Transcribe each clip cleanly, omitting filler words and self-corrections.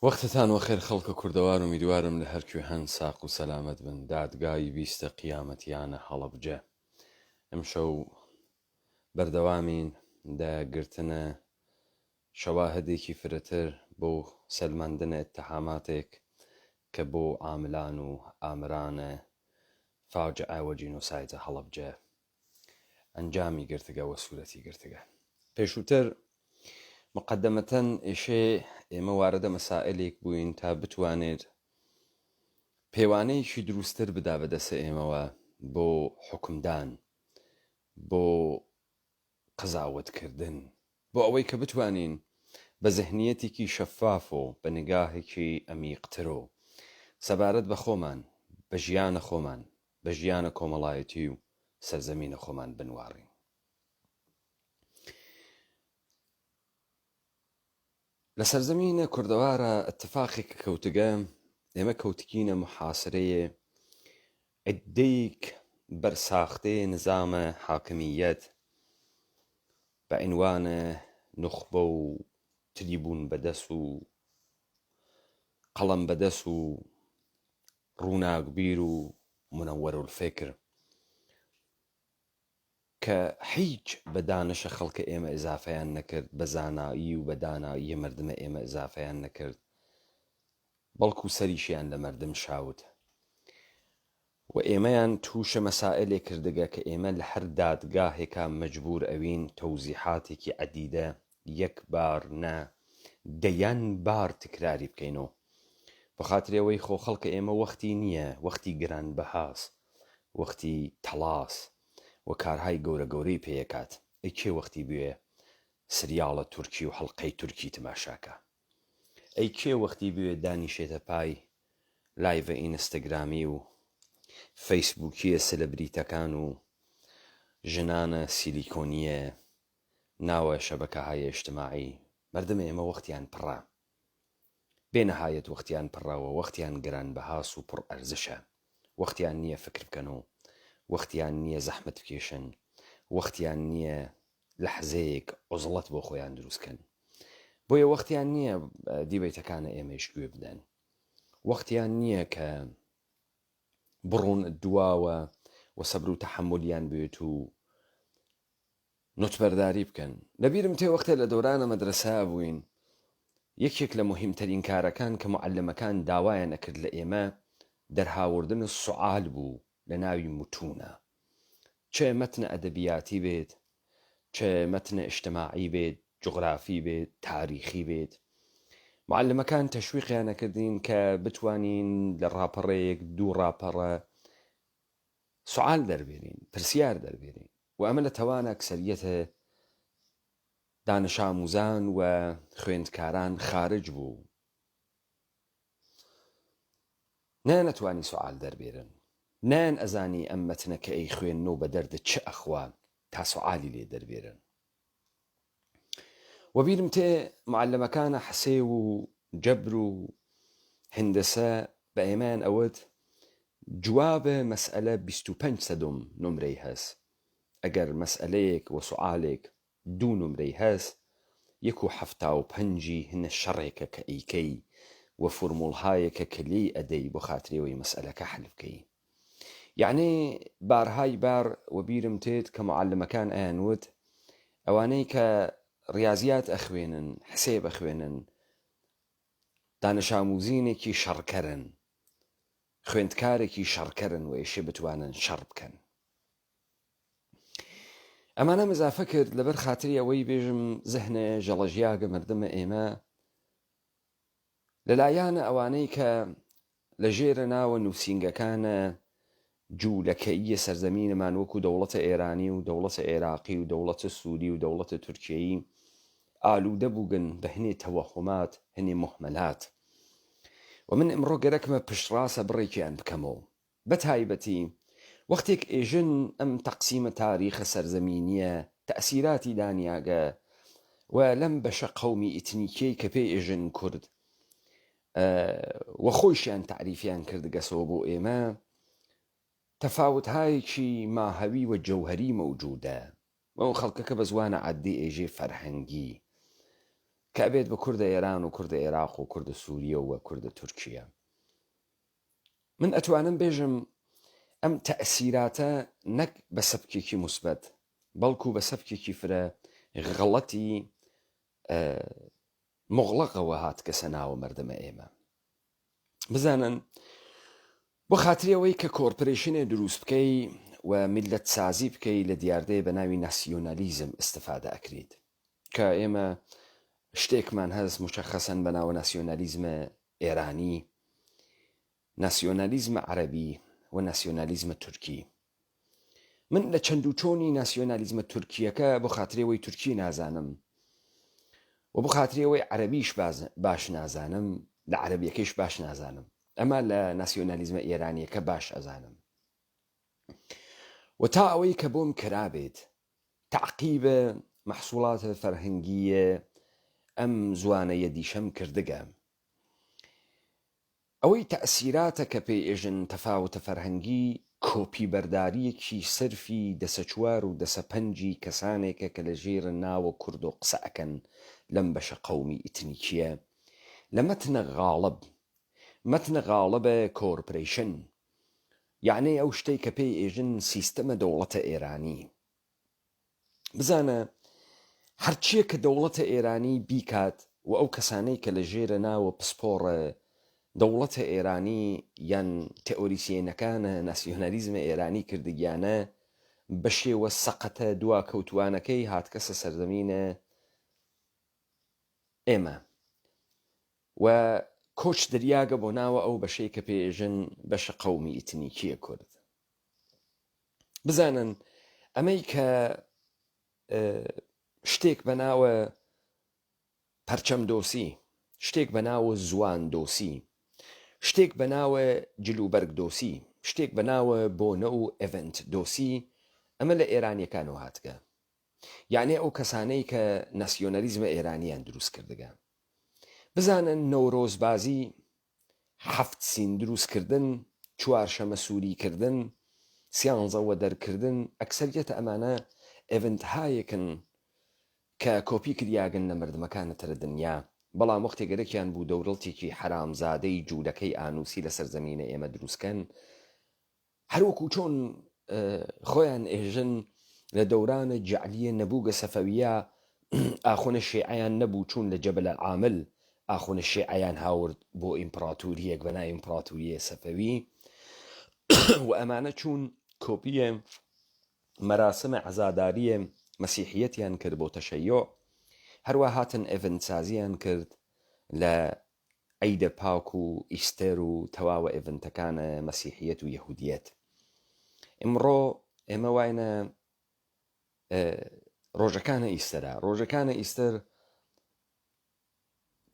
وەختتان وەخێر خەڵکە کوردەوار ئومیدوارم لە هەر کوێ هەن ساق و سەلامەت بن دادگای بیستە قیامەتیانە هەڵەبجە ئمشەو بەردەوامین دە گرتنە شەواهدێکی فرەتر بۆ سەلماندنە ئتهاماتێک کە بۆ عاملان و ئامرانە فاجعە وە جینۆسایدە هەڵەبجە ئەنجامی گرتگە وە سوورەتی گرتگە. پێشووتر مقدمەتەن ئێشێ ئێمە واردە مەسائلێک بووین تا بتوانێت پێوانەیەکی دروستتر بدا بە دەسە ئێمەوە بۆ حوکمدان، بۆ قزاوەت کردن، بۆ ئەوەی کە بتوانین بە زهنیەتێکی شەفاف و بە نگاهێکی ئەمیقتر و سەبارەت بە خۆمان، بە ژیانە خۆمان، بە ژیانە کۆمەڵایەتی و سەرزەمینە خۆمان بنواڕین. لە سەرزەمینە کوردەوارا ئتفاقێک کە کەوتگە، ئێمە کەوتگینە موحاسرەێ عدەیک بەرساختەێ نزامە حاکمیەت بە عینوانە نوخبە و تریبون بەدەس و قەڵەم بەدەس و ڕووناکبیر و منورالفکر کە هیچ بە دانشە خەڵکە ئێمە ئیزافەیان نەکرد، بە زانایی و بە داناییە مەردمە ئێمە ئیزافەیان نەکرد، بەڵکو سەریشیان لە مەردم شاوت و ئێمەیان تووشە مەسائلێ کردگە کە ئێمە لە هەر دادگاهێکا مەجبوور ئەوین تەوزیحاتێکی عەدیدە یەک بار نا دەیان بار تکراری بکەینۆ بە خاتری ئەوەی خۆ خەڵکە ئێمە وەختی نییە وەختی گرانبەهاس وەختی تەڵاس و کارهای گەورە گەورەی پێ ئەکات ئەی کێ وەختی بوێ سریاڵە تورکی و حەڵقەی تورکی تماشاکا ئەی کێ وەختی بوێ دانیشێتە پای لایڤە ئینستاگرامی و فەیسبووکیە سلبریتەکان و ژنانە سیلیکۆنیە ناوە شەبەکەهای ئیجتماعی مەردم ئێمە وەختیان پڕە بێ نەهایەت وەختیان پڕە و وەختیان گرانبەهاس و پڕ ئەرزشە. وەختیان نییە فکر بکەن و وەختیان نییە زەحمەت بکێشن، وەختیان نییە لەحزەیەک عوزڵەت بۆ خۆیان دروست کەن. بۆیە وەختیان نییە دیبەیتەکانە ئێمەیش گوێ بدەن. وەختیان نییە کە بڕۆن دواوە و سەبر و تەحەمولیان بوێت و نوتبەرداری بکەن. لە بیرم تێ وەختێ لە دەورانە مەدرەسە بووین یەکێک لە موهیمتەرین کارەکان کە موعەلمەکان داوایان ئەکرد لە ئێمە دەرهاوردن سوعال بوو لە ناوی متونە چ مەتنە ئەدەبیاتی بێت چ مەتنە ئیجتماعی بێت جوغرافی بێت تاریخی بێت موعەلمەکان تەشویقیان ئەکردین کە بتوانین لە ڕاپەڕەیەک دوو ڕاپەڕە سوعال دەربێنین پرسیار دەربێنین و ئەمە لە تەوان ئەکسەریەتە دانشئاموزان و خوێندکاران خارج بوو نەیانەتوانی سوعال دەربێرن نەیان ئەزانی ئەم مەتنە کە ئەیخوێنن و بە دەرد چ ئەخوا تا سوعالی لێ دەربێرن وەبیرم تێ معەلەمەکانە حسێو و جەبر و هندەسە بە ئێمەیان ئەوت جواب مەسئەلە 25 سەدم نمرەی هەس ئەگەر مەسئەلەیەک وە سوعالێک دوو نمرەی هەس یەک و 75ی هنە شەڕێکە کە ئەیکەی وە فورموڵهایەکە کە لێی ئەدەی بۆ خاترێوەی مەسئەلەکە حەل بکەی یەعنی بارهای بار وەبیرم تێت کە معەلمەکان ئەیان وت ئەوانەی کە ڕیازیات ئەخوێنن حسێب ئەخوێنن دانشاموزینێکی شەڕکەرن خوێندکارێکی شەڕکەرن و ئێشێ بتوانن شەڕ بکەن ئەمانەم ئزافە کرد لەبەر خاتری ئەوەی بێژم زهنێ ژەڵەژیاگە مردمە ئێمە لەلایانە ئەوانەی کە لە ژێرە ناوە نووسینگەکانە جوولەکەییە سەرزەمینەمان وەکو دەوڵەتە ئێرانی و دەوڵەتە عێراقی و دەوڵەتە سووری و دەوڵەتە تورکیەیی ئالوودە بووگن بە هنێ تەوەهومات هنێ موهمەلات و من ئمڕۆ گەرەکمە پشتڕاسە بڕێکیان بکەمەوە بە تایبەتی وەختێک ئێژن ئەم تەقسیمە تاریخە سەرزەمینیە تەئسیراتی دانیاگە و لەم بەشە قەومی ئیتنیکیەی کە پێی ئێژن کورد و خۆیشیان تەعریفیان کردگەسەوە بۆ ئێمە تەفاوتهایەکی ماهەوی و جەوهەری مەوجودە. ئەو خەڵکە کە بە زوانە عادی ئێژێ فەرهەنگی. کە ئەبێت بە کوردە ئێران و کوردە ئێراق و کوردە سووریە و کوردە تورکیە. من ئەتوانم بێژم ئەم تەئسیراتە نەک بە سەبکێکی موسبەت بەڵکو بە سەبکێکی فرە غەڵەتی موغڵەقەوە هاتگەسە ناوە مەردەمە ئێمە. بزانن بۆ خاتری ئەوەی کە کۆرپرەیشنێ دروست بکەی و میللەت سازی بکەی لە دیاردەیە بە ناوی ناسیۆنالیزم ئیستفادە ئەکریت کە ئێمە شتێکمان هەس مشەخەسەن بە ناوە ناسیۆنالیزمە ئێرانی، ناسیۆنالیزمە عەرەبی و ناسیۆنالیزمە تورکی. من لە چەند و چۆنی ناسیۆنالیزمە تورکییەکە بۆ خاتری ئەوەی تورکی نازانم و بۆ خاتری ئەوەی عەرەبیش باش نازانم، لە عەرەبیەکەیش باش نازانم، ئەما لە ناسیۆنالیزمە ئێرانیەکە باش ئەزانم و تا ئەوەی کە بۆم کرابێت تەعقیب محصولات فەرهەنگی ئەم زوانە یەدیشەم کردگە. ئەوەی تەئسیراتە کە پێی ئێژن تەفاوتە فەرهەنگی کۆپی بەرداریەکی سەرفی دەسەچوار و دەسە پەنجی کەسانێکە کە لە ژێر ناوە کوردۆ قسە ئەکەن لەم بەشە قەومی ئیتنیکیە لە مەتنە غاڵب مەتنە غاڵبە کۆرپرەیشن یەعنی ئەو شتەی کە پێی ئێژن سیستەمە دەوڵەتە ئێرانی. بزانە هەرچیە کە دەوڵەتە ئێرانی بیکات و ئەو کەسانەی کە لە ژێرە ناوە پسپۆڕە دەوڵەتە ئێرانی یان تئۆریسیەنەکانە ناسیۆنالیزمە ئێرانی کردگیانە بە شێوە سەقەتە دواکەوتوانەکەی هاتکەسە سەرزەمینە ئێمە و کۆچ دریاگە بۆ ناوە ئەو بەشەی کە پێ ئێژن بەشە قەومی ئیتنیکیە کورد. بزانن ئەمەی کە شتێک بە ناوە پەرچەم دۆسی، شتێک بە ناوە زوان دۆسی، شتێک بە ناوە جلوبەرگ دۆسی، شتێک بە ناوە بۆنە و event دۆسی، ئەمە لە ئێرانیەکانەوە هاتگە. یەعنی ئەو کەسانەی کە ناسیۆنالیزمە ئێرانیان دروست کردگە. بزانن نەورۆزبازی هەفت سین دروس کردن، چوارشەمە سووری کردن، سیانزە وەدەر کردن، ئەکسەریەتە ئەمانە event هایەکن کە کۆپی کریاگن لە مەردمەکانە تر دنیا، بەڵام وەختێ گەرەکیان بوو دەورڵتێکی حەرامزادەی جوولەکەی ئانووسی لە سەرزەمینە ئێمە دروس کەن، هەر وەکوو چۆن خۆیان ئێژن لە دەورانە جەعلیە نەبووگە سەفەویە ئاخونە شێعەیان نەبوو چوون لە جەبل العامل ئاخونە شێعەیان هاورد بۆ ئیمپڕاتوریەک بە ناوی ئیمپڕاتوریە سەفەوی و ئەمانە چوون کۆپیە مەراسمە عەزاداریە مەسیحیەتیان کرد بۆ تەشەیۆع هەروە هاتن event سازیان کرد لە عیدە پاک و Easter و تەواوە event ەکانە مەسیحیەت و یەهودیەت ئمڕۆ ئێمە واینە ڕۆژەکانە Easter ە ڕۆژەکانە Easter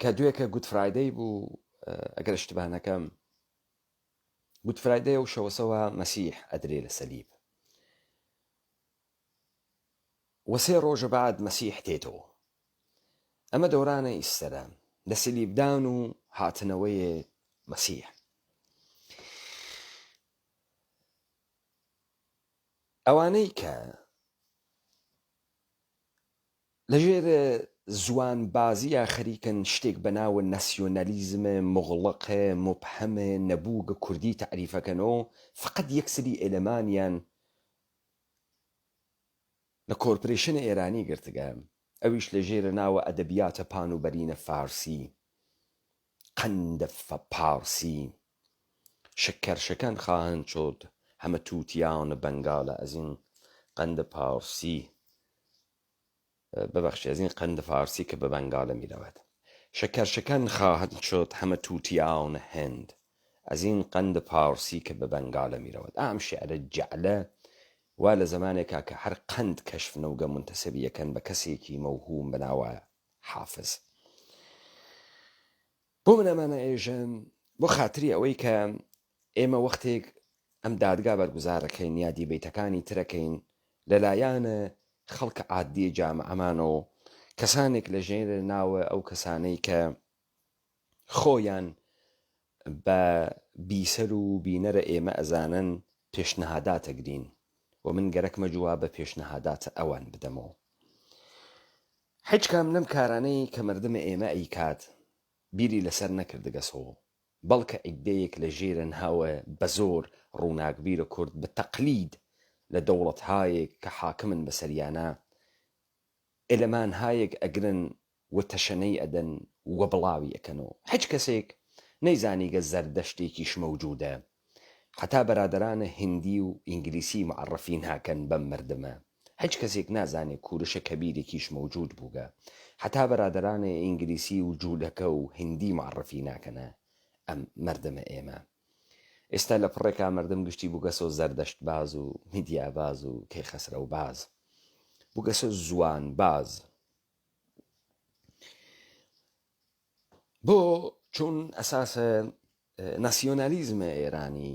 کە دوێکە Good Friday بوو ئەگەر اشتباه نەکەم Good Friday و شەوەسەوە مەسیح ئەدرێ لە سەلیب وە سێ ڕۆژە بەعد مەسیح تێتۆ. ئەمە دەورانە Easter ە لە سەلیبدان و هاتنەوەێ مەسیح. ئەوانەی کە لە ژێر زوان بازییا خەریکن شتێک بە ناوە ناسیۆنالیزم موغڵق موبهەم نەبووگە کوردی تەعریفەکەنۆ فەقەت یەک سری ئێلەمانیان لە کۆرپرەیشن ئێرانی گرتگە، ئەویش لە ژێر ناوە ئەدەبیاتە پان و بەرینە فارسی، قند پارسی، شکر شکن خواهند شد همه طوطیان بنگال از این قند پارسی ببخشید از این قند فارسی که به بنگاله میرود شکر شکن خواهند شد همه طوطیان هند از این قند پارسی که به بنگاله میرود ئەم شیعرە جەعلە وا لە زەمانێکا کە هەر قەند کەشف نەوگە مونتەسەبی ئەکەن بە کەسێکی مەوهوم بە ناوە حافز بۆ من ئەمانە ئێژم بۆ خاتری ئەوەی کە ئێمە وەختێک ئەم دادگا بەرگوزارەکەین یا debate ەکانی ترەکەین لەلایەنە خەڵکە عادیە جامعەمانەوە کەسانێک لە ژێر ناوە ئەو کەسانەی کە خۆیان بە بیسەر و بینەرە ئێمە ئەزانن پێشنهادات ئەگرین و من گەرەکمە جواب بە پێشنهاداتە ئەوان بدەمەوە. حیچ کام لەم کارانەی کە مەردمە ئێمە ئەیکات بیری لەسەر نەکردگەسۆ بەڵکە عیدەیەک لە ژێرە ناوە بەزۆر ڕووناکبیرە کورد بە تەقلید لە دەوڵەتهایەک کە حاکمن بەسەریانا ئێلەمانهایەک ئەگرن و تەشەنەی ئەدەن و بڵاوی ئەکەنۆ حیچ کەسێک نەیزانیگە زەردەشتێکیش مەوجودە حەتا بەرادەرانە هندی و ئینگلیسی معەڕفی ناکەن بەم مەردمە حیچ کەسێک نازانێ کورشە کەبیرێکیش مەوجود بووگە حەتا بەرادەرانە ئینگلیسی و جولەکە و هندی معەڕفی ناکەنە ئەم مەردمە ئێمە ئێستا لە پڕێکا مەردم گشتی بووگەسۆ زەردەشت باز و میدیا باز و کەیخەسرەو باز بووگەسۆ زوان باز بۆ چون ئەساس ناسیۆنالیزم ئێرانی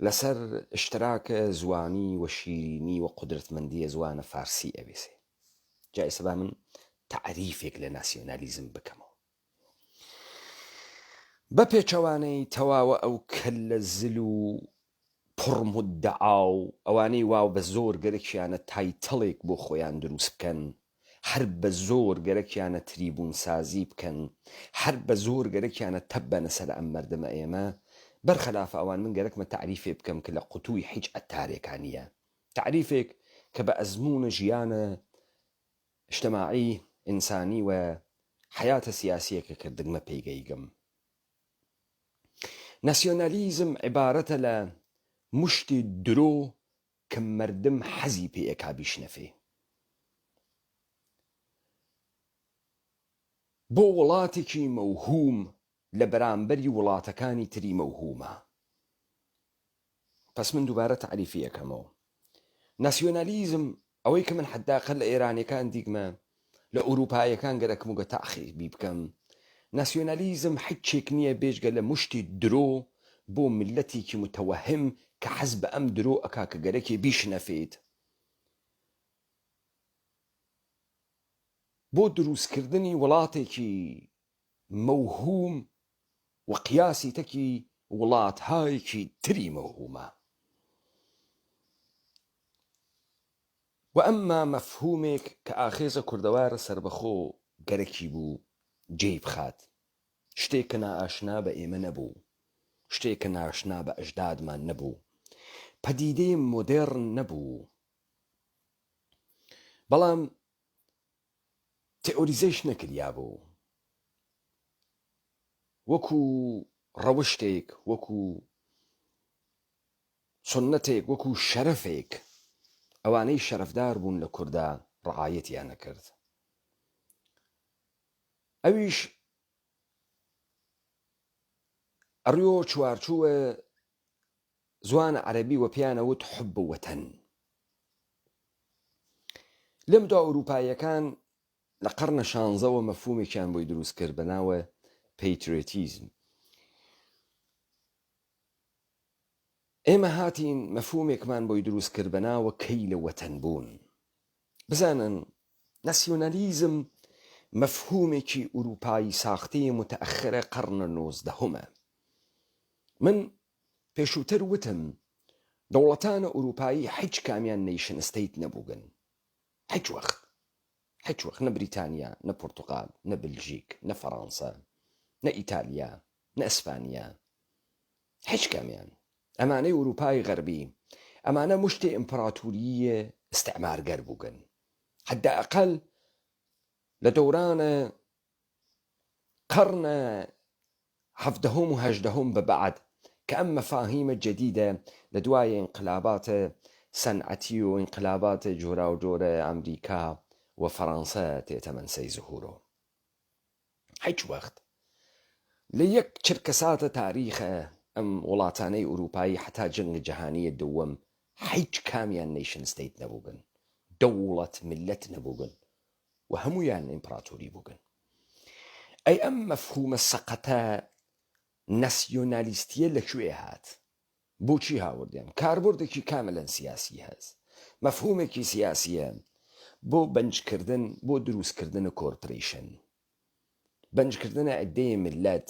لەسەر اشتراک زوانی و شیرینی و قودرەتمەندیە زوانە فارسی ئەوێسێ. جا ئێستا با من تەعریفێک لە ناسیۆنالیزم بکەمەوە. بە پێچەوانەی تەواوە ئەو کەللە زل و پڕ مودعا و ئەوانەی وا بە زۆر گەرەکیانە title ێک بۆ خۆیان دروست بکەن، هەر بە زۆر گەرەکیانە تریبون سازی بکەن، هەر بە زۆر گەرەکیانە تەپ بەنە سەر ئەم مەردمە ئێمە، بەرخەلاف ئەوان من گەرەکمە تەعریفێ بکەم کە لە قوتووی حیچ عەتارێکا نییە. تەعریفێک کە بە ئەزموونە ژیانە ئیجتماعی، ئینسانی و حەیاتە سیاسیە کە کردگمە پێی گەیگم. ناسیۆنالیزم عیبارەتە لە مشتێ درۆ کە مەردم حەزی پێ ئەکا بیشنەفێ. بۆ وڵاتێکی مەوهوم لە بەرامبەری وڵاتەکانی تری مەوهومە. پەس من دووبارە تەعریفی ئەکەمەوە. ناسیۆنالیزم ئەوەی کە من حەداقە لە ئێرانیەکان دیگمە، لە ئورووپایەکان گەرەکموگە تەعخیبی بکەم، ناسیۆنالیزم حیچێک نییە بێجگە لە مشتی درۆ بۆ میللەتێکی متوهم کە حەز بە ئەم درۆ ئەکا کە گەرەکێ بیشنەفێت بۆ دروستکردنی وڵاتێکی مەوهوم و قیاسی تەکی وڵاتهایەکی تری مەوهومە. وە ئەمما مەفهومێک کە ئاخێزە کوردەوارە سەربەخۆ گەرەکی بوو جێی بخات، شتێک کە نائاشنا بە ئێمە نەبوو، شتێک کە ناشنا بە ئەژدادمان نەبوو، پەدیدەی مۆدێڕن نەبوو، بەڵام تئۆریزەیش نەکریابوو، وەکوو ڕەوشتێک، وەکوو سوننەتێک، وەکوو شەرەفێک، ئەوانەی شەرەفدار بوون لە کوردا ڕعایەتیان ئەکرد. ئەویش ئەڕیۆ چوارچووە زوان عەرەبی وە پێیان ئەوت حب وەتەن. لەم دوا ئورووپاییەکان لە قەڕنە شانزەوە مەفهوومێکیان بۆی دروست کرد بە ناوە patriotism. ئێمە هاتین مەفهوومێکمان بۆی دروست کرد بە ناوە کەی لە وەتەن بوون. بزانن ناسیۆنالیزم مەفهوومێکی ئورووپایی ساختەی متأخرە قەڕنە نۆزدەهەمە. من پێشووتر وتم دەوڵەتانە ئورووپایی حیچ کامیان nation state نەبووگن. حیچ وەخت. حیچ وەخت نە بریتانیا، نە پورتوقال، نە بلژیک، نە فەڕانسە، نە ئیتالیا، نە ئسپانیا. حیچ کامیان. ئەمانەی ئورووپای غەربی، ئەمانە مشتێ ئیمپراتورییە ئستعمارگەر بووگن. حداقل لە دەورانە قەڕنە حەڤدەهۆم و هەژدەهۆم بە بەعد کە ئەم مەفاهیمە جەدیدە لە دوای ئینقلابات سەنعەتی و ئینقلابات جۆراوجۆرە ئەمریکا و فەرانسە تێتە مەنسەی زهورۆ هیچ وەخت لە یەک چرکەساتە تاریخە ئەم وڵاتانەی ئوروپایی حەتا جەنگ جەهانیە دووەم هیچ کامیان nation state نەبووگن دەوڵەت ملەت نەبووگن و هەموویان ئیمپڕاتۆری بووگن. ئەی ئەم مەفهوومە سەقەتە ناسیۆنالیستییە لە کوێ هات؟ بۆچی هاوردیان؟ کاربردێکی کاملەن سیاسی هەس. مەفهوومێکی سیاسییە بۆ بەنجکردن، بۆ دروستکردن corporation. بەنجکردنە عیدەی میللەت.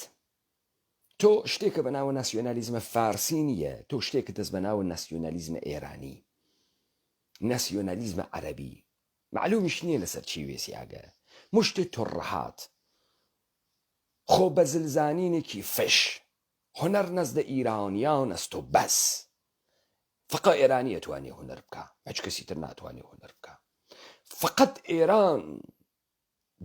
تۆ شتێکە بە ناوە ناسیۆنالیزمە فارسی نییە، تۆ شتێکت هەس بە ناوە ناسیۆنالیزمە ئێرانی، ناسیۆنالیزمە عەرەبی. مەعلومیش نییە لەسەر چی وێسیاگە. مشتێ ترهات. خۆ بەزلزانینێکی فش. هونەر نزد ایرانیان است و بەس. فقط ئێرانی ئەتوانێ هونەر بکا. هیچ کەسی تر ناتوانێ هونەر بکا. فقط ئێران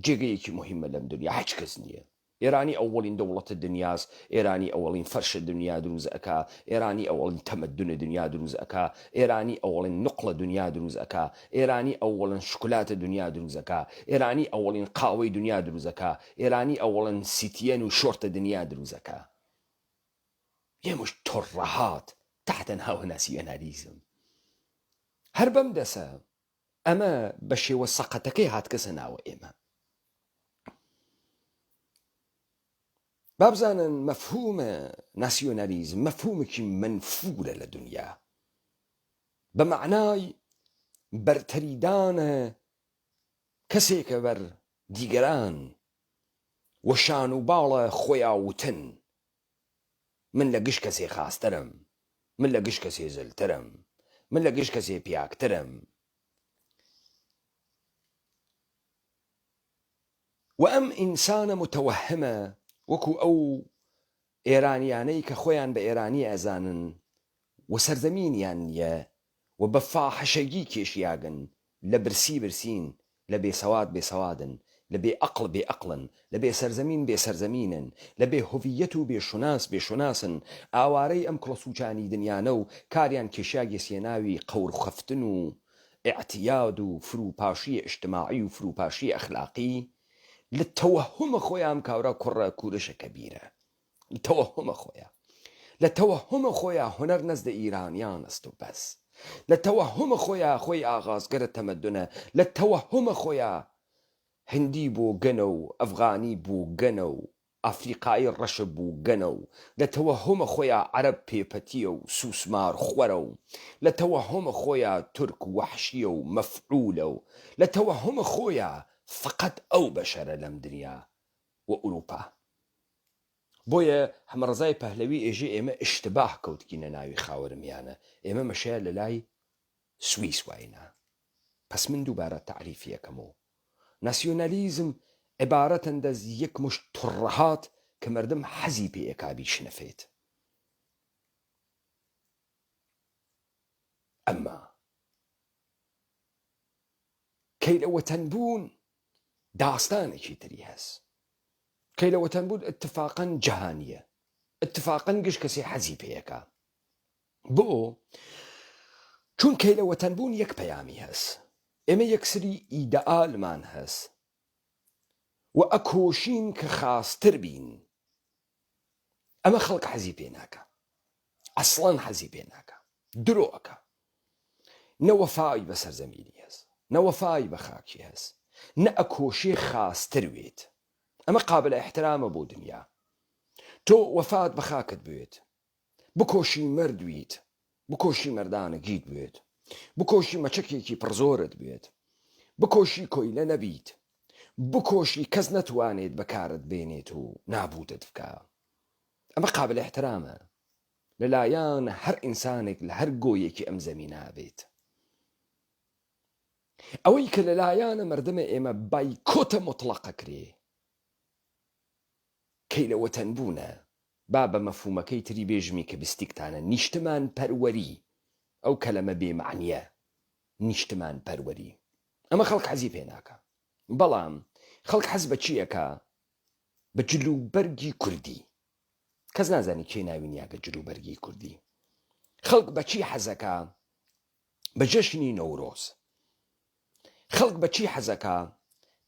جێگەیەکی موهیمە لەم دنیا هیچ کەس نییە. ئێرانی ئەوەڵین دەوڵەتە دنیاس، ئێرانی ئەوەڵین فەرشە دنیا دروز ئەکا، ئێرانی ئەوەڵین تەمەدونە دنیا دروز ئەکا، ئێرانی ئەوەڵین نوقڵە دنیا دروز ئەکا، ئێرانی ئەوەڵن شوکولاتە دنیا دروز ئەکا، ئێرانی ئەوەڵین قاوەی دنیا دروز ئەکا، ئێرانی ئەوەڵن سیتیەن و شۆرتە دنیا دروز ئەکا. یە مشت ترهات تحت ناو ناسیۆنالیزم. هەر بەم دەسە ئەمە بە شێوە سەقەتەکەی هاتکەسە ناوە ئێمە. با بزانن مەفهومە ناسیۆنالیزم مەفهومێکی مەنفورە لە دنیا بە مەعنای بەرتەریدانە کەسێکە بەر دیگەران و شان و باڵە خۆیا وتن من لە گشت کەسێ خاسترم، من لە گشت کەسێ زلترم، من لە گشت کەسێ پیاکترم. وە ئەم ئینسانە متوهمە وەکو ئەو ئێرانیانەی کە خۆیان بە ئێرانی ئەزانن و سەرزەمینیان نیە و بە فاحشەگی کێشیاگن، لە برسی برسین، لە بێ سەواد بێ سەوادن، لە بێ ئەقڵ بێ ئەقڵن، لە بێ سەرزەمین بێ سەرزەمینن، لە بێ هویەت و بێ شوناس بێ شوناسن، ئاوارەی ئەم کڵەسوچانی دنیانە و کاریان کێشیاگێسیە ناوی قەورخەفتن و ئیعتیاد و فروپاشی ئیجتماعی و فروپاشی ئەخلاقی، لە تەوەهوم خۆیان کاورا کوڕە کورشە کەبیرە. لە تەوەهوم خۆیا لە تەوەهوم خۆیا هونەر نزد ایرانیان است و بەس لە تەوەهوم خۆیا خۆی ئاغازگەرە تەمەدونە لە تەوەهوم خۆیا هندی بۆ گەنە و ئەفغانی بۆ گەنە و ئەفریقایی ڕەشە بۆ گەنە و لە تەوەهوم خۆیا عەرەب پێپەتیە و سوسمار خوەرە و لە تەوەهوم خۆیا تورک وەحشیە و مەفعولە و لە تەوەهوم خۆیا فەقەت ئەو بەشەرە لەم دنیا و ئوروپا. بۆیە حەمەڕەزای پەهلەوی ئێژێ ئێمە ئشتباه کەوتگینە ناوی خاوەرمیانە، ئێمە مەشەیە لە لای سویس واینا. پەس من دووبارە تەعریفی ئەکەمۆ. ناسیۆنالیزم عبارەتەند از یک مشت ترهات کە مەردم حەزی پێ ئەکا بیشنەفێت. ئەمما کەی لە وەتەن بوون داستانێکی تری هەس. کەی لە وەتەن بوون ئتفاقەن جەهانیە. ئتفاقەن گشت کەسێ حەزی پێ ئەکا. بۆ؟ چون کەی لە وەتەن بوون یەک پەیامی هەس. ئێمە یەکسری ئیدەئالمان هەس و ئەکۆشین کە خاستر بین. ئەمە خەڵک حەزی پێ ناکا. ئەسڵەن حەزی پێ ناکا. درۆ ئەکا. نە وەفای بە سەرزەمینی هەس، نە وەفای بە خاکی هەس، نە ئەکۆشێ خاستر وێت. ئەمە قابلە ئیحترامە بۆ دنیا. تۆ وەفات بە خاکت بوێت، بکۆشی مەرد ویت، بکۆشی مەردانەگیت بوێت، بکۆشی مەچەکێکی پڕزۆرت بوێت، بکۆشی کۆیلە نەبیت، بکۆشی کەس نەتوانێت بەکارت بێنێت و نابوودت بکا. ئەمە قابلە ئیحترامە. لە لایان هەر ئینسانێک لە هەر گۆیەکی ئەم زەمینە بێت. ئەوەی کە لە لایانە مەردمە ئێمە بایکۆتە موتڵەقە کرێ کەی لە وەتەن بوونە، با بە مەفهومەکەی تری بێژمی کە بستیکتانە نیشتمان پەروەری، ئەو کەلەمە بێ مەعنیە نیشتمان پەروەری ئەمە خەڵک حەزی پێ ناکا بەڵام خەڵک حەز بە چی ئەکا بە جل و بەرگی کوردی. کەس نازانی کێ ناوی نیاگە جلوبەرگی کوردی. خەڵک بە چی حەزەکا؟ بە جەشنی نەورۆز. خەڵک بە چی حەزەکا؟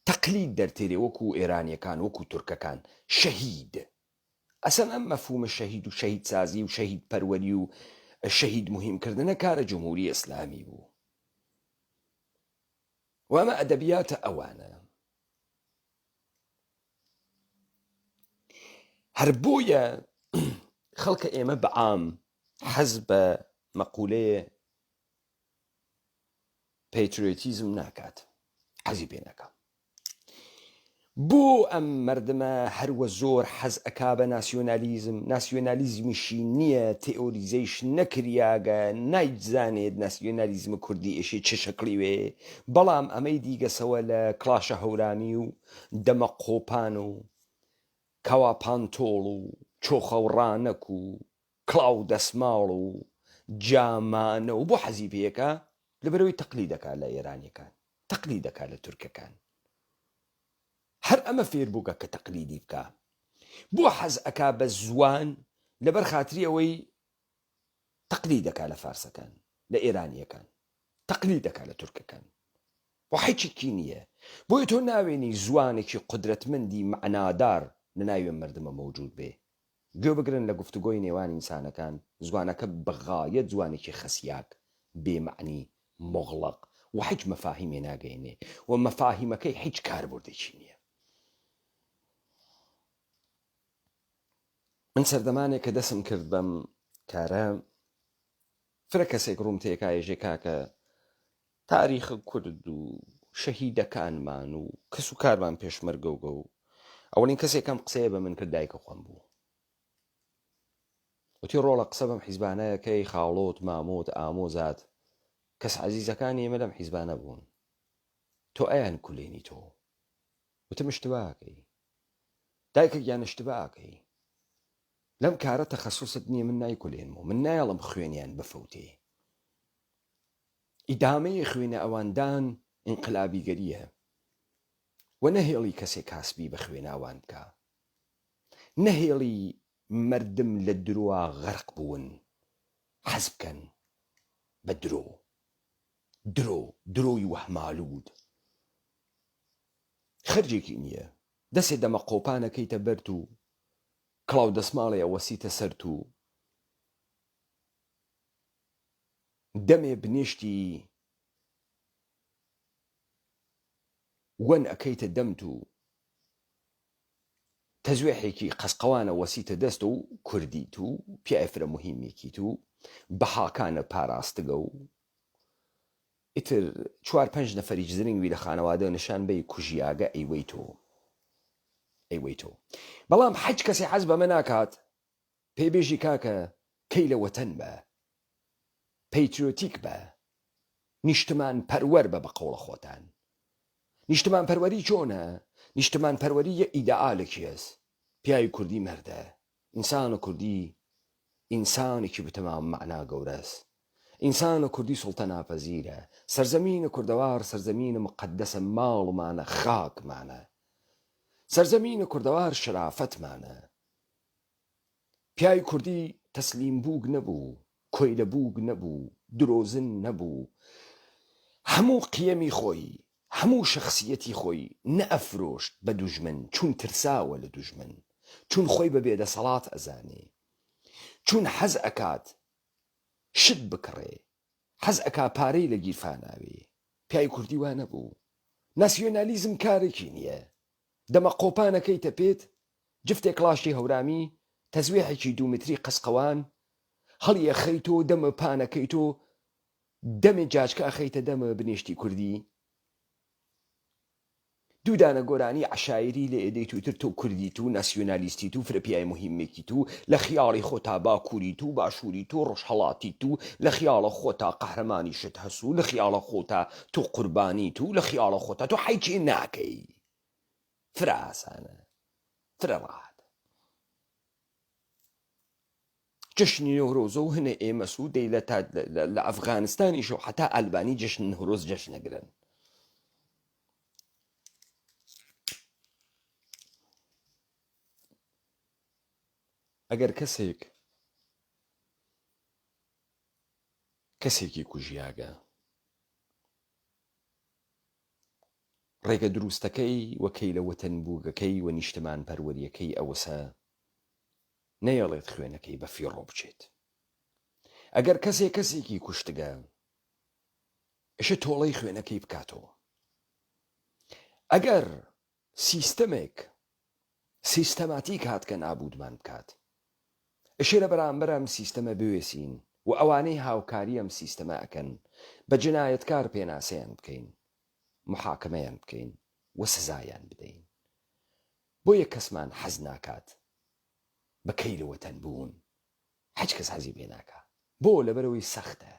تەقلید دەرتێرێ وەکو ئێرانیەکان وەکو تورکەکان. شەهید. ئەسەن ئەم مەفهومە شەهید و شەهیدسازی و شەهید پەروەری و شەهید موهیم کردنە کارە جمهوری ئیسلامی بوو. و ئەمە ئەدەبیاتە ئەوانە. هەر بۆیە خەڵکە ئێمە بە عام حەز بە مەقولەیە پەیترۆتیزم ناکات حەزی پێ ناکات. بۆ ئەم مەردمە هەر وە زۆر حەز ئەکا بە ناسیۆنالیزم، ناسیۆنالیزمیشی نییە، تئۆریزەیش نەکریاگە، نایزانێت ناسیۆنالیزم کوردی ئێشێ چ شکڵی وێ، بەڵام ئەمەی دیگەسەوە لە کڵاشە هەورامی و دەمە قۆپان و کەوا پانتۆڵ و چۆخە و ڕانەک و کڵاو دەسماڵ و جامانە و بۆ حەزی پێیەکا؟ لەبەرئەوەی تەقلید ئەکا لە ئێرانیەکان، تەقلید ئەکا لە تورکەکان. هەر ئەمە فێر بووگە کە تەقلیدی بکا. بۆ حەز ئەکا بە زوان؟ لەبەر خاتری ئەوەی تەقلید ئەکا لە فارسەکان، لە ئێرانیەکان، تەقلید ئەکا لە تورکەکان. و حیچێکی نییە. بۆیە تۆ ناوێنی زوانێکی قودرەتمەندی مەعنادار لە ناوی ئەم مەردمە مەوجود بێ. گوێ بگرن لە گفتوگۆی نێوان ئینسانەکان، زوانەکە بە غایەت زوانێکی خەسیاک، بێ مەعنی، موغڵەق، و حیچ مەفاهیمێ ناگەیەنێ و مەفاهیمەکەی حیچ کاربردێکی نییە. من سەردەمانێک کە دەسم کرد بەم کارە، فرە کەسێک ڕووم تێکا ئێژێ کاکە تاریخ کورد و شەهیدەکانمان و کەس و کارمان پێشمەرگەوگە و ئەوەڵین کەسێک ئەم قسەیە بە من کرد دایکە خۆم بوو وتی ڕۆڵە قسە بەم حیزبانەکەی خاڵۆت مامۆت ئامۆزات کەس عەزیزەکانی ئێمە لەم حیزبانە بوون تۆ ئەیان کولێنی تۆ وتم اشتباکەی دایکە گیان اشتباکەی لەم کارە تەخەسوست نییە من نایکولێنم و من نایەڵم خوێنیان بفەوتێ ئیدامەی خوێنە ئەواندان ئینقلابیگەرییە و نەهێڵی کەسێ کاسبی بە خوێنە ئەوان بکا. نەهێڵی مەردم لە درۆا غەرق بوون، حەز بکەن بە درۆ. درۆ، درۆی وەهمالوود. خەرجێکی نییە. دەسێ دەمە قۆپان ئەکەیتە بەرت و کڵاو دەسماڵێ ئەوەسیتە سەرت و دەمێ بنێشتی وەن ئەکەیتە دەمت و تەزوێحێکی قەسقەوانە وەسیتە دەست و کوردیت و پیای فرە موهیمێکیت و بەهاکانە پاراستگە و ئیتر چوار پەنج نەفەریش زرنگوی لە خانەوادە نشان بەی کوژیاگە ئەیوەی تۆ ئەیوەی تۆ بەڵام حەج کەسێ حەز بەمە ناکات پێی بێژی کاکە کەی لە وەتەن بە پەیترۆتیک بە نیشتمان پەروەر بە بە قەوڵە خۆتان نیشتمان پەروەری چۆنە نیشتمان پەروەری یە ئیدەئالێکیەس پیاوی کوردی مەردە ئینسان کوردی ئینسانێکی بتەمام مەعنا گەورەس ئینسان کوردی سوڵتە ناپەزیرە سەرزەمین کوردەوار سەرزەمین مقەدەسە ماڵمانە خاکمانە سەرزەمین کوردەوار شرافەتمانە پیاوی کوردی تەسلیم بووک نەبوو، کۆیلە بووک نەبوو، درۆزن نەبوو، هەموو قیەمی خۆی، هەموو شەخسیەتی خۆی نەئەفرۆشت بە دوژمن، چون ترساوە لە دوژمن، چون خۆی بە بێدەسەڵات ئەزانێ، چون حەز ئەکات شت بکڕێ، حەز ئەکا پارەی لە گیرفاناوێ. پیاوی کوردی وا نەبوو. ناسیۆنالیزم کارێکی نییە. دەمە قۆپانەکەیتە پێت، جفتێ کڵاشی هەورامی، تەزوێحێکی دوو متری قەسقەوان، هەڵیئەخەیتۆ دەمە پانەکەیتۆ، دەمێ جاجکە ئەخەیتە دەمە بنێشتی کوردی، دوو دانە گۆرانی عەشایری لێ ئەدەیت و ئیتر تۆ کوردیت و ناسیۆنالیستیت و فرە پیاوی موهیمێکیت و لە خیاڵی خۆتا باکوریت و باشوریت و ڕۆژهەڵاتیت و لە خیاڵە خۆتا قەهرەمانیشت هەس و لە خیاڵە خۆتا تۆ قوربانیت و لە خیاڵە خۆتا تۆ حەیچێ ناکەی. فرە ئاسانە فرە ڕاحەتە جەشنی نەورۆزە و هەنێ ئێمەس و دەی لە تا لە ئەفغانستانیش و حتا ئەلبانی جەشن نەورۆز جەشنەگرن ئەگەر کەسێک کەسێکی کوژیاگە ڕێگە دروستەکەی و کەیلە وەتەنبووگەکەی و نیشتمانپەروەرییەکەی ئەوەسە نەیەڵێت خوێنەکەی بە فیڕۆ بچێت. ئەگەر کەسێ کەسێکی کوشتگە ئەشێ تۆڵەی خوێنەکەی بکاتەوە. ئەگەر سیستەمێک سیستەماتیک هاتگە نابوودمان بکات ئەشێ لە بەرامبەر ئەم سیستەمە بوێسین و ئەوانەی هاوکاری ئەم سیستەمە ئەکەن بە جنایەتکار پێناسەیان بکەین. محاکەمەیان بکەین و سزایان بدەین. بۆیە کەسمان حەز ناکات بە کەیل وەتەن بوون حچ کەس حەزی پێ ناکا بۆ لەبەرئەوەی سەختە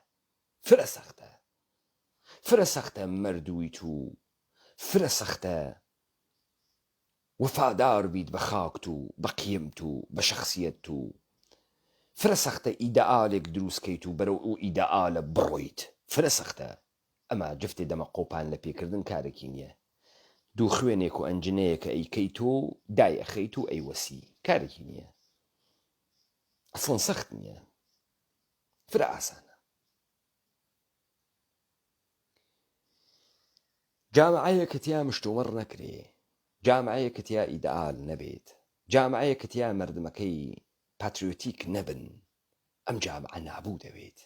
فرە سەختە فرە سەختە مردوویت و فرە سەختە وەفادار بیت بە خاکت و بە قیمت و بە شەخسیەتت و فرە سەختە ئیدەئالێک دروست کەیت و بەرەو ئەو ئیدەئالە بڕۆیت فرە سەختە ئەما جفتێ دەمە قۆپان لە پێکردن کارێکی نیە دوو خوێنێک و ئەنجنەیەکە ئەیکەیت و دای ئەخەیت و ئەیوەسی کارێکی نیە ئەسڵەن سەخت نیە فرە ئاسانە. جامعەیەک کە تیا مشتومڕ نەکرێ، جامعەیەک کە تیا ئیدئال نەبێت، جامعەیەک کە تیا مەردمەکەی پاتریۆتیک نەبن، ئەم جامعە نابوود ئەوێت.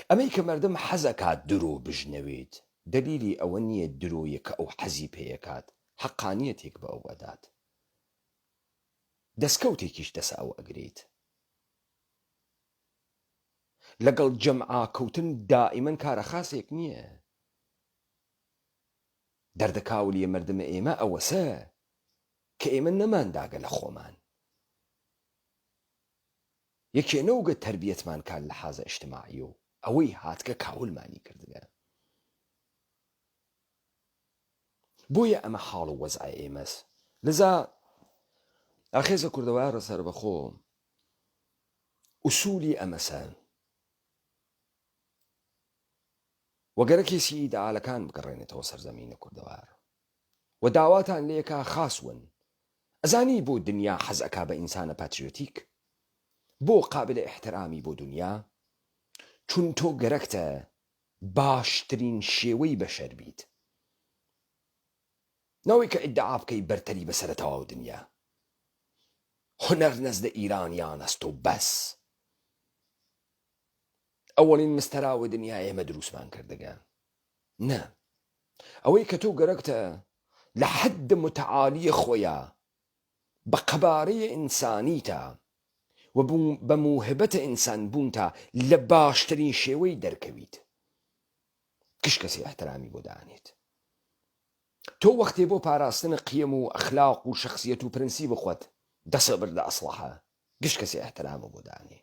ئەمەی کە مەردم حەز ئەکات درۆ بژنەوێت، دەلیلی ئەوە نییە درۆیە کە ئەو حەزی پێ ئەکات، حەقانیەتێک بە ئەو ئەدات. دەسکەوتێکیش دەسە ئەو ئەگرێت. لەگەڵ جەمعا کەوتن دائیمەن کارە خاسێک نییە. دەردە کاولیە مەردمە ئێمە ئەوەسە کە ئێمە نەمان داگە لە خۆمان. یەکێ نەوگە تەربیەتمان کا لە حازە ئجتماعی و ئەوەی هاتگە کاولمانی کردگە. بۆیە ئەمە حاڵ و وەزعە ئێمەس. لذا ئاخێزە کوردەوارە سەربەخۆ ئوسولی ئەمەسە و گەرەکێسی ئیدئالەکان بگەڕێنێتەوە سەر زەمینە کوردەوار و داواتان لێکا خاس ون ئەزانی بۆ دنیا حەز ئەکا بە ئینسانە پاتریۆتیک بۆ قابلە ئیحترامی بۆ دنیا چون تۆ گەرەکتە باشترین شێوەی بەشەر بیت نەوەی کە ئیدعا بکەی بەرتەری بەسەرە تەواو دنیا هونەر نزد ایرانیان است و بەس. ئەوەڵین مستەراوە دنیا ئێمە دروستمان کردگە نا ئەوەی کە تۆ گەرەکتە لە حەد متعالی خۆیا بە قەبارەی ئینسانیتا و بە موهبەتە ئینسان بوونتا لە باشترین شێوەی دەرکەویت گشت کەسی ئیحترامی بۆ دانێت. تۆ وەختێ بۆ پاراستن قیەم و ئەخلاق و شەخسیەت و پرنسیب خوەت دەسە بردە ئەسڵەحە گشت کەسێ ئیحترامە بۆ دانێ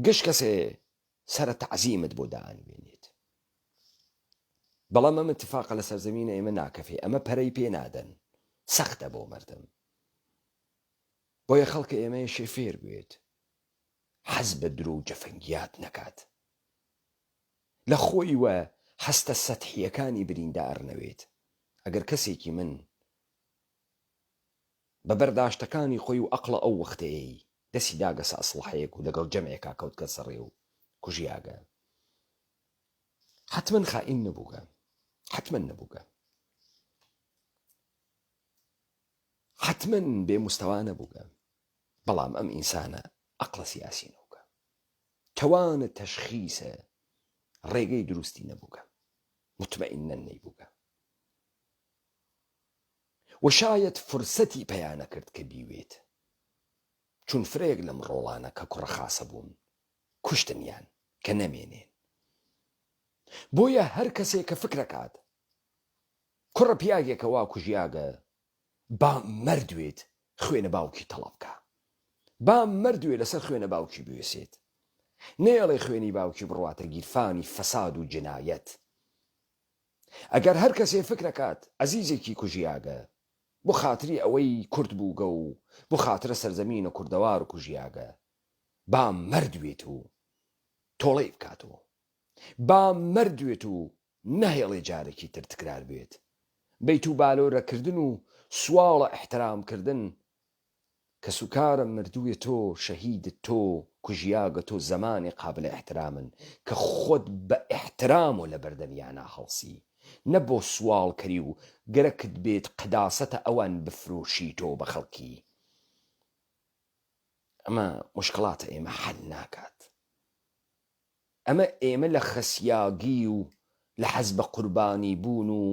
گشت کەسێ سەرە تەعزیمت بۆ دانوێنێت بەڵام ئەم اتفاقە لە سەرزەمینە ئێمە ناکەفێ ئەمە پەرەی پێ نادەن سەختە بۆ مردم بۆیە خەڵکە ئێمەیە شێ فێر بێت حەز بە درۆ و جەفەنگیات نەکات لە خۆی و هەستە سەتحییەکانی بریندار نەوێت. ئەگەر کەسێکی من بە بەرداشتەکانی خۆی و ئەقڵە ئەو وەختەیەی دەسی داگەسە ئەسڵەحەیەک و لەگەڵ جەمعێکا کەوتگەسە ڕێ و کوژیاگە حەتمەن خائین نەبووگە حەتمەن نەبووگە حەتمەن بێ مستەوا نەبووگە بەڵام ئەم ئینسانە ئەقڵە سیاسی نەوگە توانە تەشخیسە ڕێگەی دروستی نەبووگە مطمئنەن نەیبووگە و شایەد فرسەتی پەیا نەکرد کە بیوێت چون فرەیەک لەم ڕۆڵانە کە کوڕە خاسە بوون کوشتنیان کە نەمێنێن بۆیە هەر کەسێ کە فکرەکات کوڕە پیاگێکە وا کوژیاگە با مردوێت خوێنە باوکی تەڵە بکا با مردوێ لەسەر خوێنە باوکی بوێسێت نەیەڵێ خوێنی باوکی بڕواتە گیرفانی فەساد و جنایەت ئەگەر هەر کەسێ فکرەکات ئەزیزێکی کوژیاگە بۆ خاتری ئەوەی کورد بووگە و بۆ خاترە سەرزەمینە کوردەوار کوژیاگە با مردوێت و تۆڵەی بکاتەوە با مردوێت و نەهێڵێ جارێکی تر تکرار بێت. بەیت و بالۆرە کردن و سواڵە ئیحترام کردن کەسوکارە مردوێ تۆ شەهیدت تۆ کوژیاگە تۆ زەمانێ قابلە ئیحترامن کە خۆت بە ئیحترامۆ لە بەردەمیانا هەڵسی نە بۆ سواڵ کەری و گەرەکت بێت قەداسەتە ئەوان بفرۆشی تۆ بە خەڵکی ئەمە موشکڵاتە ئێمە حەل ناکات. ئەمە ئێمە لە خەسیاگی و لە حەز بە قوربانی بوون و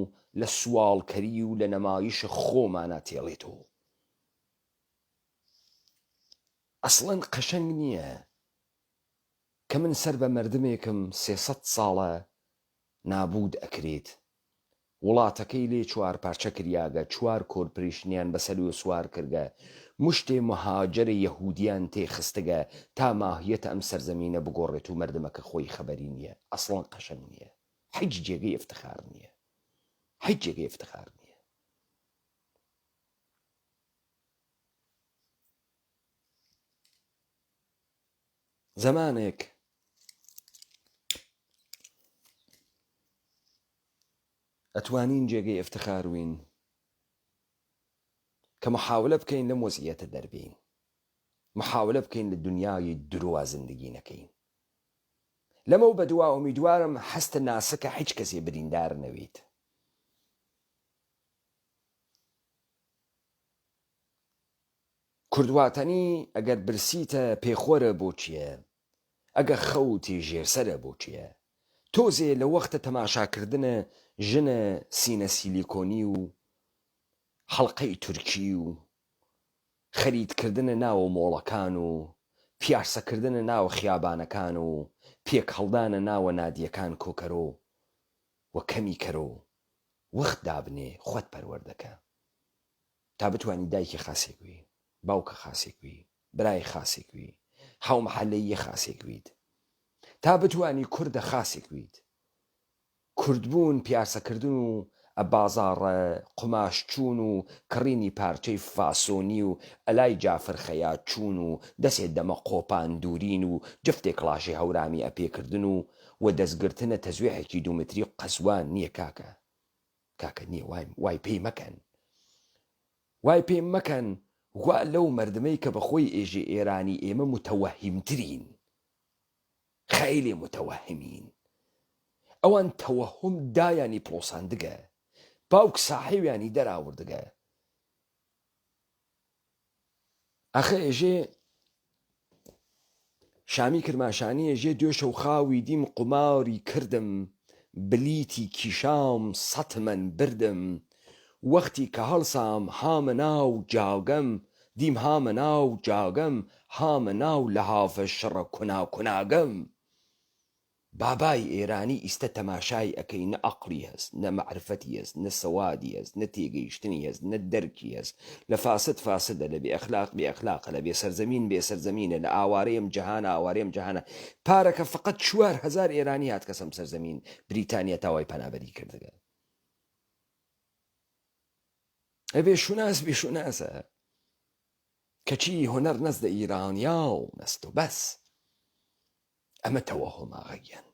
لە سواڵکەری و لە نەمایش خۆمانا تێڵێتۆ. ئەسڵەن قەشەنگ نییە کە من سەر بە مەردمێکم 300 ساڵە نابوود ئەکرێت. وڵاتەکەی لێ چوارپارچە کریاگە، چوار کۆرپریشنیان بە سەروێ سوار کردگە، مشتێ مهاجەرە یەهوودیان تێ خستگە تا ماهیەتە ئەم سەرزەمینە بگۆڕێت و مەردمەکە خۆی خەبەری نییە، ئەسڵەن قەشەنگ نییە. حیچ جێگەی ئفتخار نییە. حیچ جێگەی ئفتخار نییە. زەمانێک ئەتوانین جێگەی ئفتخار وین کە محاولە بکەین لەم وەزعیەتە دەربێین، محاولە بکەین لە دنیای درۆا زندگی نەکەین. لەمەو بەدوا ئومیدوارم هەستە ناسکە حیچ کەسێ بریندار نەویت. کوردواتەنی ئەگەر برسیتە پێخۆرە بۆ چیە؟ ئەگە خەو تێ ژێرسەرە بۆ چیە؟ تۆزێ لە وەختە تەماشاکردنە ژنە سینە سیلیکۆنی و حەڵقەی تورکی و خەریت کردنە ناوە مۆڵەکان و پیاسە کردنە ناوە خیابانەکان و پێک هەڵدانە ناوە نادیەکان کۆکەرۆ و کەمی کەرۆ وەخت دابنێ خوەت پەروەردە کە تا بتوانی دایکی خاسێک وی باوکە خاسێک وی برای خاسێک وی هاومەحەلەییە خاسێک ویت تا بتوانی کوردە خاسێک ویت کوردبوون پیاسەکردن و ئە بازاڕە قوماش چوون و کڕینی پارچەی فاسۆنی و ئەلای جافر خەیات چوون و دەسێ دەمە قۆپان دوورین و جفتێ کڵاشێ هەورامی ئەپێکردن و وە دەس گرتنە تەزوێحێکی دوومتری قەزوان نیە کاکە کاکە نیە وای وای پێی مەکەن وای پێ مەکەن وا لەو مەردمەی کە بە خۆی ئێژێ ئێرانی ئێمە متەوەهیمترین خەیلێ متەوەهمین ئەوان تەوەهوم دایانی پڵۆساندگە باوک ساحێویانی دەراوردگە ئەخە ئێژێ شامی کرماشانی ئێژێ دوێشەو خاوی دیم قوماری کردم بلیتی کیشام سەتمەن بردم وەختی کە هەڵسام هامە ناو جاگەم دیم هامە ناو جاگەم هامە ناو لەهافە شڕە کونا کوناگەم. بابای ئێرانی ئیستە تەماشای ئەکەی نە ئەقڵی هەس نە مەعرفەتی هەس نە سەوادی هەس نە تێگەیشتنی هەس نە دەرکی هەس لە فاسد فاسدە لە بێ ئەخلاق بێ ئەخلاقە لە بێ سەرزەمین بێ سەرزەمینە لە ئاوارەی ئەم جەهانە ئاوارەی ئەم جەهانە پارەکە فەقەت 4000 ئێرانی هاتکەسە ئەم سەرزەمین بریتانیا تاوای پەنابەری کردگە ئە بێ شوناس بێ شوناسە کەچی هونەر نەزدە ئیرانیا و نەست و بەس ئەمە تەوەهۆم ئاغا گیان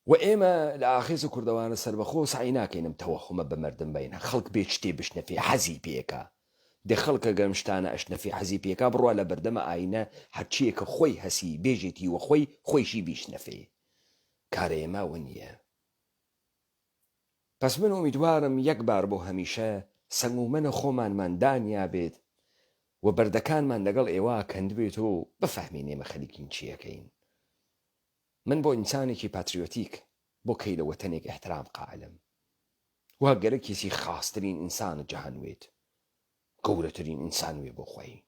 و ئێمە لە ئاخێز و کوردەوانە سەربەخۆ سەعی ناکەین ئەم تەوەهۆمە بە مەردم بەین خەڵک بێ شتێ بشنەفێ حەزی پێکا دێ خەڵکە گەر ئەم شتانە ئەشنەفێ حەزی پێکا بڕوا لە بەردەمە ئاینە هەرچییە کە خۆی هەسی بێژێتی وە خۆی خۆیشی بیشنەفێ کارە ئێمە ئەوە نییە پەس من ئومیدوارم یەک بار بۆ هەمیشە سەنگ و مەنە خۆمانمان دانیابێت و بەردەکانمان لەگەڵ ئێوە کەندبێت و بفەهمین ئێمە خەریکین چی ئەکەین. من بۆ ئینسانێکی پاتریۆتیک بۆ کەی لە وەتەنێک ئیحترام قائلم وا گەرەکیسی خاسترین ئینسان جەهان وێت گەورەترین ئینسان وێ بۆ خوەی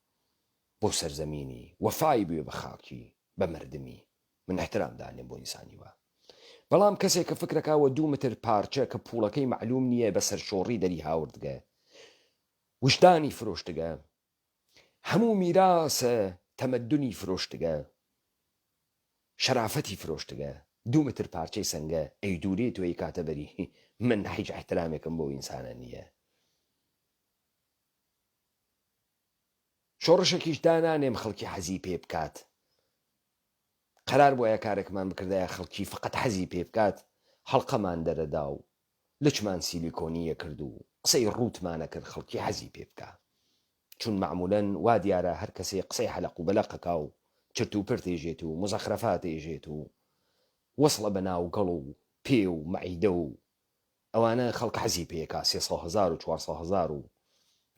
بۆ سەرزەمینی وەفای بوێ بە خاکی بە مەردمی من ئیحترام دانێم بۆ ئینسانی وا بەڵام کەسێک کە فکرەکا وە دوو متر پارچە کە پوڵەکەی مەعلوم نییە بە سەرشۆڕی دەری هاوردگە وژدانی فرۆشتگە هەموو میراسە تەمەدونی فرۆشتگە شەرافەتی فرۆشتگە دوو متر پارچەی سەنگە ئەیدورێت و ئەیکاتە بەری من هیچ ئیحترامێکم بۆ ئینسانە نییە شۆڕشێکیش دانانێم خەڵکی حەزی پێ بکات قەرار بوایە کارێکمان بکردایە خەڵکی فەقەت حەزی پێ بکات حەڵقەمان دەرەدا و لچمان سیلیکۆنی ئەکرد و قسەی ڕووتمان ئەکرد خەڵکی حەزی پێ بکا چون مەعمولەن وا دیارە هەر کەسێ قسەی حەلەق و بەلەق ئەکا و چرت و پرت ئێژێت و موزەخرەفات ئێژێت و وەسڵە بە ناوگەڵ و پێ و مەعیدە و ئەوانە خەڵک حەزی پێ ئەکا سێسەد هەزار و چوارسەد هەزار و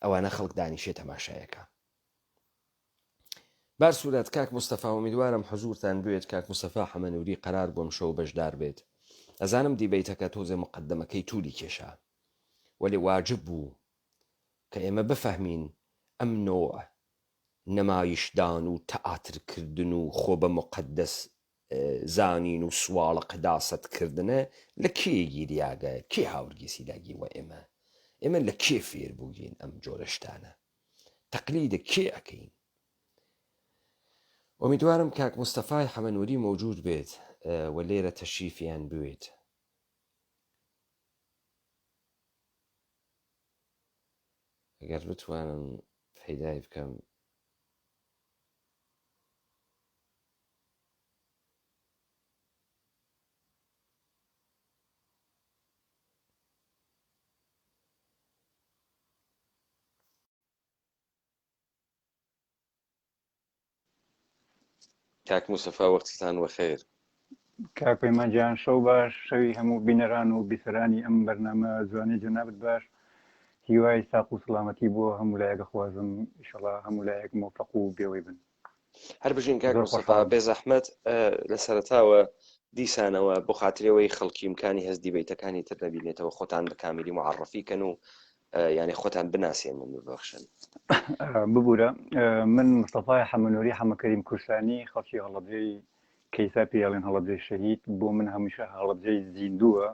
ئەوانە خەڵک دانیشێ تەماشای ئەکا. بار سورەت کاک مستەفا ئومیدوارم حزورتان بوێت کاک مستەفا حەمە نوری قەرار بوو ئەمشەو بەشدار بێت ئەزانم دیبەیتەکە تۆزێ مقەدەمەکەی تولی کێشا وەلێ واجب بوو کە ئێمە بفەهمین ئەم نۆع نەمایشدان و تەئاتر کردن و خۆ بە موقەدەس. زانین و سواڵە قداسەت کردنە لە کێ گیریاگە؟ کێ هاورگیسی لاگی وە ئێمە؟ ئێمە لە کێ فێر بووگین ئەم جۆرە شتانە؟ تەقلیدە کێ ئەکەین؟ ئومیدوارم کاک مستەفای حەمەنوری مەوجود بێت و لێرە تەشریفیان بوێت. ئەگەر بتوانم پەیدای بکەم. کاک مستەفا وەختتان وەخێر. کاک پەیمان گیان شەو باش شەوی هەموو بینەران و بیسەرانی ئەم بەرنامە جوانەی جەنابت باش هیوای ساق و سڵامەتی بۆ هەموو لایەک ئەخوازم ئیشەڵا هەموو لایەک مۆفەق و بێوەی بن. هەر بژین کاک زۆر مستەفا خۆشحاڵم. بێزەحمەت لە سەرەتاوە دیسانەوە بۆ خاترەوەی خەڵکی ئیمکانی هەست دیبەیتەکانی تر نەبینێتەوە خۆتان بە کامیلی معەڕەفی کەن و یانی خۆتان بناسێنن ببەخشن. ببورە من مستەفای حەمەنوری حەمەکەریم کورسانی خەڵکی هەڵەبجەی کەیسا پێی ئەڵێن هەڵەبجەی شەهید بۆ من هەمیشە هەڵەبجەی زیندووە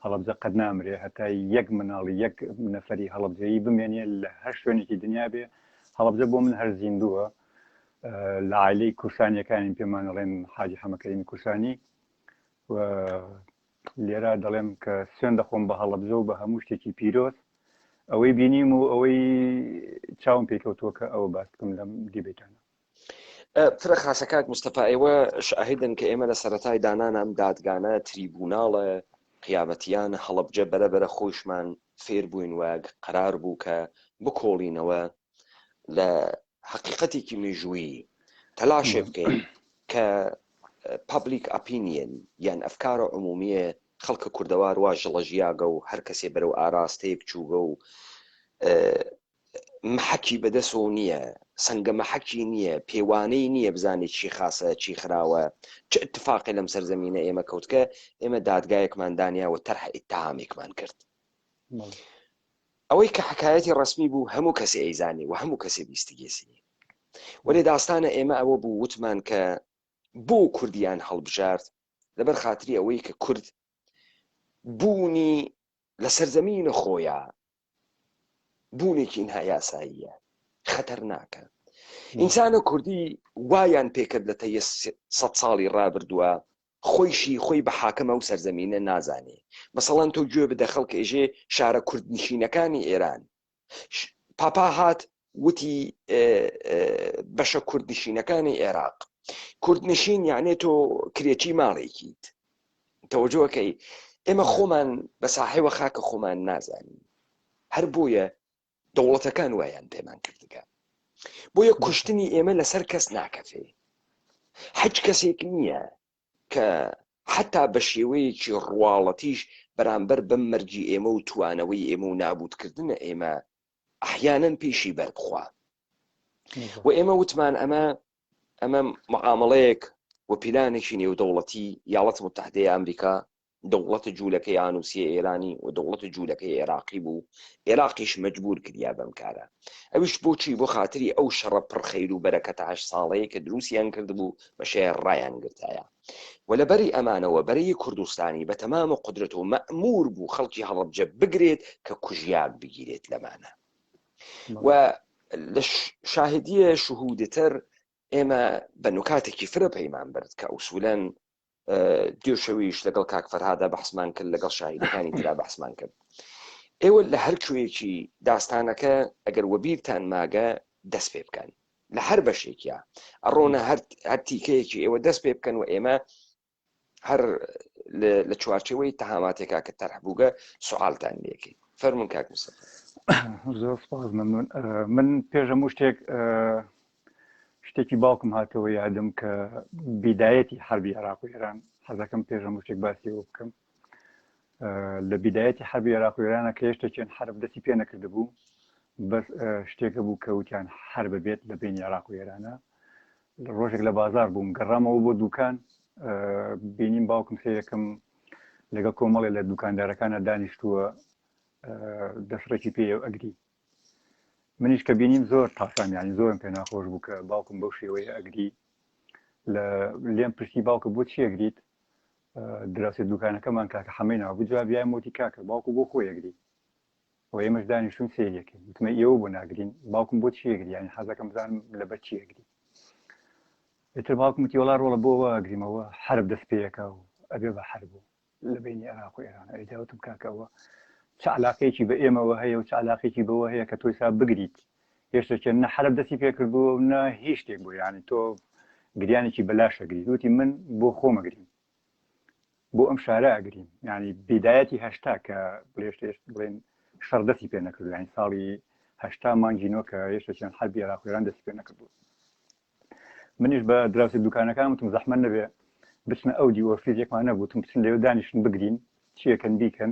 هەڵەبجە قەت نامرێ هەتا یەک مناڵی یەک نەفەری هەڵەبجەیی بمێنێ لە هەر شوێنێکی دنیا بێ هەڵەبجە بۆ من هەر زیندووە لە عایلەی کورسانیەکانین پێمان ئەڵێن حاجی حەمەکەریمی کورسانی و لێرە دەڵێم کە سوێن دەخۆم بە هەڵەبجە و بە هەموو شتێکی پیرۆز ئەوەی بینیم و ئەوەی چاوم پێکەوتووە کە ئەوە باس بکەم لەم دیبەیتانە. فرە خاسە کاک مستەفا ئێوە شاهیدن کە ئێمە لە سەرەتای دانانە ئەم دادگانە تریبوناڵە قیامەتیان هەڵەبجە بەرە بەرە خۆیشمان فێر بووین و قەرار بوو کە بکۆڵینەوە لە حەقیقەتێکی مێژوویی تەلاشێ بکەین کە پبلیک ئەپینیەن یان ئەفکارە عمومیە خەڵکە کوردەوار وا ژڵەژیاگە و هەر کەسێ بەرەو ئاراستەیەک چووگە و محەکی بەدەسەوە نییە، سەنگە مەحەکی نییە، پێوانەی نییە بزانێ چی خاسە چی خراوە، چ ئیتفاقێ لەم سەرزەمینە ئێمە کەوتگە، ئێمە دادگایەکمان دانیا و تەرح ئیتهامێکمان کرد. ئەوەی کە حەکایەتی ڕەسمی بوو هەموو کەسێ ئەیزانی و هەموو کەسێ بیستگێسی. وەلێ داستانە ئێمە ئەوە بوو وتمان کە بۆ کوردیان هەڵبژارد لەبەر خاتری ئەوەی کە کورد بوونی لە سەرزەمینە خۆیا بوونێکی نایاساییە خەتەرناکە ئینسانە کوردی وایان پێکرد لە تەیە سە ساڵی ڕابردووە خۆیشی خۆی بە حاکمە و سەرزەمینە نازانێ مەسەڵەن تۆ گوێ بدە خەڵک ئێژێ شارە کوردنشینەکانی ئێران پاپا هات وتی بەشە کوردنشینەکانی عێراق کوردنشین یانێ تۆ کرێچی ماڵێکیت تەوەجۆکەی ئێمە خۆمان بە ساحێوە خاکە خۆمان نازانین هەر بۆیە دەوڵەتەکان وایان پێمان کردگە بۆیە کوشتنی ئێمە لەسەر کەس ناکەفێ هەچ کەسێک نییە کە حتا بە شێوەیەکی ڕواڵەتیش بەرامبەر بەم مەرگی ئێمە و توانەوەی ئێمە و نابوتکردنە ئێمە ئەحیانەن پێشی بەر بخوا و ئێمە وتمان ئەمە ئەمە معامڵەیەک و پیلانێکی نێودەوڵەتی یاڵەت متحدەی ئەمریکا دەوڵەتە جوولەکەی ئانووسیە ئێرانی و دەوڵەتە جوولەکەی عێراقی بوو عێراقیش مەجبور کریا بەم کارە ئەویش بۆچی بۆ خاتری ئەو شەڕە پڕ خەیر و بەرەکەتە هەشت ساڵەیە کە دروستیان کردبوو بە شێر ڕایان گرتایە و لەبەری ئەمانەوە بەرەی کوردستانی بە تەمام و قودرەت و مەئموور بوو خەڵکی هەڵەبجە بگرێت کە کوژیاک بگیرێت لەمانە و لە شاهدیە شهودتر ئێمە بە نوکاتێکی فرە پەیمان برد کە ئوسولەن دوێ شەویش لەگەڵ کاک فەرهادا بەحسمان کرد لەگەڵ شاهیدەکانی ترا بەحسمان کرد ئێوە لە هەر کوێیەکی داستانەکە ئەگەر وەبیرتان ماگە دەست پێ بکەن لە هەر بەشێکیا ئەڕۆنە هەر هەر تیکەیەکی ئێوە دەست پێ بکەن و ئێمە هەر لە چوارچەوەی تەهاماتێکا کە تەرح بووگە سوالتان لێکەین فەرمونون کاک مستەفا زۆر سپاس مەمنون من پێش هەموو شتێک شتێکی باوکم هاتەوە یادم کە بیدایەتی حربی عێراق و ئێران حەزەکەم پێش هەموو شتێک باسی ئەوە بکەم لە بیدایەتی حربی عێراق و ئێرانە کە هێشتا چێن حرب دەستی پێ نەکردبوو بەس شتێکە بوو کە وتیان حربە بێت لە بینی عێراق و ئێرانە ڕۆژێک لە بازار بووم گەڕامەوە بۆ دوکان بینیم باوکم سەیرەکەم لەگەڵ کۆمەڵێ لە دوکاندارەکانە دانیشتووە دەسڕێکی پێ ئەگری منیش کە بینیم زۆر تاسام یانی زۆرم پێ ناخۆش بوو کە باوکم بەو شێوەیە ئەگری. لە لێم پرسی باوکە بۆ چی ئەگریت دراوسێ دوکانەکەمان کاکە حەمەی ناوبوو جواب یایم وتی کاکە باوکو بۆ خۆی ئەگری و ئێمەش دانیشتون سەیرەکەین وتمە ئێوە بۆ ناگرین باوکم بۆ چی ئەگری یانی حەزەکەم بزانم لەبەر چی ئەگری ئیتر باوکم وتی وەڵا ڕۆڵە بۆ وا ئەگریمەوە حەرب دەست پێیەکە و ئەبێ بە حەرب و لە بینی عێراق و ئێران ئەی جا وتم کاکە ئەوە چ علاقەیەکی بە ئێمەوە هەیە و چ علاقێکی بەوە هەیە کە تۆی سا بگریت هێشتا چێن نە حەرب دەستی پێکردووە و نە هیچ شتێک بۆ یعنی تۆ گریانێکی بەلاشە گریت وتی من بۆ خۆمەگریم بۆ ئەم شارە ئەگریم یعنی بیدایەتی هەشتا کە بڵێشتێش بڵێن شەڕ دەستی پێ نەکردو یعنی ساڵی هەشتا مانگی نۆ کە هێشتا چەند حەربی عێراق و ئێران دەستی پێ نەکردو منیش بە دراوسێ دوکانەکان وتم زەحمەت نەبێ بچنە ئەو دی ئۆفیسێکمان نەبوو وتم بچن لەوێ دانیشن بگرین چیەکەن بیکەن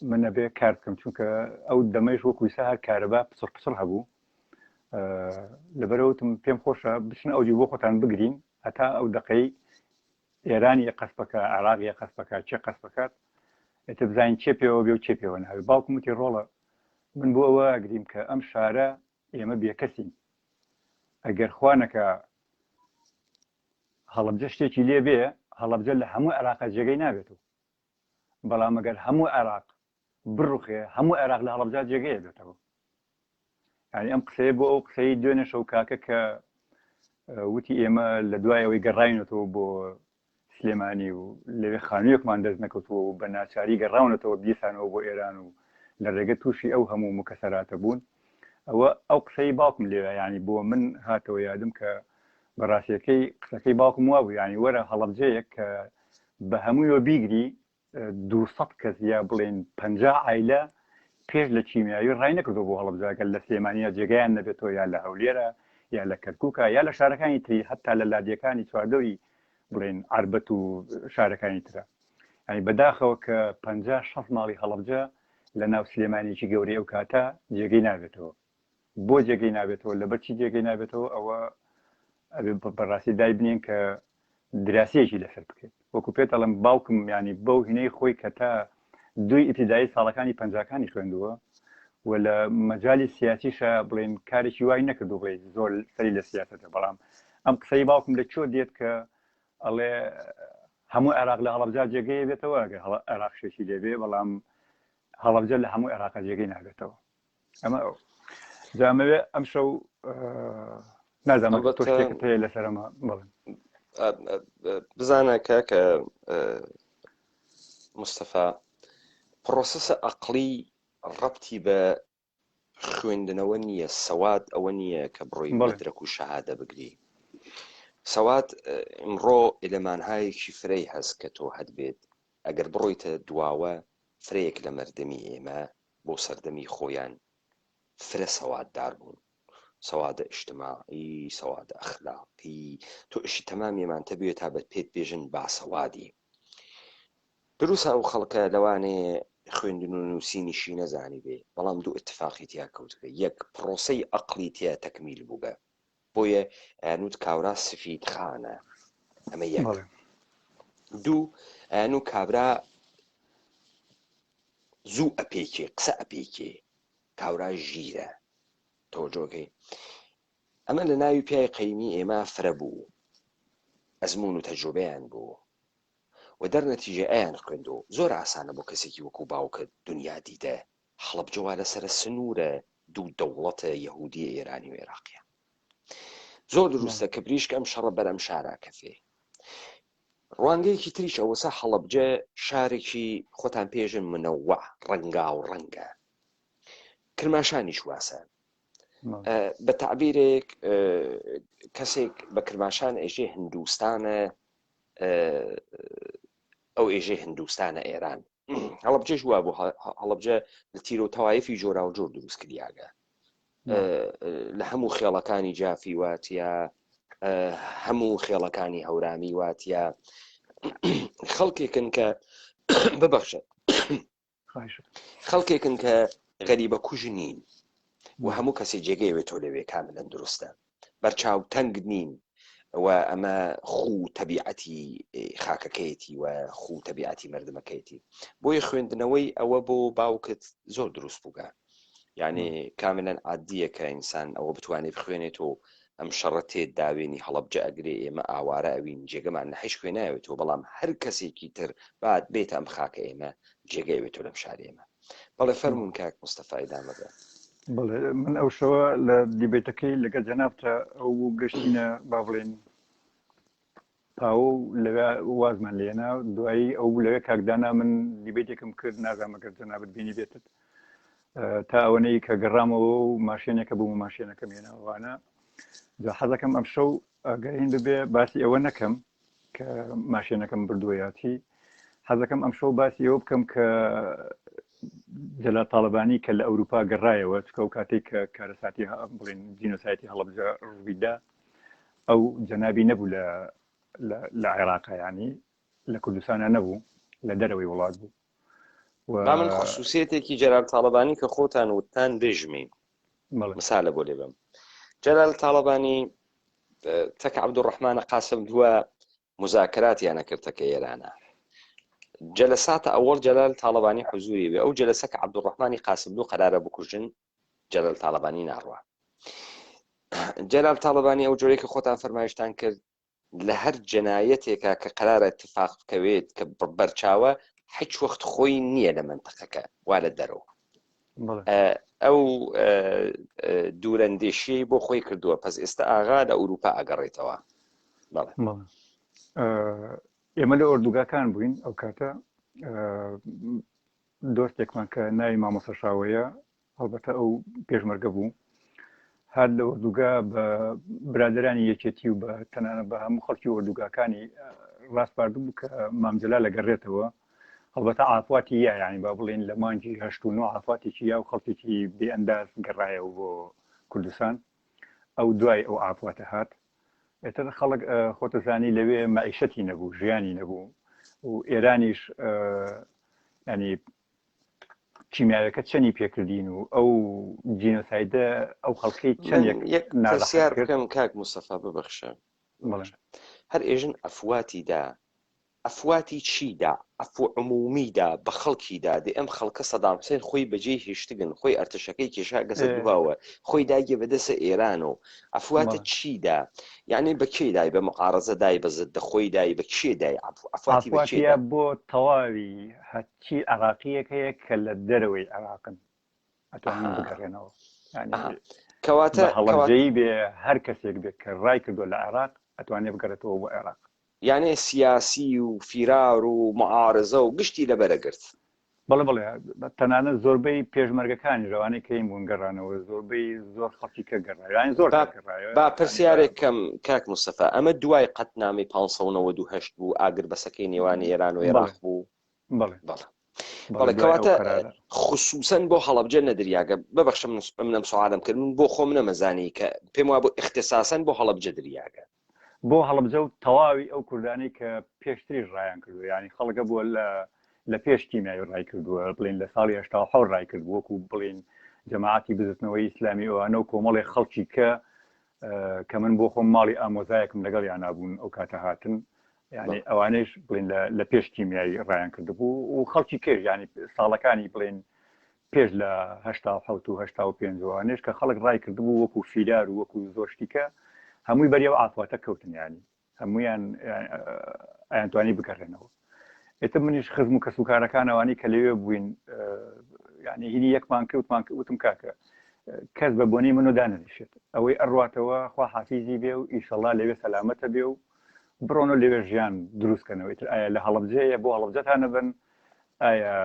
من ئەبێ کار بکەم چونکە ئەو دەمەیش وەکو ئیسا هەر کارەبا پچڕ پچڕ هەبوو لەبەرەوتم پێم خۆشە بچن ئەو دی بۆ خۆتان بگرین هەتا ئەو دقەی ئێرانی قەسپەکە عراقی قەسپەکە چێ قەسپەکات ئێتە بزانین چێ پێوە بێ و چێ پێوە ناوێ باوکم وتی ڕۆڵە من بۆ ئەوە ئەگریم کە ئەم شارە ئێمە بێکەسین ئەگەر خوا نەکا هەڵەبجە شتێکی لێ بێ هەڵەبجە لە هەموو عێراقا جێگەی نابێتەوە بەڵام ئەگەر هەموو عێراق بڕوخێ هەموو عێراق لە هەڵەبجە جێگەیە بێتەوە یعنی ئەم قسەیە بۆ ئەو قسەی دوێنێ شەو کاکە کە وتی ئێمە لە دوای ئەوەی گەڕاینەتەوە بۆ سلێمانی و لەوێ خانوویەکمان دەست نەکەوتووە و بە ناچاری گەڕاونەتەوە دیسانەوە بۆ ئێران و لە ڕێگە تووشی ئەو هەموو مکەسەراتە بوون ئەوە ئەو قسەی باوکم لێوە یانی بۆ من هاتەوە یادم کە بە ڕاستیەکەی قسەکەی باوکم وابوو یانی وەرە هەڵەبجەیەک کە بە هەموویەوە بیگری 200 کەس یا بڵێن 50 عایلە پێش لە کیمیاوی ڕای نەکردو بۆ هەڵەبجە گەر لە سلێمانیا جێگایان نەبێتەوە یا لە هەولێرە یا لە کەرکوکە یا لە شارەکانی تری هەتا لە لادیەکانی چواردەوری بڵێن عربەت و شارەکانی ترە ینی بەداخەوە کە 50 شەست ماڵی هەڵەبجە لە ناو سلێمانێکی گەورەی ئەو کاتە جێگەی نابێتەوە بۆ جێگەی نابێتەوە لەبەر چی جێگەی نابێتەوە ئەوە ئەبێ بەڕاستی دای بنێن کە دراسەیەکی لەسەر بکرێت وەکو پێت ئەڵێم باوکم ینی بەو هینەی خۆی کە تا دوی ئیبتیدایی ساڵەکانی پەنجاکانی خوێندووە و لە مەجای سیاسیشە بڵێن کارێکی وای نەکردو بڵێ زۆر سەری لە سیاستە بەڵام ئەم قسەی باوکم لە چۆ دێت کە ئەڵێ هەموو عێراق لە هەڵەبجە جێگەیە بێتەوە ئەگەر عێراق شێکی لێبێ بەڵام هەڵەبجە لە هەموو عێراقە جێگەی نابێتەوە ئەمە ئەو جامەوێ ئەم شەو نازانم تۆ شتێکت هەیە لەسەر ئەمە بڵێن بزانە کاکە مستەفا پرۆسەسە ئەقلی ڕەبتی بە خوێندنەوە نییە سەواد ئەوە نییە کە بڕۆی مەدرەک و شەهادە بگری سەواد ئمڕۆ ئلەمانهایەکی فرەی هەست کە تۆ هەت بێت ئەگەر بڕۆیتە دواوە فرەیەک لە مەردمی ئێمە بۆ سەردەمی خۆیان فرە سەواددار بوون سەوادە ئیجتماعی سەوادە ئەخلاقی تۆ ئشی تەمامیەمان تەبێ تا بە پێت بێژن باسەوادی دروسە ئەو خەڵکە لەوانەیە خوێندن و نووسینیشی نەزانیبێ بەڵام دوو ئیتفاقی تیا کەوتگە یەک پرۆسەی ئەقڵی تیا تەکمیل بووگە بۆیە ئەیانوت کاورا سفید خانە ئەمە یەک دوو ئەیانو کابرا زوو ئەپێکێ قسە ئەپێکێ کاورا ژیرە تەوەجۆکەی ئەمە لە ناوی پیای قەیمی ئێمە فرە بوو ئەزمون و تەجروبەیان بوو و دەرنەتیجە ئەیان خوێندۆ زۆر ئاسانە بۆ کەسێکی وەکو باوکت دونیا دیدە هەڵەبجە وا لەسەرە سنورە دوو دەوڵەتە یەهودیە ئێرانی و ئێراقیە زۆر دروستە کە بریشک ئەم شەڕە بەر ئەم شارە کەفێ ڕوانگەیەکی تریش ئەوەسا هەڵەبجە شارێکی خۆتان پێژن منەوە ڕەنگا و ڕەنگە کرماشانیش واسە بە تعبیرێک کەسێک بە کرماشان ئێژێ هندوستانە ئەو ئێژەی هندوستانە ئێران هەڵەبجەش وا بوو هەڵەبجە لە تیرە و تەوایفی جۆراوجۆر دروست کریاگە لە هەموو خێڵەکانی جافی واتە هەموو خێڵەکانی هەورامی واتە خەڵکێکن کە ببەخشە خەڵکێکن کە غەریبە کوژ نین و هەموو کەسی جێگەی وێ تۆ لەوێ کاملەن دروستە بەرچاو تەنگ نین و ئەمە خوو تەبیعەتی خاکەکەیەتی و خوو تەبیعەتی مردمەکەیەتی بۆیە خوێندنەوەی ئەوە بۆ باوکت زۆر دروست بووگە یعنی کاملا عادیە کە ئینسان ئەوە بتوانێت بخوێنێت و. ئەم شەڕە تێت داوێنی هەڵەبجە ئەگرێ ئێمە ئاوارە ئەوین جێگەمان لە حیچ کوێ ناوێتەوە بەڵام هەر کەسێکی تر بات بێتە ئەم خاکە ئێمە جێگە ئەوێتەوە لەم شاری ئێمە. بەڵێ فەرموون کاک مستەفا ئیدامە بە. بەڵێ من ئەو شەوە لە دیبەیتەکەی لەگەڵ جەنابتە ئەو گەشتینە با بڵێین پاوە و لەوێ وازمان لێنا دوایی ئەو بوو لەوێ کاکدانا من دیبەیتێکم کرد نازانم گەر جەنابت بینی بێتت تا ئەوەنەی کە گەڕامەوە و ماشێنێکە بووم و ماشێنەکەم هێناوانە جا حەزەکەم ئەم شەو ئەگەرین ببێ باسی ئەوە نەکەم کە ماشێنەکەم بردووە یاچی حەزەکەم ئەم شەو باسی ئەوە بکەم کە جەلال تاڵەبانی کە لە ئەوروپا گەڕایەوە چکە و کاتێک کە کارەساتی بڵێن جینۆسایتی هەڵەبجە ڕوویدا ئەو جەنابی نەبوو لە لە عێراقا ینی لە کوردستانە نەبوو لە دەرەوەی وڵات بوو با من خصوصیتێکی جەلال تاڵەبانی کە خۆتان وتان بێژمین مثالە بۆ لێ بم جەلال تاڵەبانی تەک عەبدوڕەحمانە قاسم دووە مزاکراتیانە کرد تەکە ئێرانە جەلەساتە ئەوەڵ جەلال تاڵەبانی حزوری بێ ئەو جەلەسە کە عەبدوڕەحمانی قاسملوو قەرارە بکوژن جەلال تاڵەبانی ناڕوا جەلال تاڵەبانی ئەو جۆرەی کە خۆتان فەرمایشتان کرد لە هەر جەنایەتێکا کە قەرارە اتفاق بکەوێت کە بەرچاوە هیچ وەخت خۆی نییە لە مەنتەقەکە وا لە دەرەوە ئەو دوورەندێشیی بۆ خۆی کردووە پس ئێستا ئاغا لە ئەوروپا ئەگەڕێتەوە بەڵێ ئێمە لە ئۆردوگاکان بووین ئەو کاتە دۆستێکمان کە ناوی مامۆستا شاوەیە هەڵبەتە ئەو پێشمەرگە بوو هات لە ئۆردوگا بە برادرانی یەکێتی و بە تەنانە بە هەموو خەڵکی ئۆردوگاکانی ڕاسپاردبوو کە مامجللا لەگەڕێتەوە هەڵبەتە عافواتی یا یعنی با بڵێن لە مانگی هەشت و نۆ عافاتێکی یا و خەڵکێکی بێئەنداز گەڕایەوە بۆ کوردستان ئەو دوای ئەو عافواتە هات ئێتر خەڵک خۆتەزانی لەوێ مەعیشەتی نەبوو ژیانی نەبوو و ئێرانیش ینی کیمیاوەکە چەنی پێکردین و ئەو جینۆسایدە ئەو خەڵکی چەندێک یەک پرسیار بکەم کاک مستەفا ببەخشە هەر ئێژن ئەفواتی دا ئەفواتی چی دا عەفو عمومی دا بە خەڵکی دا دێ ئەم خەڵکە سەدام حسێن خۆی بەجێی هێشتگن خۆی ئەرتەشەکەی کێشا گەسە دواوە خۆی داگێ بە دەسە ئێرانۆ عەفواتە چی دا یعنی بە کێ دای بە معارەزە دای بە زدە خۆی دای بە کێ دای عەفو عەفواتی بە کێ دا بۆ تەواوی هەرچی عێراقییەک هەیە کە لە دەرەوەی عێراقن ئەتوانن بگەڕێنەوە کەواتە هەڵەبجەیی بێ هەر کەسێک بێت کە ڕای کردووە لە عێراق ئەتوانێت بگەڕێتەوە بۆ عێراق. یانێ سیاسی و فیرار و معارزە و گشتی لەبەرە گرت. بەڵێ بەڵێ تەنانەت زۆربەی پێشمەرگەکانیش ئەوانەی کە این بوون گەڕانەوە زۆربەی زۆر خەڵکی کە گەڕایەوە یانی زۆر با کەس گەڕایەوە با یانی بە پرسیارێک کەم کاک مستەفا ئەمە دوای قەتنامەی 598 بوو ئاگربەسەکەی نێوان ئێران و بەڵێ ئێراق بوو بەڵێ بەڵێ بەڵێ بەڵێ دوای ئەو کەواتە قەرارە خصوصا بۆ هەڵەبجە نەدریاگە ببەخشە من منم سوالم کرد من بۆ خۆم نەمەزانی کە پێم وابوو اختصاصا بۆ هەڵەبجە دریاگە بۆ هەڵەبجە و تەواوی ئەو کوردانەی کە پێشتریش ڕایان کردووە یعنی خەڵکە بووە لە لە پێش کیمیاوی ڕای کردووە بڵین لە ساڵی 1970 ڕای کرد وەکو بڵین جەماعەتی بزوتنەوەی ئیسلامی ئەوانە و کۆمەڵی خەڵکی کە کە من بۆ خۆم ماڵی ئامۆزایەکم لەگەڵ یانابوون ئەو کاتە هاتن یعنی ئەوانەیش بڵین لە پێش کیمیایی ڕایان کردبوو و خەڵکی کێش ینی ساڵەکانی بڵین پێش لە 87 و 85 ئەوانەیش کە خەڵک ڕای کردبوو وەکو فیرار و وەکو زۆر شتیکە هەمووی بەریەوە ئافاتە کەوتن ینی هەمویان ئەیانتوانی بگەڕێنەوە ئێتر منیش خزم و کەسوکارەکان ئەوانەی کە لەوێ بووین یعنی هینی یەکمان کەوتمان وتم کاکە کەس بە بۆنەی منۆ دانەنیشێت ئەوەی ئەڕواتەوە خوا حافیزی بێ و ئیشەڵا لەوێ سەلامەتە بێ و بڕۆنە لەوێ ژیان دروستکەنەوە ئیتر ئایا لە هەڵەبجەیە بۆ هەڵەبجەتانە بن ئایا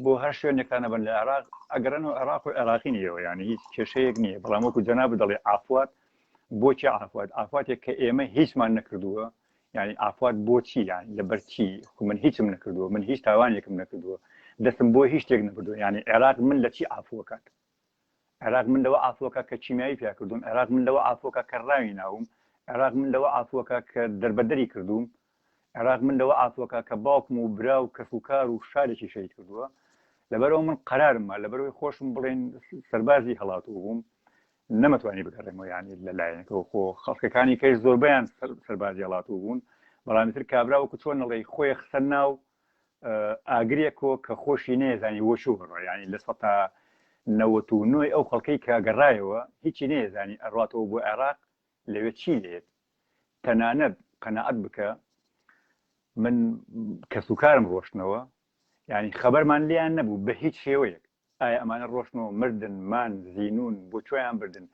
بۆ هەر شوێنێکتانە بن لە عێراق ئەگەرن و عێراق و عێراقی نیەوە یعنی هیچ کێشەیەک نییە بەڵام وەکو جەناب دەڵێ عافوات بۆچی عافوات عافواتێک کە ئێمە هیچمان نەکردووە یعنی عافوات بۆچی یعنی لەبەر چی خو من هیچم نەکردووە من هیچ تاوانێکم نەکردووە دەستم بۆ هیچ شتێک نەبردووە یعنی عێراق من لە چی عافوەکات عێراق من لەوە عافوەکە کە کیمیایی پیا کردوم عێراق من لەوە عافوەکە کە ڕاوی ناوم عێراق من لەوە عافوەکە کە دەربەدەری کردوم عێراق من لەوە عافوەکە کە باوکم و برا و کەس و کار و شارێکی شەهید کردووە لەبەرەوە من قەرارم ما لەبەرەوەی خۆشم بڵێن سەربازی هەڵاتوو بووم نەمەتوانی بگەڕێمەوە یعنی لە لایەنەکەەوە خۆ خەڵکەکانی کەش زۆربیان سەربازی هەڵاتوو بوون بەڵام تر کابرا وەکو چۆن نەڵێی خۆی خسە ناو ئاگرێکۆ کە خۆشی نەیەزانی بۆ چوو بڕۆ یعنی لە سەتا نەوەت و نۆی ئەو خەڵکەی کە گەڕایەوە هیچی نەیەزانی ئەڕاتەوە بۆ عێراق. لەوێ چی لێت تەنانەت قەناعەت بکە من کەسوکارم ڕۆشتنەوە یعنی خەبەرمان لێیان نەبوو بە هیچ شێوەیەک ئایا ئەمانە ڕۆشتنەوە مردن مان زینون بۆ کوێیان بردن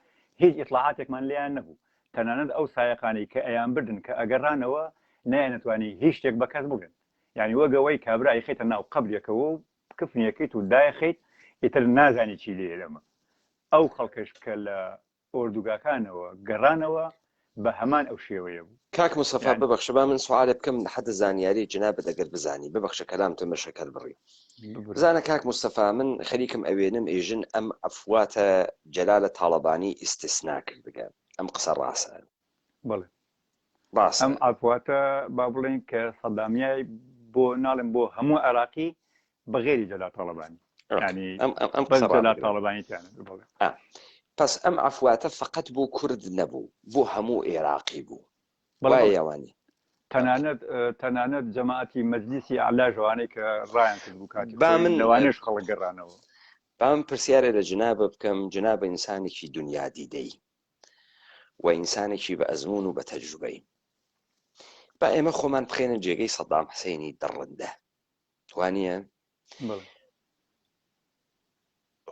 هیچ ئیتڵاعاتێکمان لێیان نەبوو تەنانەت ئەو سایەقانەی کە ئەیان بردن کە ئەگەڕانەوە نەیانەتوانی هیچ شتێک بە کەس بڵێن یعنی وەک ئەوەی کابرا ئەیخەیتە ناو قەبرێکەوە و کفنیەکەیت و دایخەیت ئیتر نازانی چی لێیە لەمە ئەو خەڵکەش کە لە ئۆردوگاکانەوە گەڕانەوە بە هەمان ئەو شێوەیە بوو. کاک مستەفا یانی. ببەخشە با من سوالێ بکەم لە حەد زانیاری جنابت ئەگەر بزانی ببەخشە کەلامتم بە شەکەر بڕی ببورە. بزانە کاک مستەفا من خەریکم ئەوێنم ئێژن ئەم عەفواتە جەلالە تاڵەبانی ئیستسنا کردگە ئەم قسە ڕاسە؟ بەڵێ. ڕاسە. ئەم عەفواتە با بڵێین کە سەدامیای بۆ ناڵێم بۆ هەموو عێراقی بە غێری جەلال تاڵەبانی یانی ئەم بەس جەلال تاڵەبانی تیانە بەڵێ. پس ئەم عەفواتە فقط بۆ کورد نەبوو بۆ هەموو ئێراقی بوو وایە یا وانیە؟ تەنانەت تەنانەت جەماعەتی مەجلیسی ئەعلاش ئەوانەی کە ڕایان کرد بوو کاتی خۆی لەوانەش خەڵک گەڕانەوە. با من پرسیارێ لە جنابە بکەم جنابە ئینسانێکی دنیا دیدەی و ئینسانێکی بە ئەزموون و بە تەجروبەی با ئێمە خۆمان بخەینە جێگەی سەدام حسێنی دڕندە وانە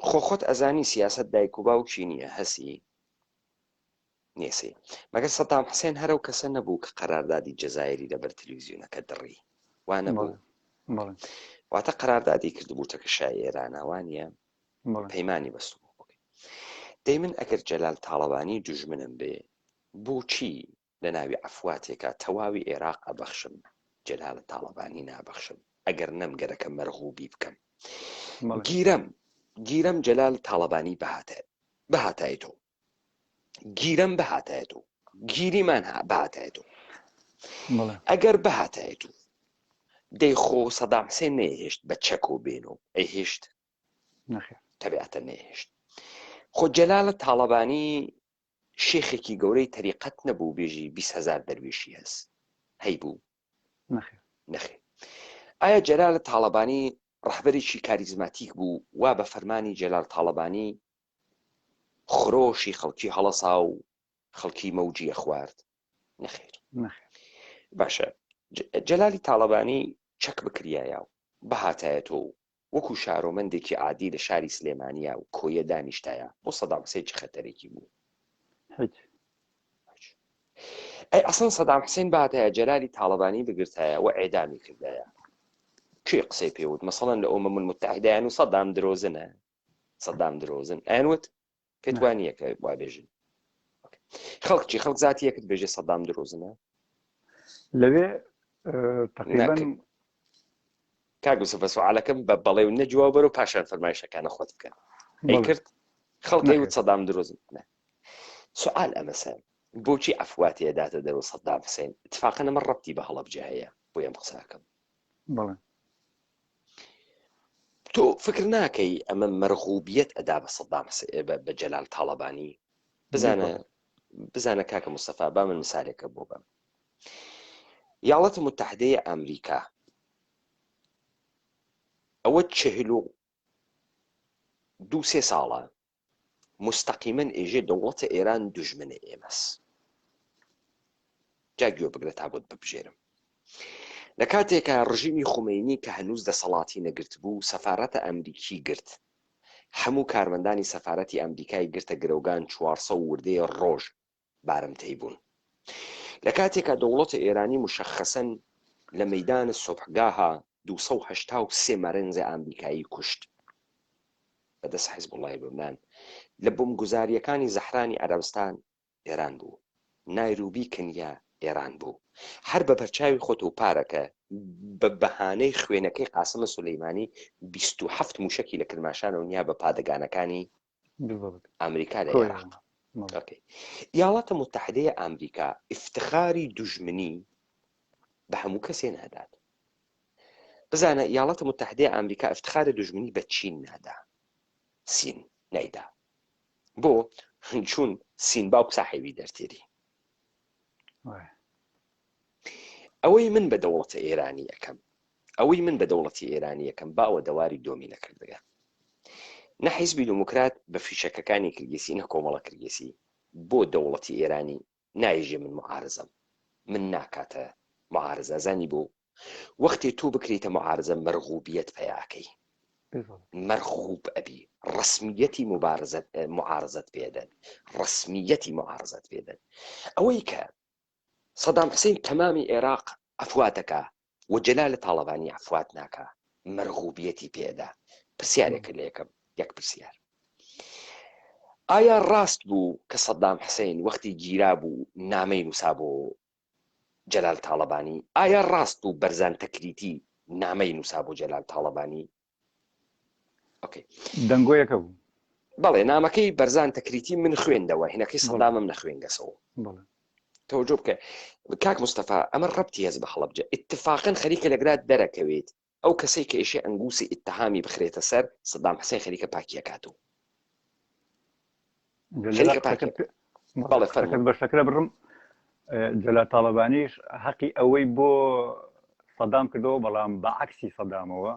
خۆ خۆت ئەزانی سیاست دایک و باوکی نییە هەسی نێسی مەگەر سەدام حسێن هەرو کەسە نەبوو کە قەراردادی جەزایری لەبەر تەلویزیۆنەکە دڕی وا نەبوو واتە قەراردادی کردبوو تەکە شای ئێرانە وانە پەیمانی بەستبوو دەی من ئەگەر جەلال تاڵەبانی دوژمنم بێ بۆچی لە ناوی عەفواتێکا تەواوی ئێراق ئەبەخشم جەلال تاڵەبانی نابەخشم ئەگەر نەم گەرەکە مەرغوبی بکەم گیرەم گیرەم جەلال تاڵەبانی بهاتە بهاتایتۆ گیرەم بهاتایەتۆ گیریمان ها بهاتایەتۆ ئەگەر بهاتایەتۆ دەی خۆ سەدام حسێن نەیهێشت بە چەک و بێن و ئەیهێشت تەبیعەتە نەیهێشت خۆ جەلالە تاڵەبانی شێخێکی گەورەی تەریقەت نەبوو بێژی 20هزار دەروێشی هەس هەیبوو نەخێر ئایا جەلالە تاڵەبانی ڕەهبەرێکی کاریزماتیک بوو وا بە فەرمانی جەلال تاڵەبانی خرۆشی خەڵکی هەڵەسا و خەڵکی مەوجی ئەخوارد نەخێر باشە جەلالی تاڵەبانی چەک بکریایە و بهاتایەتۆ و وەکو شارۆمەندێکی عادی لە شاری سلێمانیا و کۆیە دانیشتایە بۆ سەدام حسێن چ خەتەرێکی بوو؟ هیچ. ئەی ئەسڵەن سەدام حسێن بهاتایە جەلالی تاڵەبانی بگرتایە و ئێدامی کردایە کێ قسەی پێ وت مەسەڵەن لە ئومەم المتحدەیان و سەدام درۆزنە سەدام درۆزن ئەیان وت پێت وان نییە کە وا بێژن خەڵک چی خەڵک زاتی یەکت بێژێ سەدام درۆزنە لەوێ تقریبا کاک یوسف سوالەکەم بە بەڵێ و نەجواب بەرەو پاشان فەرمایشەکانە خۆت بکەن ئەی کرد خەڵک ئەی وت سەدام درۆزن نە سوال ئەمەسە بۆچی عەفواتی ئەداتە دەرەوە سەدام حسێن اتفاقا ئەمە ڕەبتی بە هەڵەبجە هەیە بۆ ئەم قساکەم بەڵێ تۆ فکر ناکەی ئەمە مەرغوبیەت ئەدا بە سەدام بە جەلال تاڵەبانی بزانە بزانە کاکە مستەفا با من مثالێکە بۆ بەم یاڵەت متحدەیە ئەمریکا ئەوە 42 سێ ساڵە مستەقیمەن ئێژێ دەوڵەتە ئێران دوژمنە ئێمەس جا گوێ بگرە تا بۆت ببژێرم لە کاتێکا ڕژیمی خومەینی کە هەنووز دەسەڵاتی نەگرتبوو سەفارەتە ئەمریکی گرت هەموو کارمەندانی سەفارەتی ئەمریکای گرتە گرەوگان 400 وردەیە ڕۆژ بارمتەی بوون. لە کاتێکا دەوڵەتە ئێرانی موشەخەسەن لە مەیدان سوبحگاها 283 مارێنزە ئامریکایی کوشت بە دەست حیزبوڵڵای لوبنان لە بۆمبگوزارییەکانی زەحرانی عەرەبستان ئێران بوو نایروبی کنیا ئێران بوو هەر بە بەرچاوی خۆتەوە پارەکە بە بەهانەی خوێنەکەی قاسمە سولەیمانی 27 موشەکی لە کرماشانەوە نیا بە پادگانەکانی ئەمریکا لە عێراق ئیاڵاتە متحدەیە ئەمریکا ئفتخاری دوژمنی بە هەموو کەسێ نادات بزانە ئیاڵاتە متحدەیە ئەمریکا ئفتخاری دوژمنی بە چین نادا سین نایدا بۆ چون سین باوک ساحێوی دەرتێری ئەوەی من بە دەوڵەتە ئێرانی ئەەکەم ئەوەی من بە دەوڵەتی ئێرانی ئەکەم باوە دەواری دۆمی نەکردگە نە حیزبی دموکرات بە فیشەکەکانی کرگیسی نە کۆمەڵە کرگیسی بۆ دەوڵەتی ئێرانی نایژێ من معارزەم من ناکاتە معارزە زانی بۆ وەختێ تۆ بکریتە معارزە مەرغوبیەت پەیاکەی مەرغوب ئەبی ڕسمیەتی مبارزەت معارزەت پێدەن ڕسمیەتی معارزەت پێدەن ئەوەی کە سەدام حسین تەمامی عێراق ئەفواتەکە و جەلال تاڵەبانی عەفوات ناکا مەرغوبیەتی پێدا پرسیارێکە لێکەم یەک پرسیار ئایا ڕاست بوو کە سەدام حسین وەختی گیرا بوو نامەی نووسا بۆ جەلال تاڵەبانی ئایا ڕاست بوو بەرزان تەکریتی نامەی نووسا بۆ جەلال تاڵەبانی ئۆکەی دەنگۆیەکە بوو بەڵێ نامەکەی بەرزان تەکریتی من خوێندەوە هینەکەی سەدامم نەخوێنگەسەوە تەوەجۆ بکە کاک مستەفا ئەمە ڕەبتی هەز بە هەڵەبجە اتفاقا خەریکە لەگرات دەرەکەوێت ئەو کەسەی کە ئێشێ ئەنگوسی ئیتهامی بخرێتە سەر سەدام حسێن خەریکە پاکیەکاتەوە خەریکە پاکیەکات بەڵێ فەرموو بە شەکرە بڕم جەلا تاڵەبانیش حەقی ئەوەی بۆ سەدام کردەوە بەڵام بە عەکسی سەدامەوە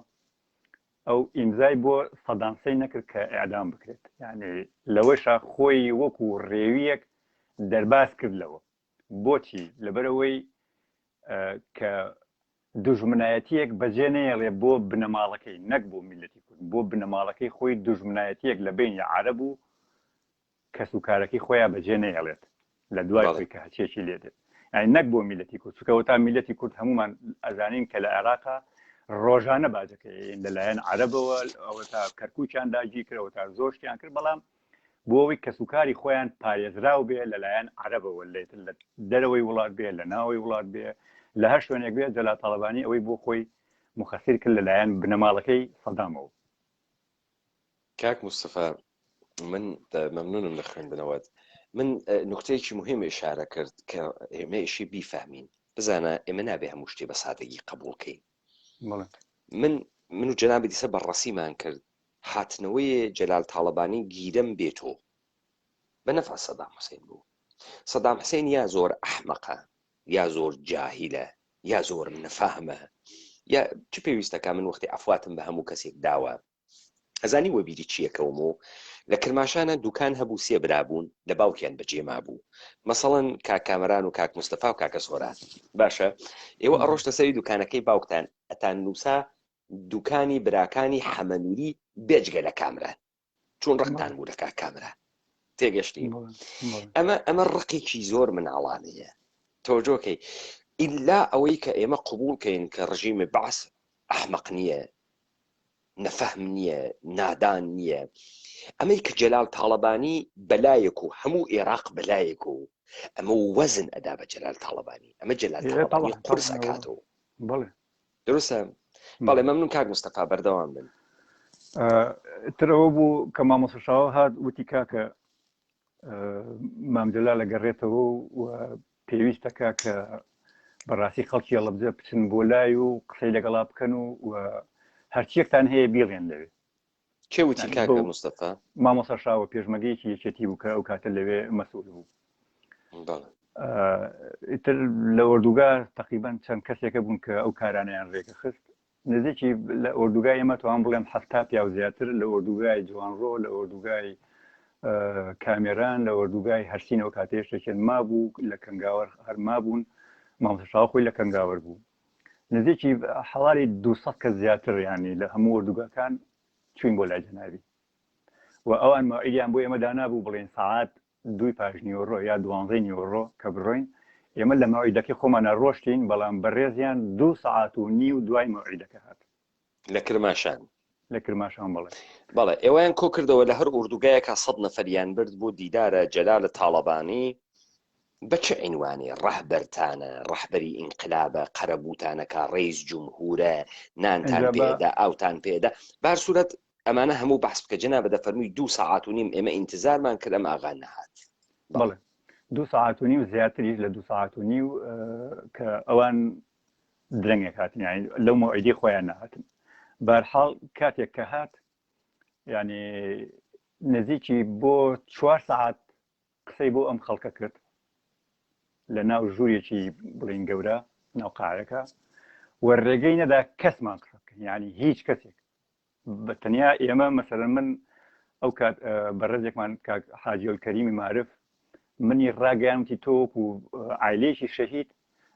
ئەو ئیمزای بۆ سەدام حسین نەکرد کە ئیعدام بکرێت یعنی لەوەشا خۆی وەکو ڕێویەک دەرباز کرد لەوە بۆچی لەبەرئەوەی کە دوژمنایەتیەک بەجێ نەیەڵێ بۆ بنەماڵەکەی نەک بۆ میلەتی کورد بۆ بنەماڵەکەی خۆی دوژمنایەتیەک لە بینی عەرەب و کەس و کارەکەی خۆیان بەجێ نەیەڵێت لە دوای خۆی کە هەچیەکی لێ دێت یانی نەک بۆ میلەتی کورد چونکە وەتا میلەتی کورد هەمومان ئەزانین کە لە عێراقا ڕۆژانە باجەکەی لەلایەن عەرەبەوە ئەوە تا کەرکوچیان داگیر کرد ئەوە تا زۆر شتیان کرد بەڵام بۆ ئەوەی کەسوکاری خۆیان پارێزراو بێ لەلایەن عەرەبەوە لێتر لە دەرەوەی وڵات بێ لە ناوەی وڵات بێ لە هەر شوێنێک بێ جەلال تاڵەبانی ئەوەی بۆ خۆی مخەسیر کرد لەلایەن بنەماڵەکەی سەدامەوە. کاک مستەفا من مەمنونم لە خوێندنەوەت من نوکتەیەکی مهم ئشارە کرد کە ئێمە ئیشی بیفەهمین بزانە ئێمە نابێ هەموو شتێ بە سادەگی قبوڵ کەین من من و جەنابی دیسە بەڕەسیمان کرد هاتنەوەی جەلال تاڵەبانی گیرەم بێتۆ بە نەفع سەدام حوسین بوو سەدام حسین یا زۆر ئەحمەقە یا زۆر جاهیلە یا زۆر نەفامە یا چ پێویستەکە من وەختی عەفواتم بە هەموو کەسێک داوە ئەزانی وەبیری چیەکەوم و لە کرماشانە دوکان هەبوو سێ برا بوون لە باوکیان بەجێ مابوو مەسەڵەن کاک کامەران و کاک مستەفا و کاکە سۆران باشە ئێوە ئەڕۆشتە سەری دوکانەکەی باوکتان ئەتان نووسا دوکانی براکانی حەمەنوری بێجگە لە کامران چون ڕقتان بوو لە کاک کامران تێگەشتی ئەمە ئەمە ڕقێکی زۆر مناڵانەیە تۆجۆکەی ئللا ئەوەی کە ئێمە قوبول کەین کە ڕژیمی بەعس ئەحمەق نییە نەفەهم نییە، نادان نییە. ئەمەی کە جەلال تاڵەبانی بەلایەک و هەموو ئێراق بەلایەک و ئەمە وەزن ئەدا بە جەلال تاڵەبانی ئەمە جەلال تاڵەبانی قورس ئەکاتەوە. بەڵێ دروستە بەڵێ مەمنون کاک مستەفا بەردەوام بن. ترەوە بوو کە مامۆستا شاوە هات وتی کاکە مام جەلال ئەگەڕێتەوە و پێویستەکە کە بەڕاستی خەڵکی هەڵەبجە بچن بۆ لای و قسەی لەگەڵا بکەن و هەرچیەکتان هەیە بیڵێن لەوێ. کێ وتی کاکە مستەفا؟ مامۆستا شاوە پێشمەگەیەکی یەکێتی بوو کە ئەو کاتە لەوێ مەسئول بوو. ئیتر لە ئۆردوگا تقریبان چەند کەسێکە بوون کە ئەو کارانەیان ڕێکە خست نزیکی لە ئۆردوگای ئێمە توان بڵێم 70 پیاو زیاتر لە ئۆردوگای جوانڕۆ لە ئۆردوگای کامێران لە ئۆردوگای هەرسینەوە کاتێ شتێکیان مابوو لە کەنگاوەر هەر مابوون مامۆستا شاوە خۆی لە کەنگاوەر بوو نزیکی حەوالی 200 کەس زیاتر ینی لە هەموو ئۆردوگاکان چوین بۆ لای جەنابی و ئەوان مەوعیدیان بۆ ئێمە دانابوو بڵێن سەعات دووی پاش نیوەڕۆ یا دوانزەی نیوەڕۆ کە بڕۆین ئێمە لە مەوعیدەکەی خۆمانە ڕۆشتین بەڵام بەڕێزیان دوو سەعات و نیو دوای مەوعیدەکە هات. لە کرماشان؟ لە کرماشان بەڵێ. بەڵێ ئێوەیان کۆ کردەوە لە هەر ئوردوگایەکا سەد نەفەریان برد بۆ دیدارە جەلال تاڵەبانی بە چ عینوانێ ڕەهبەرتانە ڕەهبەری ئینقلابە قەرەبووتانەکا ڕەیس جمهورە نانتان ئینجا بە پێدا ئاوتان پێدا بار سورەت ئەمانە هەموو بەحس بکە جەنابت دەفەرمووی دوو سەعات و نیم ئێمە ئینتزارمان کرد ئەم ئاغا نەهات. بەڵێ. بەڵێ دوو سەعات و نیو زیاتریش لە دوو سەعات و نیو کە ئەوان درەنگێک هاتن یانی لەو مەوعیدەی خۆیان نەهاتن بارحاڵ کاتێک کە هات یعنی نزیکی بۆ چوار سەعات قسەی بۆ ئەم خەڵکە کرد لە ناو ژوورێکی بڵین گەورە ناو قاعەکە و ڕێگەی نەدا کەسمان قسە بکەین یعنی هیچ کەسێک بە تەنیا ئێمە مەسەلەن من ئەو کات بەڕێزێکمان کاک حاجی کەریمی مارف. منی ڕاگەیان وتی تۆ وەکو عایلەیەکی شەهید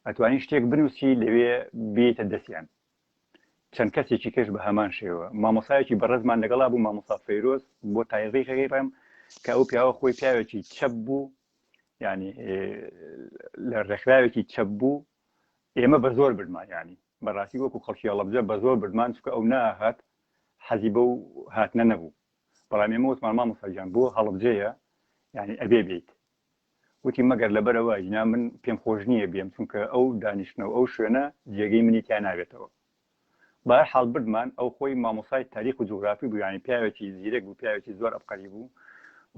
ئەتوانی شتێک بنووسی لەوێ بێیتە دەستیان. چەند کەسێکی کەش بە هەمان شێوە. مامۆستایەکی بەڕێزمان لەگەڵا بوو مامۆستا فەیرۆز بۆ تاریخەکەی ڕێم کە ئەو پیاوە خۆی پیاوێکی چەپ بوو یعنی لە ڕێکخراوێکی چەپ بوو ئێمە بە زۆر بردمان یعنی بەڕاستی وەکو خەڵکی هەڵەبجە بە زۆر بردمان چونکە ئەو ناهات حەزی بەو هاتنە نەبوو بەڵام ئێمە وتمان مامۆستا گیان بۆ هەڵەبجەیە یعنی ئەبێ بیت وتی مەگەر لەبەرئەوە ئەگینا من پێم خۆش نییە بێم چونکە ئەو دانیشتنە و ئەو شوێنە جێگەی منی تیا نابێتەوە. بەهەرحاڵ بردمان، ئەو خۆی مامۆستای تاریخ و جوغرافی بوو یانی پیاوێکی زیرەک بوو، پیاوێکی زۆر ئەبقەری بوو،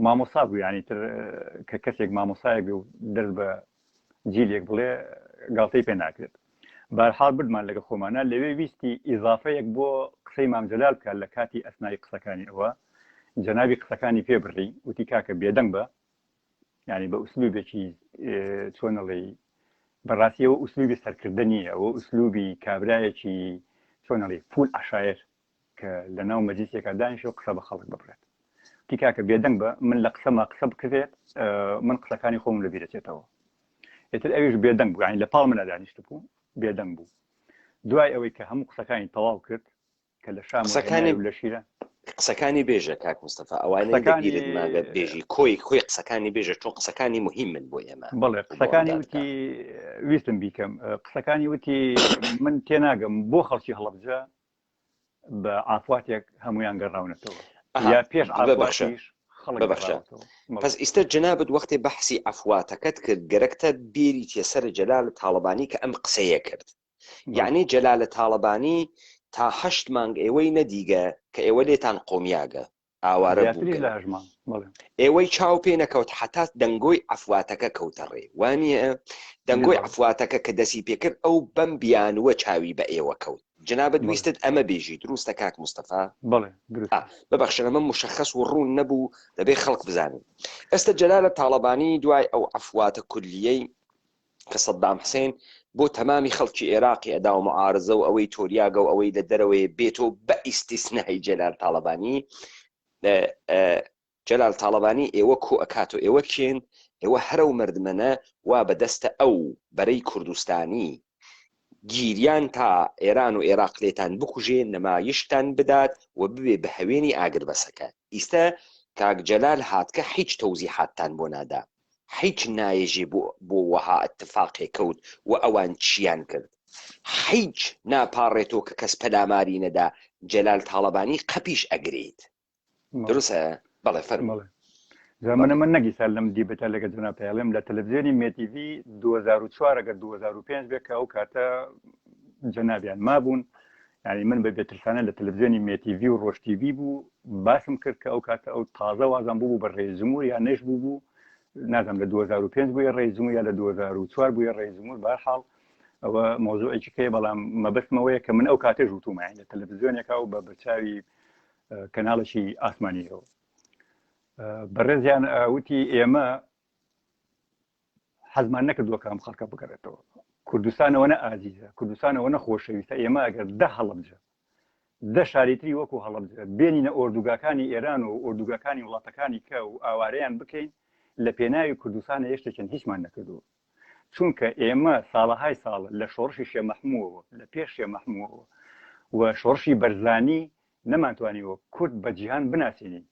مامۆستا بوو یانی تر کە کەسێک مامۆستایەک بێ و دەرس بە جیلێک بڵێ گاڵتەی پێ ناکرێت. بەهەرحاڵ بردمان لەگەڵ خۆمانا، لەوێ ویستی ئیزافەیەک بۆ قسەی مام جەلال بکات لە کاتی ئەسنای قسەکانی ئەوە، جەنابی قسەکانی پێ بڕی، وتی کاکە بێدەنگ بە، یعنی بە ئوسلوبێکی چۆن ئەڵێی بەڕاستی ئەوە ئوسلوبی سەرکردە نییە ئەوە ئوسلوبی کابرایەکی چۆن ئەڵێی پول عەشایەر کە لە ناو مەجلیسێکا دانیشێ و قسە بە خەڵک ببڕێت تی کاکە بێدەنگ بە من لە قسەما قسە بکرێت من قسەکانی خۆم لە بیرەچێتەوە ئیتر ئەویش بێدەنگ بوو یعنی لە پاڵ منە دانیشتبوو بێدەنگ بوو دوای ئەوەی کە هەموو قسەکانی تەواو کرد کە لە شام قسەکانی لە شیرە قسەکانی بێژە کاک مستەفا ئەوانەی لەبیرت ماگە بێژی کۆی کۆی قسەکانی بێژە چۆن قسەکانی مهمن بۆ ئێمە بڵێ قسەکانی وتی ویستم بیکەم قسەکانی وتی من تێناگەم بۆ خەڵکی هەڵەبجە بە ئافاتێک هەمویان گەڕاونەتەوە یا پێش بەخشیش ببەخشە پس ئیستا جەنابت وەختێ بەحسی عەفواتەکەت کرد گەرەکتە بێری تێسەر جەلال تاڵەبانی کە ئەم قسەیە کرد یەعنی جەلالە تاڵەبانی تا هەشت مانگ ئێوەی نەدیگە کە ئێوە لێتان قۆمیاگە ئاوارە زیاتریش بووگن لە هەشت مانگ بەڵێ. ئێوەی چاو پێ نەکەوت حەتا دەنگۆی عەفواتەکە کەوتە ڕێ وانیە دەنگۆی بەڵێ. عەفواتەکە کە دەسی پێ کرد ئەو بەم بیانووە چاوی بە ئێوە کەوت جنابت بەڵێ. ویستت ئەمە بێژی دروستە کاک مستەفا؟ بەڵێ ئا دروستە. ببەخشن ئەمە مشەخەس و ڕوون نەبوو دەبێ خەڵک بزانن ئێستە جەلالە تاڵەبانی دوای ئەو عەفواتە کولیەی کە سەدام حسێن بۆ تەمامی خەڵکی ئێراقی ئەدا و معارزە و ئەوەی تۆریاگە و ئەوەی لە دەرەوەی بێتۆ بە ئیستیسنای جەلال تاڵەبانی جەلال تاڵەبانی ئێوە کۆ ئەکات و ئێوە کێن ئێوە هەرە و مردمەنە وا بەدەستە ئەو بەرەی کوردستانی گیریان تا ئێران و ئێراق لێتان بکوژێ نەمایشتان بدات و ببێ بە هەوێنی ئاگربەسەکە ئیستە کاک جەلال هاتکە هیچ تەوزیحاتتان بۆ نادا حیچ نایەژێ بۆ بۆ وەها ئەتفاقێ کەوت و ئەوان چیان کرد حیچ ناپاڕێتۆ کە کەس پەلاماری نەدا جەلال تاڵەبانی قەپیش ئەگریت دروسە بەڵێ فەرموو. بەڵێ جا من من نەگیسا لەم دیبەتە لەگە جەناب پێڵێم لە تەلەفزیۆنی مێتیڤی 2004 ئەگەر 2005 بێ کە ئەو کاتە جەنابیان مابوون یعنی من بە بێترسانە لە تەلەفزیۆنی مێتیڤی و ڕۆژ تیڤی بوو باسم کرد کە ئەو کاتە ئەو تازە وازان بوو بە ڕێز جمهور یا نەش بوو بوو نازانم لە 2005 بووە ڕێز جمهور یا لە 2004 بووە ڕێز جمهور بەهەرحاڵ ئەوە مۆزوعێکی کەیە بەڵام مەبەستمەوەیە کە من ئەو کاتێش وتومە لە تەلەفزیۆنێکا و بە بەرچاوی کەناڵێکی ئاسمانیەوە بەڕێزیان وتی ئێمە حەزمان نەکردووە کە ئەم خەڵکە بگەڕێتەوە کوردستانەوە نە ئازیزە کوردستانەوە نە خۆشەویستە ئێمە ئەگەر دە هەڵەبجە دە شاری تری وەکو هەڵەبجە بێنینە ئۆردوگاکانی ئێران و ئۆردوگاکانی وڵاتەکانی کە و ئاوارەیان بکەین لە پێناوی کوردستانە هێشتێکیان هیچمان نەکردووە چونکە ئێمە ساڵەهای ساڵ لە شۆڕشی شێ مەحمووەوە لە پێش شێ مەحمووەوە و شۆڕشی بەرزانی نەمانتوانیوە کورد بە جیهان بناسێنین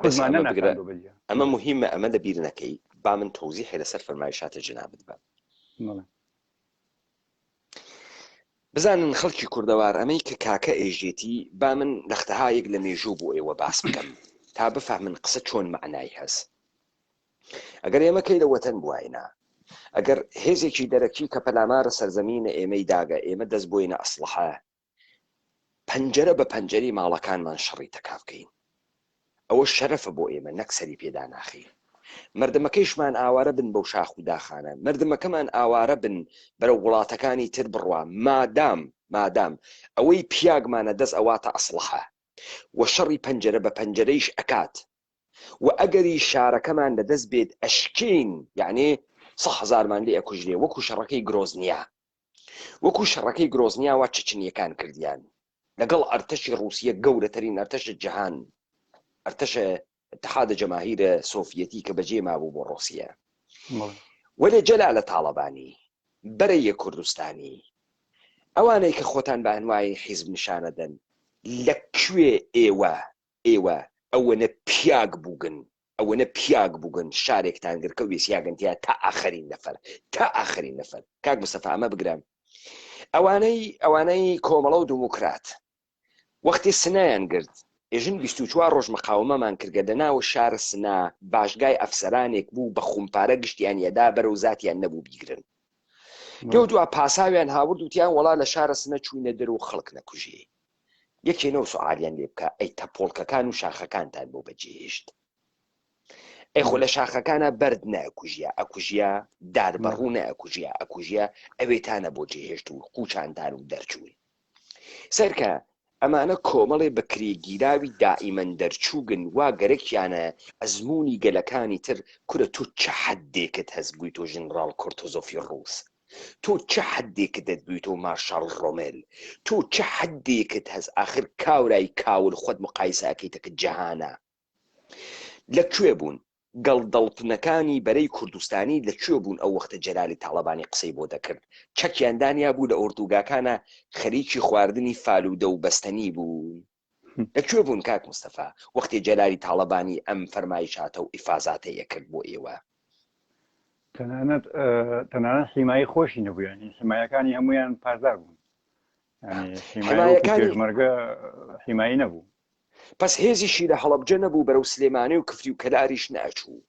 کوردمان نەناساندوە بە جیهان. ئەمە موهیمە ئەمە لە بیر نەکەی با من تەوزیحێ لەسەر فەرمایشاتە جەنابت بەم. بەڵێ. بزانن خەڵکی کوردەوار ئەمەی کە کاکە ئێژێتی با من لەختەهایەک لە مێژوو بۆ ئێوە باس بکەم تا بفهمن قسە چۆن مەعنای هەس. ئەگەر ئێمە کەی لە وەتەن بواینە ئەگەر هێزێکی دەرەکی کە پەلامارە سەرزەمینە ئێمەی داگە ئێمە دەست بۆینە ئەسڵەحە پەنجەرە بە پەنجەری ماڵەکانمان شەڕی تەکا بکەین ئەوە شەرەفە بۆ ئێمە نەک سەری پێدا ناخەین مردمەکەیشمان ئاوارە بن بەو شاخ و داخانە مردمەکەمان ئاوارە بن بەرەو وڵاتەکانی تر بڕوا مادام مادام ئەوەی پیاگمانە دەست ئەواتە ئەسڵەحە و شەڕی پەنجەرە بە پەنجەرەیش ئەکات وە ئەگەریش شارەکەمان لە دەست بێت ئەشکێین یەعنی سە هەزارمان لێ ئەکوژرێ وەکو شەڕەکەی گرۆزنیا وەکو شەڕەکەی گرۆزنیا وا چچنیەکان کردیان لەگەڵ ئەرتەشی ڕوسیە گەورەترین ئەرتەش جەهان ئەرتەش. اتحاد جماهیر سۆفیەتی کە بەجێ مابوو بۆ ڕۆسیە. وەلێ جەلالە تاڵەبانی، بەرەیە کوردستانی، ئەوانەی کە خۆتان بە ئەنوای حیزب نیشانەدەن، لە کوێ ئێوە ئێوە ئەوەنە پیاگ بووگن ئەوەنە پیاگ بووگن شارێکتان گرکە و وێسیاگن تیا تا ئاخەرین نەفەر تا ئاخەرین نەفەر کاک مستەفا ئەمە بگرە ئەوانەی ئەوانەی کۆمەڵە و دموکرات وەختی سنایان گرت ئێژن 24 ڕۆژ مقاومەمان کردگە لە ناو شار سنا باشگای ئەفسەرانێک بوو بە خومپارە گشتیان یەدا بەرەو زاتیان نەبوو بیگرن لەو دوا پاساویان هاورد وتیان وەڵا لە شارە سنە چوینە دەر و خەڵک نەکوژێ یەکێ نەو سوعالیان لێ بکە ئەی تەپۆڵکەکان و شاخەکانتان بۆ بەجێهێشت ئەی خۆ لە شاخەکانە بەرد نەئەکوژیا ئەکوژیا دار بەڕوو نەئەکوژیا ئەکوژیا ئەوێتانە بۆ جێهێشت و قوچانتان و دەرچوون سەرکە ئەمانە کۆمەڵێ بەکرێگیراوی دائیمەن دەرچووگن وا گەرەکیانە ئەزموونی گەلەکانی تر کورە تۆ چ حەدێکت هەس بووی تۆ ژنڕاڵ کۆرتۆزۆفی ڕووس تۆ چ حەدێکت دەت بووی تۆ مارشاڵ ڕۆمێل تۆ چ حەدێکت هەس ئاخر کاورای کاول خۆت مقایسە ئەکەیتە کە جەهانە لە کوێ بوون گەڵدەڵپنەکانی بەرەی کوردستانی لە کوێ بوون ئەو وەختە جەلالی تاڵەبانی قسەی بۆ دەکرد چەکیان دانیابوو لە ئۆردوگاکانا خەریکی خواردنی فالودە و بەستەنی بوون لە کوێ بوون کاک مستەفا وەختێ جەلالی تاڵەبانی ئەم فەرمایشاتە و ئیفازاتەی ئەکرد بۆ ئێوە؟ تەنانەت تەنانەت حیمایی خۆشی نەبوو یانی حیمایەکانی هەمویان پاسدار بوون حمایەکانی پێشمەرگە حیمایی نەبوو پس هێزیشی لە هەڵەبجە نەبوو بەرەو سلێمانی و کفری و کەلاریش نەئەچوو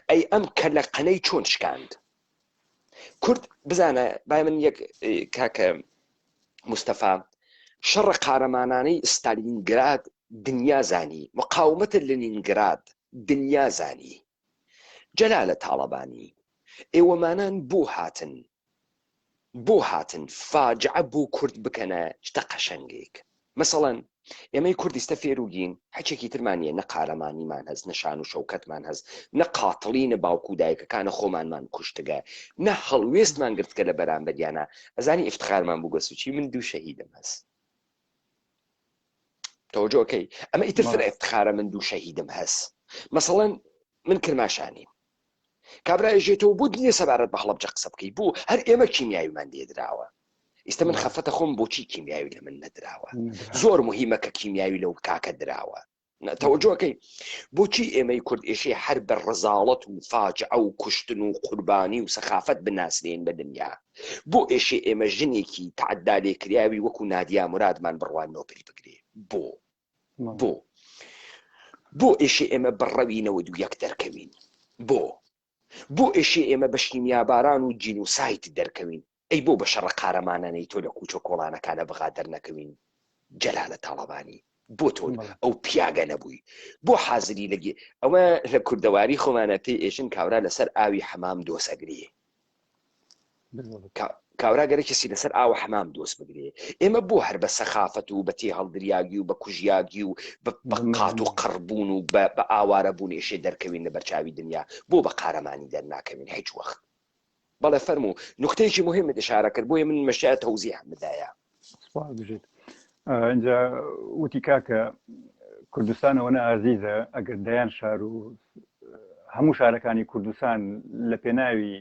ئەی ئەم کەلە قەنەی چۆن شکاند کورد بزانە بای من یەک کاکە مستەفا شەڕە قارەمانانەی ستالینگراد دنیا زانی مقاومەتە لنینگراد دنیا زانی جەلالە تاڵەبانی ئێوەمانان بۆ هاتن بۆ هاتن فاجعە بۆ کورد بکەنە شتە قەشەنگێک مەسەڵەن ئێمەی کورد ئیستە فێروگین هەچێکی ترمان نیە نە قارەمانیمان هەس نە شان و شەوکەتمان هەس نە قاتڵی نە باوک و دایکەکانە خۆمانمان کوشتگە نە هەڵوێستمان گرتگە لە بەرامبەریانە ئەزانی ئیفتخارمان بووگە سوچی من دوو شەهیدم هەس تەوەجۆکەی ئەمە ئیتر فرە ئیفتخارە من دوو شەهیدم هەس مەسەڵەن من کرماشانیم کابرا ئێژێ تۆ بۆت نییە سەبارەت بە هەڵەبجە قسە بکەی بۆ هەر ئێمە کیمیاویمان لێدراوە ئیستا من خەفەتە خۆم بۆچی کیمیاوی لە من نەدراوە زۆر مهمە کە کیمیاوی لەو کاکە دراوە تەوەجۆکەی بۆچی ئێمەی کورد ئێشێ هەر بە ڕزاڵەت و فاجعە و کوشتن و قوربانی و سەخافەت بناسرێن بە دنیا بۆ ئێشێ ئێمە ژنێکی تعدا لێکراوی وەکو نادیا مرادمان بڕوان نۆبل بگرێ بۆ بۆ بۆ ئێشێ ئێمە بە ڕەوی 91 دەرکەوین بۆ بۆ ئێشێ ئێمە بە شیمیاباران و جینوسایت دەرکەوین ئەی بۆ بە شەڕە قارەمانانەی تۆ لە کوچە کۆڵانەکانە بغا دەرنەکەوین جەلالە تاڵەبانی بۆ تۆ ئەو پیاگە نەبووی بۆ حازری لەگی ئەوە لە کوردەواری خۆمانە پێی ئێژن کاورا لەسەر ئاوی حەمام دۆسەگری کاورا گەرە کەسی لەسەر ئاوە حەمام دۆست بگرێ ئێمە بۆ هەر بە سەخافەت و بە تێهەڵدریاگی و بە کوژیاگی و بە قات و قڕبوون و بە ئاوارە بوون ئێشێ دەرکەوین لە بەرچاوی دنیا بۆ بە قارەمانی دەرناکەوین هیچ وەخت بەڵێ فەرموو نوکتەیەکی مهمت ئشارە کرد بۆیە من مەشای تەوزیحم بدایە. سپاس بژیت. ئینجا وتی کاکە کوردستان ئەوەنە ئازیزە ئەگەر دەیان شار و هەموو شارەکانی کوردستان لە پێناوی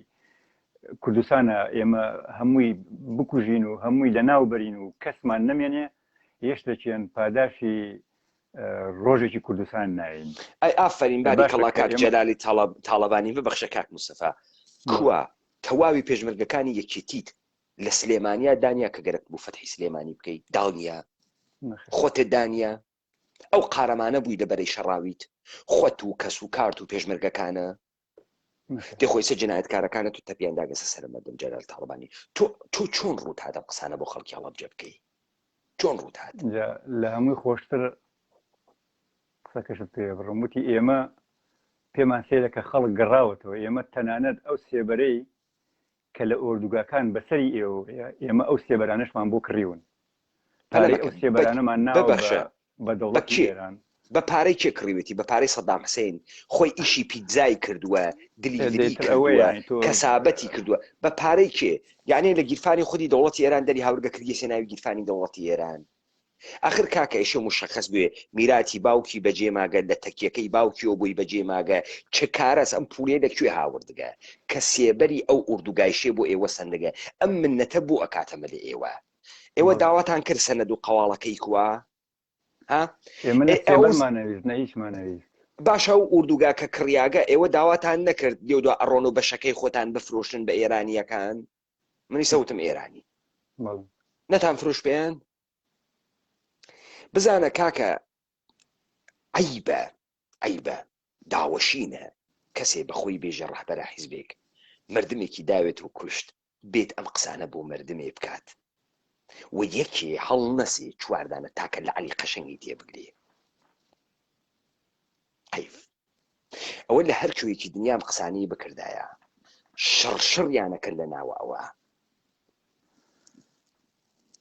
کوردستانە ئێمە هەمووی بکوژین و هەمووی لەناو بەرین و کەسمان نەمێنێ یەشتەکیان پاداشی ڕۆژێکی کوردستان ناین. ئەی ئافەرین باری کەڵا کاک جەلالی تاڵەبانی ببەخشە کاک مستەفا کوا تەواوی پێشمەرگەکانی یەکێتیت لە سلێمانیا دانیا کە گەرەک بوو فەتحی سلێمانی بکەی داڵنیا خۆتت دانیا ئەو قارەمانە بووی لە بەرەی شەڕاویت خۆت و کەس و کارت و پێشمەرگەکانە دێ خۆی سە جنایەتکارەکانە تو تەپیان داگەسە سەر مردم جەلال تاڵەبانی تۆ تۆ چۆن ڕووت هات ئەم قسانە بۆ خەڵکی هەڵەبجە بکەی چۆن ڕووت هات لە هەمووی خۆشتر قسەکەشت پێ بڕم وتی ئێمە پێمان سەیرە کە خەڵک گەڕاوەتەوە ئێمە تەنانەت ئەو سێبەرەی کە لە ئۆردوگاکان بەسەری ئێوەیە ئێمە ئەو سێبەرانەشمان بۆ کڕیون پارەی ئەو سێبەرانەمان ناوە بە دەوڵەتی ئێران. بە پارەی کێ کڕیوێتی؟ بە پارەی سەدام حسین خۆی ئیشی پیتزای کردووە دلیڤری کردووە کەسابەتی کردووە بە پارەی کێ؟ یعنی لە گیرفانی خودی دەوڵەتی ئێران دەری هاورگە کردیەسێ ناوی گیرفانی دەوڵەتی ئێران. ئاخر کاکە ئیشە موشەخەس بوێ میراتی باوکی بەجێ ماگە لە تەکیەکەی باوکیەوە بۆی بەجێ ماگە چ کارەس ئەم پوڵیە لە کوێ هاوردگە کە سێبەری ئەو ئوردوگایشێ بۆ ئێوە سەندگە ئەم منەتە بۆ ئەکاتە مەلێ ئێوە ئێوە داواتان کرد سەنەد و قەواڵەکەی کوا ها ئێمە نە سێبەرمانەویست نە هیچمانەویست. باشە ئەو ئوردوگا کە کڕیاگە ئێوە داواتان نەکرد لێو دوا ئەڕۆن و بەشەکەی خۆتان بفرۆشن بە ئێرانیەکان منی سەوتم ئێرانی نەتان فرۆش پێیان بزانە کاکە عیبە عیبە داوەشینە کەسێ بەخۆی بێژە ڕەهبەرە حیزبێک مردمێکی داوێت و کوشت بێت ئەم قسانە بۆ مردمێ بکات و یەکێ هەڵنەسێ چواردانە تاکە لە عەلی قەشەنگی تێبگرێ حەیف ئەوە لە هەر کوێیەکی دنیام قسانەی بکردایە شڕ شڕیانە کرد لە ناوە ئەوە.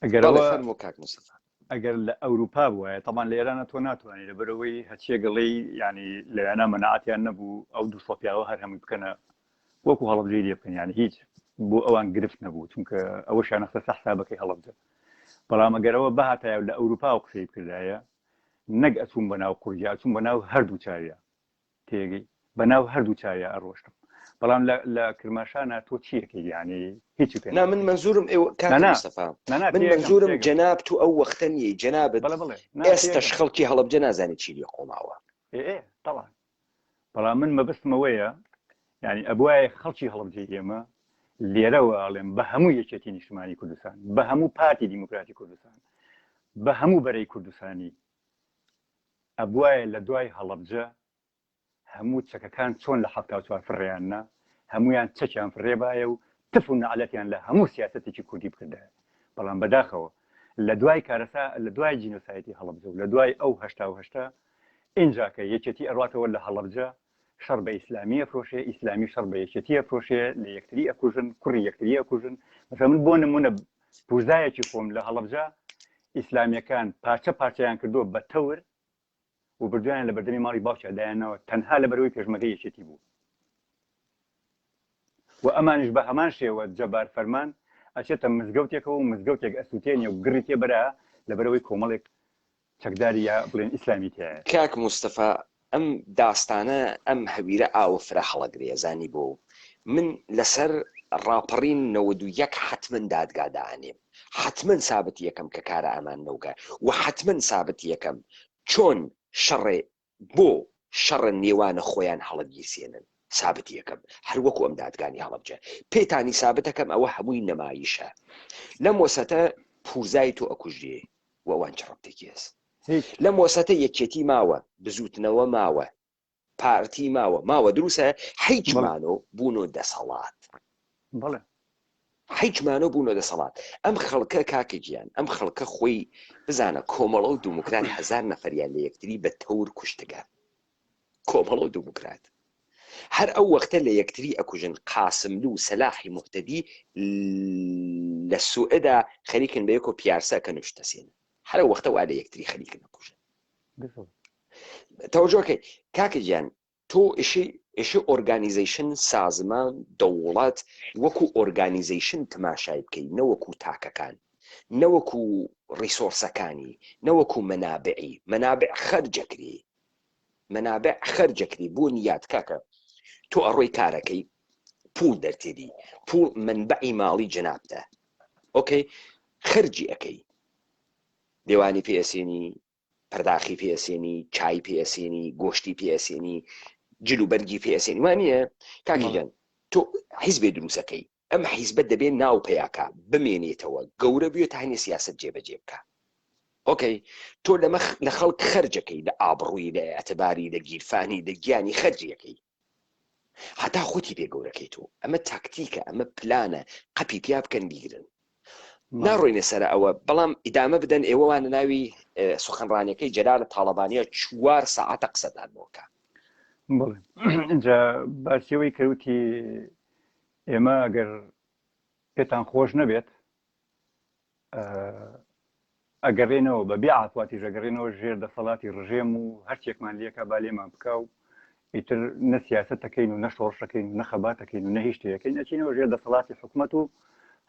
ئەگەر ئەوە فەرموو کاک مستەفا. ئەگەر لە ئەوروپا بوایە تەبان لە ئێرانە تۆ ناتوانانی لەبەرەوەی هەچیە گەڵی ینی لەوێنا مەناعەتیان نەبوو ئەو دو پیاوە هەر هەمووی بکەنە وەکو هەڵبجەی لێ بکەن یعنی هیچ بۆ ئەوان گرفت نەبوو چونکە ئەوەشیان خستە سەر حسابەکەی هەڵبجە بەڵام ئەگەرەوە بهاتایە لە ئەوروپا و قسەی بکردایە نەک ئەچووم بە ناو قورگیا ئەچووم بە ناو هەردوو چاویا تێگەی بە ناو هەردوو چاویا ئەڕۆشتم بەڵام لە لە کرماشانە تۆ چیەکەی یعنی هیچی پێ نا من مەنزورم ئێوە کاک مستەفا من مەنزورم جەناب تو ئەو وەختە نییە جەنابت بەڵێ بەڵێ ئێستەش خەڵکی هەڵەبجە نازانێت چی لێ قۆماوە ئێ تەڵان بەڵام من مەبەستم ئەوەیە یعنی ئەبوایە خەڵکی هەڵەبجەی ئێمە لێرەوە ئەڵێم بە هەموو یەکێتی نیشتمانی کوردستان بە هەموو پارتی دیموکراتی کوردستان بە هەموو بەرەی کوردستانی ئەبوایە لە دوای هەڵەبجە هەموو چەکەکان چۆن لە 74 فڕێیان نا هەمویان چەکیان فڕێبایە و تف و نەعلەتیان لە هەموو سیاسەتێکی کوردی بکردایە بەڵام بەداخەوە لە دوای کارەسا لە دوای جینۆسایدی هەڵەبجە و لە دوای ئەو 88 ئینجا کە یەکێتی ئەڕاتەوە لە هەڵەبجە شەڕ بە ئیسلامی ئەفرۆشێ ئیسلامی شەڕ بە یەکێتی ئەفرۆشێ لە یەکتری ئەکوژن کوڕی یەکتری ئەکوژن مەسەلەن من بۆ نمونە پوزایەکی خۆم لە هەڵەبجە ئیسلامیەکان پارچە پارچەیان کردووە بە تەور و بردویان لە بەردەمی ماڵی باوکیا دایانەوە تەنها لە بەرەوەی پێشمەگەی یەکێتی بوو و ئەمانیش بە هەمان شێوە جەبار فەرمان ئەچێتە مزگەوتێکەوە و مزگەوتێک ئەسووتێنێ و گڕی تێبەرا لەبەرەوەی کۆمەڵێک چەکداری یا بڵێن ئیسلامی تیایە. کاک موستەفا ئەم داستانە ئەم هەویرە ئاوە فرە هەڵەگرێ ئەزانی بۆ من لەسەر ڕاپەڕین 91 حەتمەن دادگا دائەنێم حەتمەن سابت یەکەم کە کارە ئەمان نەوگە وە حەتمەن سابت یەکەم چۆن شەڕێ بۆ شەڕە نێوانە خۆیان هەڵەگیرسێنن سابت یەکەم هەر وەکو ئەم دادگانی هەڵەبجە پێتانی سابتەکەم ئەوە هەمووی نەمایشە لەم وەسەتە پورزای تۆ ئەکوژرێ و ئەوان چ ڕەبتێکی هەس لەم وەسەتە یەکێتی ماوە بزوتنەوە ماوە پارتی ماوە ماوە دروسە حیچ مانۆ بوونۆ دەسەڵات بەڵێ حیچ مانۆ بوونۆ دەسەڵات ئەم خەڵکە کاکە گیان ئەم خەڵکە خۆی بزانە کۆمەڵە و دوموکرات هەزار نەفەریان لە یەکتری بە تەور کوشتگە کۆمەڵە و دوموکرات هەر ئەو وەختە لە یەکتری ئەکوژن قاسملو و سەلاحی موهتەدی لە سوئدا خەریکن بە یەکۆ پیارسە ئەکەن و شتەسێنن هەر ئەو وەختە وا لە یەکتری خەریکن ئەکوژن تەوەجۆکەی کاکە گیان تۆ ئشی ئشی ئۆرگانیزەیشن سازمان دەوڵەت وەکو ئۆرگانیزەیشن تماشای بکەی نەوەکو تاکەکان نەوەکو ڕیسۆرسەکانی نەوەکو مەنابعی مەنابع خەرجەکری مەنابع خەرجەکری بۆ نیات کاکە تۆ ئەڕۆی کارەکەی پوڵ دەرتێری پوڵ منبعی ماڵی جەنابتە ئۆکەی خەرجی ئەەکەی دێوانی پێسێنی پەرداخی پێسێنی چای پێسێنی گۆشتی پێسێنی جل و بەرگی پێسێنی وانە کاکی گیان تۆ حیزبێ دروستەکەی ئەم حیزبە دەبێ ناو پیاکە بمێنێتەوە گەورە بێت تا هەنێ سیاست جێبەجێ بکە ئۆکەی تۆ لەمە لە خەڵک خەرجەکەی لە ئابڕووی لە ئەتباری لە گیرفانی لە گیانی خەرجیەکەی هەتا خۆتی پێ گەورەکەی تۆ ئەمە تاکتیکە ئەمە پلانە قەپی پیا بکەن بیگرن ناڕۆینە سەر ئەوە بەڵام ئیدامە بدەن ئێوەوانە ناوی سوخەنڕانیەکەی جەلال تاڵەبانیە چوار سەعاتە قسەتان بۆکە بڵێ اینجا باسیەوەی کەوتی ئێمە ئەگەر پێتان خۆش نەبێت ئەگەڕێنەوە بە بێ عاتواتیش ئەگەڕێنەوە ژێر دەسەڵاتی ڕژێم و هەرچێکمان لێکا با لێمان بکا و ئیتر نە سیاسەت ئەکەین و نە شۆڕش ئەکەین و نە خەبات ئەکەین و نە هیچ شتێکەکەین ئەچینەوە ژێر دەسەڵاتی حکومەت و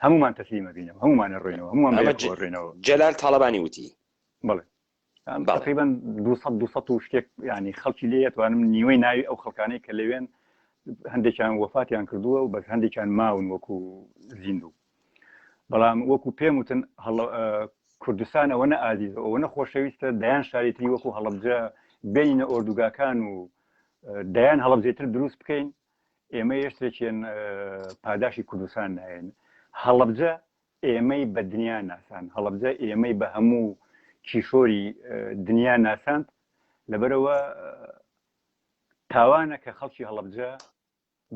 هەمومان تەسلیمە بینەوە هەمومان ڕۆینەوە هەمومان ڕێنەوە. جەلال تاڵەبانی وتی. بەڵێ تقریبا 200 200 و شتێک ینی خەڵکی لێ توانم نیوەی ناوی ئەو خەڵکانەی کە لەوێن هەندێکیان وەفاتیان کردووە و بەس هەندێکیان ماون وەکو زیندوو بەڵام وەکو پێم وتن کوردستان ئەوە نە ئازیزە ئەوە نە خۆشەویستە دەیان شاری تری وەکو هەڵەبجە بێنینە ئۆردوگاکان و دەیان هەڵەبجەتر دروست بکەین ئێمە یەشتێکێن پاداشی کوردستان نایەن هەڵەبجە ئێمەی بە دنیا ناسان هەڵەبجە ئێمەی بە هەموو کیشۆری دنیا ناساند لەبەرەوە تاوانە کە خەڵکی هەڵەبجە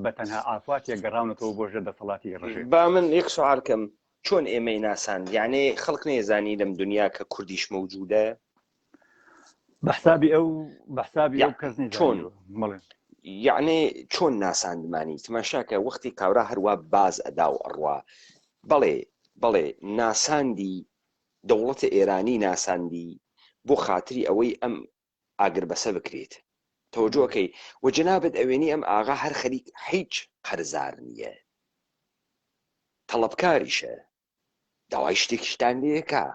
بە تەنها ئافاتێک گەڕاونەتەوە بۆ ژێر دەسەڵاتی ڕژێم. با من یەک سوال کەم چۆن ئێمەی ناساند یانێ خەڵک نەیزانی لەم دنیا کە کوردیش مەوجودە؟ بە حسابی ئەو بە حسابی ئەو کەس چۆن بەڵێ یعنی چۆن ناساندمانی تماشاکە وەختی کاورا هەروە باز ئەدا و ئەڕوا بەڵێ بەڵێ ناساندی دەوڵەتە ئێرانی ناساندی بۆ خاتری ئەوەی ئەم ئاگربەسە بکرێت تەوەجۆکەی و جەنابت ئەوێنی ئەم ئاغا هەر خەریک هیچ قەرزار نییە تەڵەبکاریشە داوای شتێکیشتان لێکا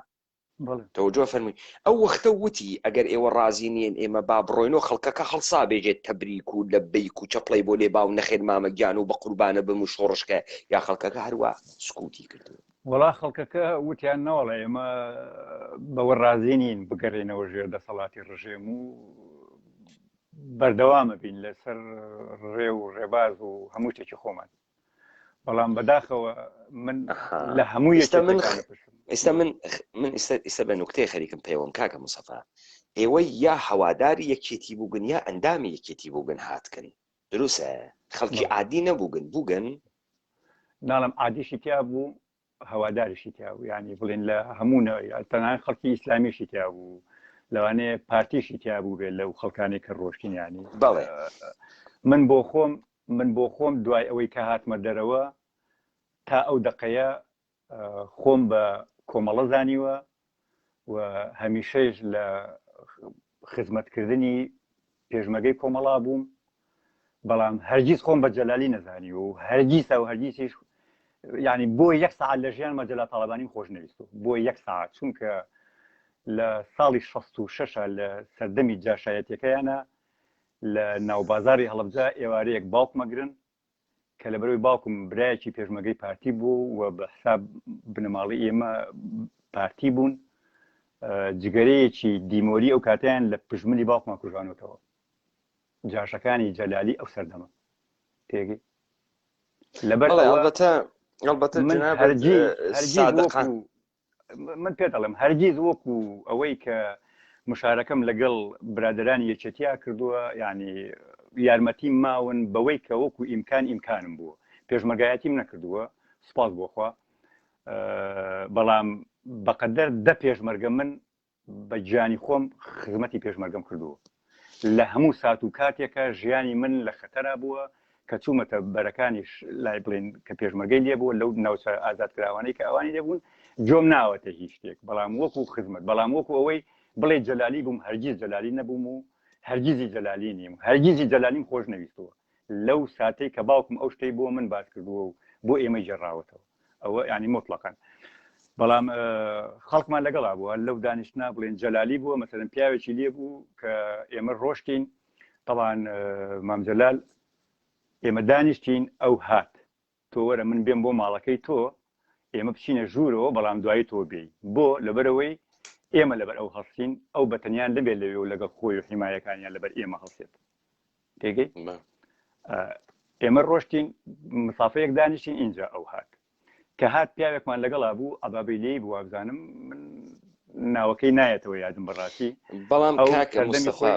تەوەجۆ فەرمووی ئەو وەختە وتی ئەگەر ئێوە ڕازی نیین ئێمە با بڕۆین و خەڵکەکە هەڵسا بێژێت تەبریک و لە بیک و چەپڵەی بۆ لێ باو نەخێر مامە گیان و بە قوربانە بم و شۆڕشکە یا خەڵکەکە هەروە سکوتی کردو وەڵا خەڵکەکە وتیان نەوەڵا ئێمە بەوە ڕازی نین بگەڕێینەوە ژێر دەسەڵاتی ڕژێم و بەردەوامە بین لەسەر ڕێ و ڕێباز و هەموو شتێکی خۆمان بەڵام بەداخەوە من لە هەموو ئێستا من ئێستا من من ئێستا ئێستا بە نوکتەی خەریکم پێوەم کاکە مستەفا ئێوەی یا هەواداری یەکێتی بووگن یا ئەندامی یەکێتی بووگن هاتکن دروستە خەڵکی عادی نەبووگن بووگن ناڵم عادیشی تیا بوو هەواداریشی تیا بوو ینی بڵێن لە هەموو تەنان خەڵکی ئیسلامیشی تیا بوو لەوانەیە پارتیشی تیا بوو بێت لەو خەڵکانی کە ڕۆشتین ینی بەڵێ من بۆ خۆم من بۆ خۆم دوای ئەوەی کە هاتمە دەرەوە تا ئەو دقەیە خۆم بە کۆمەڵە زانیوە و هەمیشەیش لە خزمەتکردنی پێشمەگەی کۆمەڵا بووم بەڵام هەرگیز خۆم بە جەلالی نەزانی و هەرگیز و هەرگیزیش یعنی بۆ یەک ساعت لە ژیان مەجەلا تاڵەبانیم خۆش نەویستو بۆ یەک ساعت چونکە لە ساڵی 66 لە سەردەمی جاشایەتەکەیانە لە ناوبازاری هەڵەبجە ئێوارەیەک باوکمەگرن کە لەبەرەوەی باوکم برایەکی پێشمەگەی پارتی بوو و بە حساب بنەماڵی ئێمە پارتی بوون جگەرەیەکی دیمۆری ئەو کاتیان لە پژملی باوکمان کوژانەوەتەوە جاشەکانی جەلالی ئەو سەردەمە تێگەی لەبەر ئەڵبەتە ئەڵبەتە من هەرگیز هەرگیز من پێت ئەڵێم هەرگیز وەکو ئەوەی کە مشارەکەم لەگەڵ برادرانی یەکێتیا کردووە یعنی یارمەتیم ماون بەوەی کە وەکو ئیمکان ئیمکانم بووە پێشمەرگایەتیم نەکردووە سوپاس بۆخوا بەڵام بەقەدەر دە پێشمەرگە من بە گیانی خۆم خزمەتی پێشمەرگەم کردووە. لە هەموو سات و کاتێکا ژیانی من لە خەتەرا بووە کە چوومەتە بەرەکانیش لای بڵێن کە پێشمەرگەی لێ بووە لەو ناوچە ئازادکراوانەی کە ئەوانی لێ بوون گوێم ناوەتە هیچ شتێک بەڵام وەکو خزمەت بەڵام وەکو ئەوەی بڵێ جەلالی بووم هەرگیز جەلالی نەبووم و هەرگیزی جەلالی نیم هەرگیزی جەلالیم خۆش نەویستووە لەو ساتەی کە باوکم ئەو شتەی بۆ من باس کردووە و بۆ ئێمەی گێڕاوەتەوە ئەوە ینی مطلقەن بەڵام خەڵکمان لەگەڵا بووە لەو دانیشتنا بڵێن جەلالی بووە مەسەرەن پیاوێکی لێ بوو کە ئێمە ڕۆشتین تەوان مامجلال ئێمە دانیشتین ئەو هات تۆ وەرە من بێم بۆ ماڵەکەی تۆ ئێمە بچینە ژوورەوە بەڵام دوایی تۆ بێی بۆ لەبەرەوەی ئێمە لەبەر ئەو هەڵسین ئەو بەتەنیان نەبێت لەوێ و لەگەڵ خۆی و حیمایەکانیان لەبەر ئێمە هەڵسێت تێگەی ئێمە ڕۆشتین مسافەیەک دانیشتین ئینجا ئەو هات کە هات پیاوێکمان لەگەڵا بوو ئەبابەی لێی بوو وابزانم من ناوەکەی نایەتەوە یادم بەڕاستی بەڵام کاکە مستەفا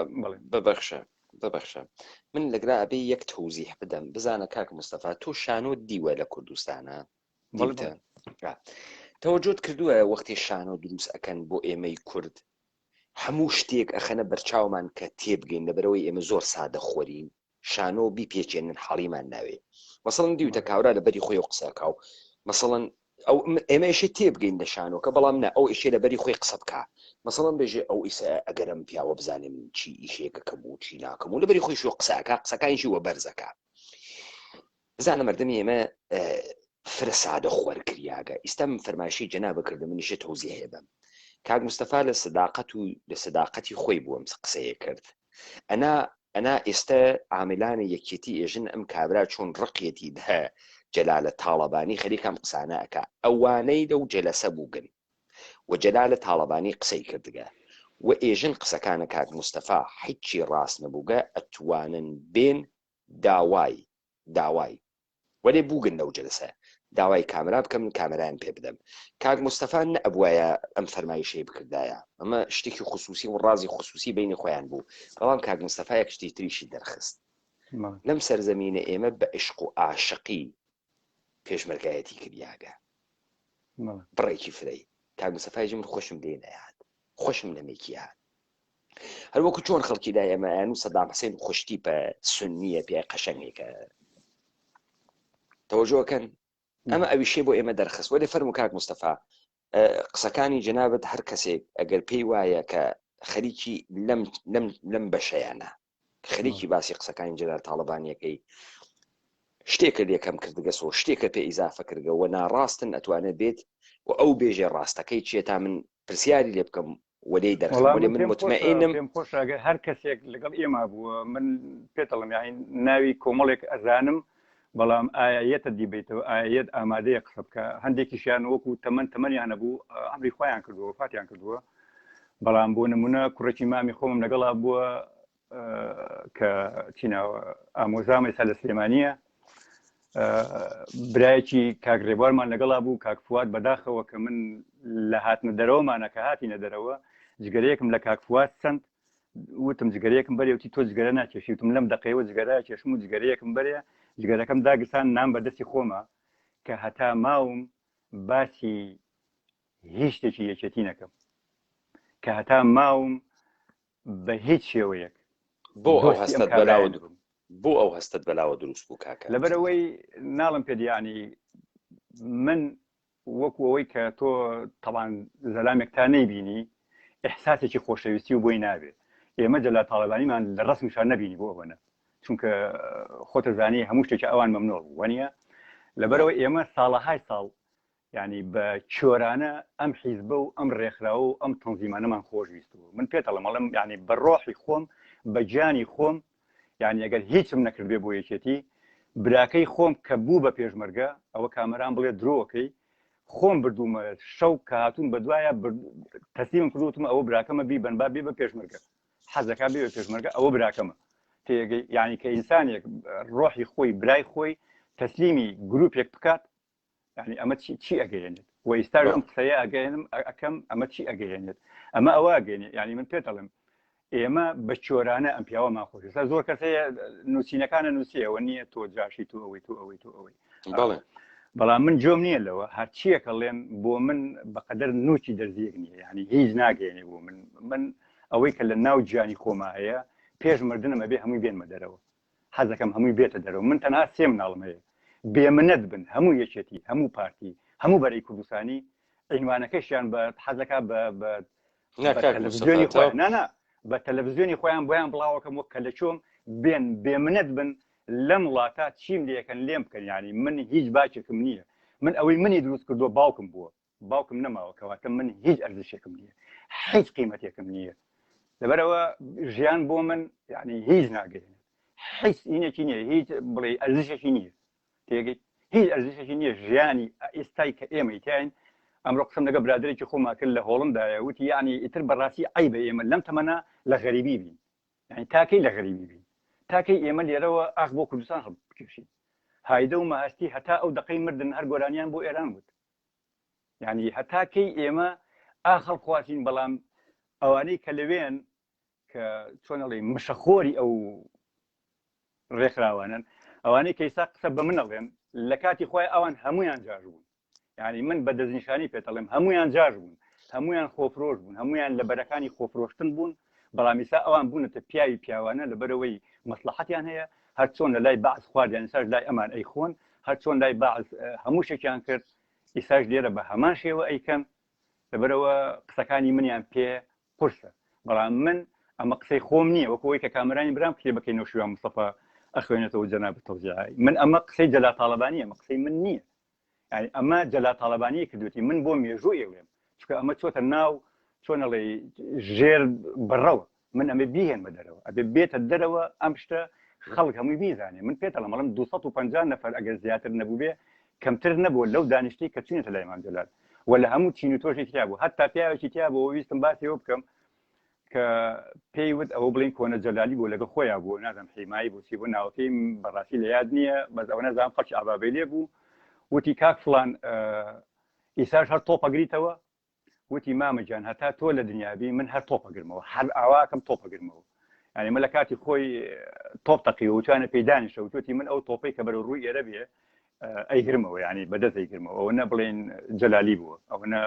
ببەخشە ببەخشە من لەگرا ئەبێ یەک تەوزیح بدەم بزانە کاک مستەفا تۆ شانۆ دیوە لە کوردستانە دیتە تەوەجۆت کردووە وەختی شانۆ دروست ئەکەن بۆ ئێمەی کورد هەموو شتێک ئەخەنە بەرچاومان کە تێبگەین لەبەرئەوەی ئێمە زۆر سادە خۆرین شانۆ بیپێچێنن حاڵیمان ناوێ مەسەڵەن دیوتە کاورا لە بەری خۆی قسە کا و مەسەڵەن ئەو ئێمە ئێشێ تێبگەین لە شانۆکە بەڵام نە ئەو ئیشێ لە بەری خۆی قسە بکا مەسەڵەن بێژێ ئەو ئیسە ئەگەرم پیاوە بزانێ من چی ئیشێکەکەم و چی ناکەم و لەبەری خۆی شۆ قسەکە قسەکانیشی وە بەرزەکە بزانە مردمی ئێمە فرە سادە خۆر کریاگە ئیستا من فەرمایشی جەنابە کردم منیشە تەوزیحێ بەم. کاک مستەفا لە سەداقەت و لە سەداقەتی خۆی بوو ئەم قسەیە کرد. ئەنا ئەنا ئێستە عاملانی یەکێتی ئێژن ئەم کابرا چۆن ڕقیەتی بە جەلالە تاڵەبانی خەریکە ئەم قسانە ئەکا. ئەوانەی لەو جەلەسە بووگن و جەلالە تاڵەبانی قسەی کردگە و ئێژن قسەکانە کاک مستەفا حیچی ڕاست نەبووگە ئەتوانن بێن داوای داوای وەلێ بووگن لەو جەلسە داوای کامرا بکەم من کامرایان پێ بدەم کاک مستەفا نەئەبوایە ئەم فەرمایشەی بکردایە ئەمە شتێکی خصوصی و ڕازی خصوصی بینی خۆیان بوو بەڵام کاک مستەفا یەک شتی تریشی دەرخست لەم سەرزەمینە ئێمە بە عشق و عاشقی پێشمەرگایەتی کریاگە بڕێکی فرەی کاک مستەفای من خۆشم لێ نەیات خۆشم لەمێکی هات هەروەکو چۆن خەڵکی لای ئێمە ئەیان و سەدام حسێن خوشتیپە سنیە پیای قەشەنگێکە تەوەجۆکەن ئەمە ئەویشێ بۆ ئێمە دەرخست وەلێ فەرمو کاک مستەفا قسەکانی جەنابەت هەر کەسێک ئەگەر پێی وایە کە خەریکی لەم لەم لەم بەشەیانە خەریکی باسی قسەکانی جەلال تاڵەبانیەکەی شتێکە لێکەم کردگەسۆ شتێکە پێ ئیزافە کردگە و ناڕاستن ئەتوانێت بێت و ئەو بێژێ ڕاستەکەی چیە تا من پرسیاری لێ بکەم و لێی دەرخەم وەڵا وەلێ من من پێم خۆشە مطمئنم پێم خۆشە ئەگەر هەر کەسێک لەگەڵ ئێمە بووە من پێتەڵم یاین ناوی کۆمەڵێک ئەزانم بەڵام ئایا یەتە دیبەیتەوە ئایا یەت ئامادەیە قسە بکە هەندێکیشیان وەکو تەمەن تەمەنیان نەبوو ئەمری خۆیان کردووە وەفاتیان کردووە بەڵام بۆ نمونە کوڕێکی مامی خۆمم لەگەڵا بووە کە چیناوە ئامۆزام ئێستا لە سلێمانیە برایەکی کاک ڕێبوارمان لەگەڵا بوو کاک فواد بەداخەوە کە من لە هاتنە دەرەوەمانە کە هاتینە دەرەوە جگەرەیەکم لە کاک فواد سند وتم جگەرەیەکم بەرێ وتی تۆ جگەرە ناکێشی وتم لەم دەقەیەوە جگەرە کێشم و جگەرەیەکم بەرێ جگەرەکەم داگرسان نام بەدەستی خۆمە کە هەتا ماوم باسی هیچ شتێکی یەکێتی نەکەم کە هەتا ماوم بە هیچ شێوەیەک بۆ ئەو دۆستی ئەم هەستەت کابرایە بەلاوە نەبم. بۆ ئەو هەستەت بەلاوە دروست بوو کاکە لەبەرئەوەی ناڵم پێت یانی من وەکو ئەوەی کە تۆ تەبان زەلامێک تا نەیبینی ئیحساسێکی خۆشەویستی و بۆی نابێ ئێمە جەلال تاڵەبانیمان لە ڕەسمیشا نەبینی بۆ ئەوەنە چونکە خۆتە زانی هەموو شتێکی ئەوان مەمنوع بوو وانە لەبەرەوە ئێمە ساڵەهای ساڵ یانی بە چۆرانە ئەم حیزبە و ئەم ڕێکخراوە و ئەم تەنزیمانەمان خۆش ویستووە من پێتەڵم ئەڵێم یانی بە ڕۆحی خۆم بە گیانی خۆم یانی ئەگەر هیچم نەکردبێ بۆ یەکێتی براکەی خۆم کە بوو بە پێشمەرگە ئەوە کامەران بڵێ درۆکەی خۆم بردوومە شەو کە هاتوون بە دوایە تەسلیمم کردوتم ئەوە براکەمە بیبەن با بێ بە پێشمەرگە حەزەکە بێ بە پێشمەرگە ئەوە براکەمە تێگەی یعنی کە ئینسانێک ڕۆحی خۆی برای خۆی تەسلیمی گروپێک بکات یعنی ئەمە چی چی ئەگەیەنێت و ئیستاش ئەم قسەیە ئەگەیەنم ئەکەم ئەمە چی ئەگەیەنێت ئەمە ئەوە ئەگەیەنێت یعنی من پێت ئەڵێم ئێمە بە چۆرانە ئەم پیاوەمان خۆش ئێستا زۆر کەس هەیە نووسینەکانە نووسیەوە نییە تۆ جاشی تۆ ئەوەی تۆ ئەوەی تۆ ئەوەی بەڵێ بەڵام من جۆم نییە لەوە هەرچیەکە ڵێن بۆ من بەقەدەر نوکی دەرزیەک نییە یعنی هیچ ناگەێنێ بۆ من من ئەوەی کە لە ناو گیانی خۆما هەیە پێش مردنم ئەبێ هەمووی بێنمە دەرەوە حەزەکەم هەمووی بێتە دەرەوە من تەنها سێ مناڵم هەیە بێمنەت بن هەموو یەکێتی هەموو پارتی هەموو بەرەی کوردستانی عینوانەکەشیان بە حەزەکە بە بە تەلەڤزیۆنی خۆیان نانا بە تەلەڤزیۆنی خۆیان بۆیان بڵاوەکەم وەک کە لە چۆم بێن بێمنەت بن لەم وڵاتە چیم لەکەن لێم بکەن ینی من هیچ باکێکم نییە من ئەوەی منی دروست کردووە باوکم بووە باوکم نەماوە کەواتە من هیچ ئەرزشێکم نییە هیچ قیمەتێکم نییە لەبەرەوە ژیان بۆ من یعنی هیچ ناگەێنێت هیچ ئینێکی نییە هیچ بڵێ ئەرزشێکی نییە تێگەیت هیچ ئەرزشێکی نییە ژیانی ئێستای کە ئێمەی تیاین ئەمڕۆ قسەم لەگە برادێکی خۆما کرد لە هۆڵندایە وتی یعنی ئیتر بەڕاستی عیبە ئێمە لەم تەمەنە لە غەریبی بین یعنی تاکەی لە غەریبی بین تاکەی ئێمە لێرەوە ئاخ بۆ کوردستان هەڵبکێشین هایدە و مەهەستی هەتا ئەو دەقەی مردن هەر گۆرانیان بۆ ئێران وت یعنی هەتا کەی ئێمە ئاخ هەڵخواسین بەڵام ئەوانەی کە لەوێن کە چۆن ئەڵێ مشەخۆری ئەو ڕێکخراوانن ئەوانەی کە ئیستا قسە بە من ئەڵێن لە کاتی خۆی ئەوان هەمویان جاش بوون یعنی من بە دەستنیشانی پێتەڵێم هەمویان جاش بوون هەمویان خۆفرۆش بوون هەمویان لە بەرەکانی خۆفرۆشتن بوون بەڵام ئیستا ئەوان بوونەتە پیاوی پیاوانە لەبەرەوەی مەسلحەتیان هەیە هەر چۆن لە لای بەعس خواردیان ئیساش لای ئەمان ئەیخۆن هەر چۆن لای بەعس هەموو شتێکیان کرد ئیساش لێرە بە هەمان شێوە ئەیکەن لەبەرەوە قسەکانی منیان پێ قورسە بەڵام من ئەمە قسەی خۆم نییە وەکو ئەوەی کە کامەرانی برام کتێبەکەی نەوشیروان مستەفا ئەخوێنێتەوە جەنابت تەوزیعی من ئەمە قسەی جەلا تاڵەبانیە ئەمە قسەی من نییە یعنی ئەمە جەلا تاڵەبانی کردوێتی من بۆ مێژوو ئێڵێم چونکە ئەمە چۆتە ناو. چۆن ئەڵێی ژێر بڕەوە من ئەمێ بیهێنمە دەرەوە ئەبێ بێتە دەرەوە ئەم شتە خەڵک هەمووی بیزانێ من پێتەڵم ئەڵم 250 نەفەر ئەگەر زیاتر نەبووبێ کەمتر نەبووە لەو دانیشتەی کە چوینەتە لای مام جەلال و لە هەموو چین و تۆژێکی تیا بوو هەتا پیاوێکی تیا بوو ویستم باسی ئەوە بکەم کە پێی وت ئەوە بڵین کۆنە جەلالی بوو لەگە خۆیان بوو نازم حیمایی بوو چی بوو ناوەکەی بەڕاستی لە یاد نییە بەس ئەوە نەزانم خەڵکی ئابابەیلێ بوو وتی کاک فڵان ئیساش هەر تۆپەگریتەوە وتی مامە گیان هەتا تۆ لە دنیا بی من هەر تۆپ ئەگرمەوە هەر ئاواکەم تۆپ ئەگرمەوە یعنی من لە کاتی خۆی تۆپ تەقیەوە وتوانە پێی دانیشە وتوتی من ئەو تۆپەی کە بەرەو ڕووی ئێرە بێ ئەیگرمەوە یعنی بەدەست ئەیگرمەوە ئەوە نە بڵێن جەلالی بووە ئەوە نە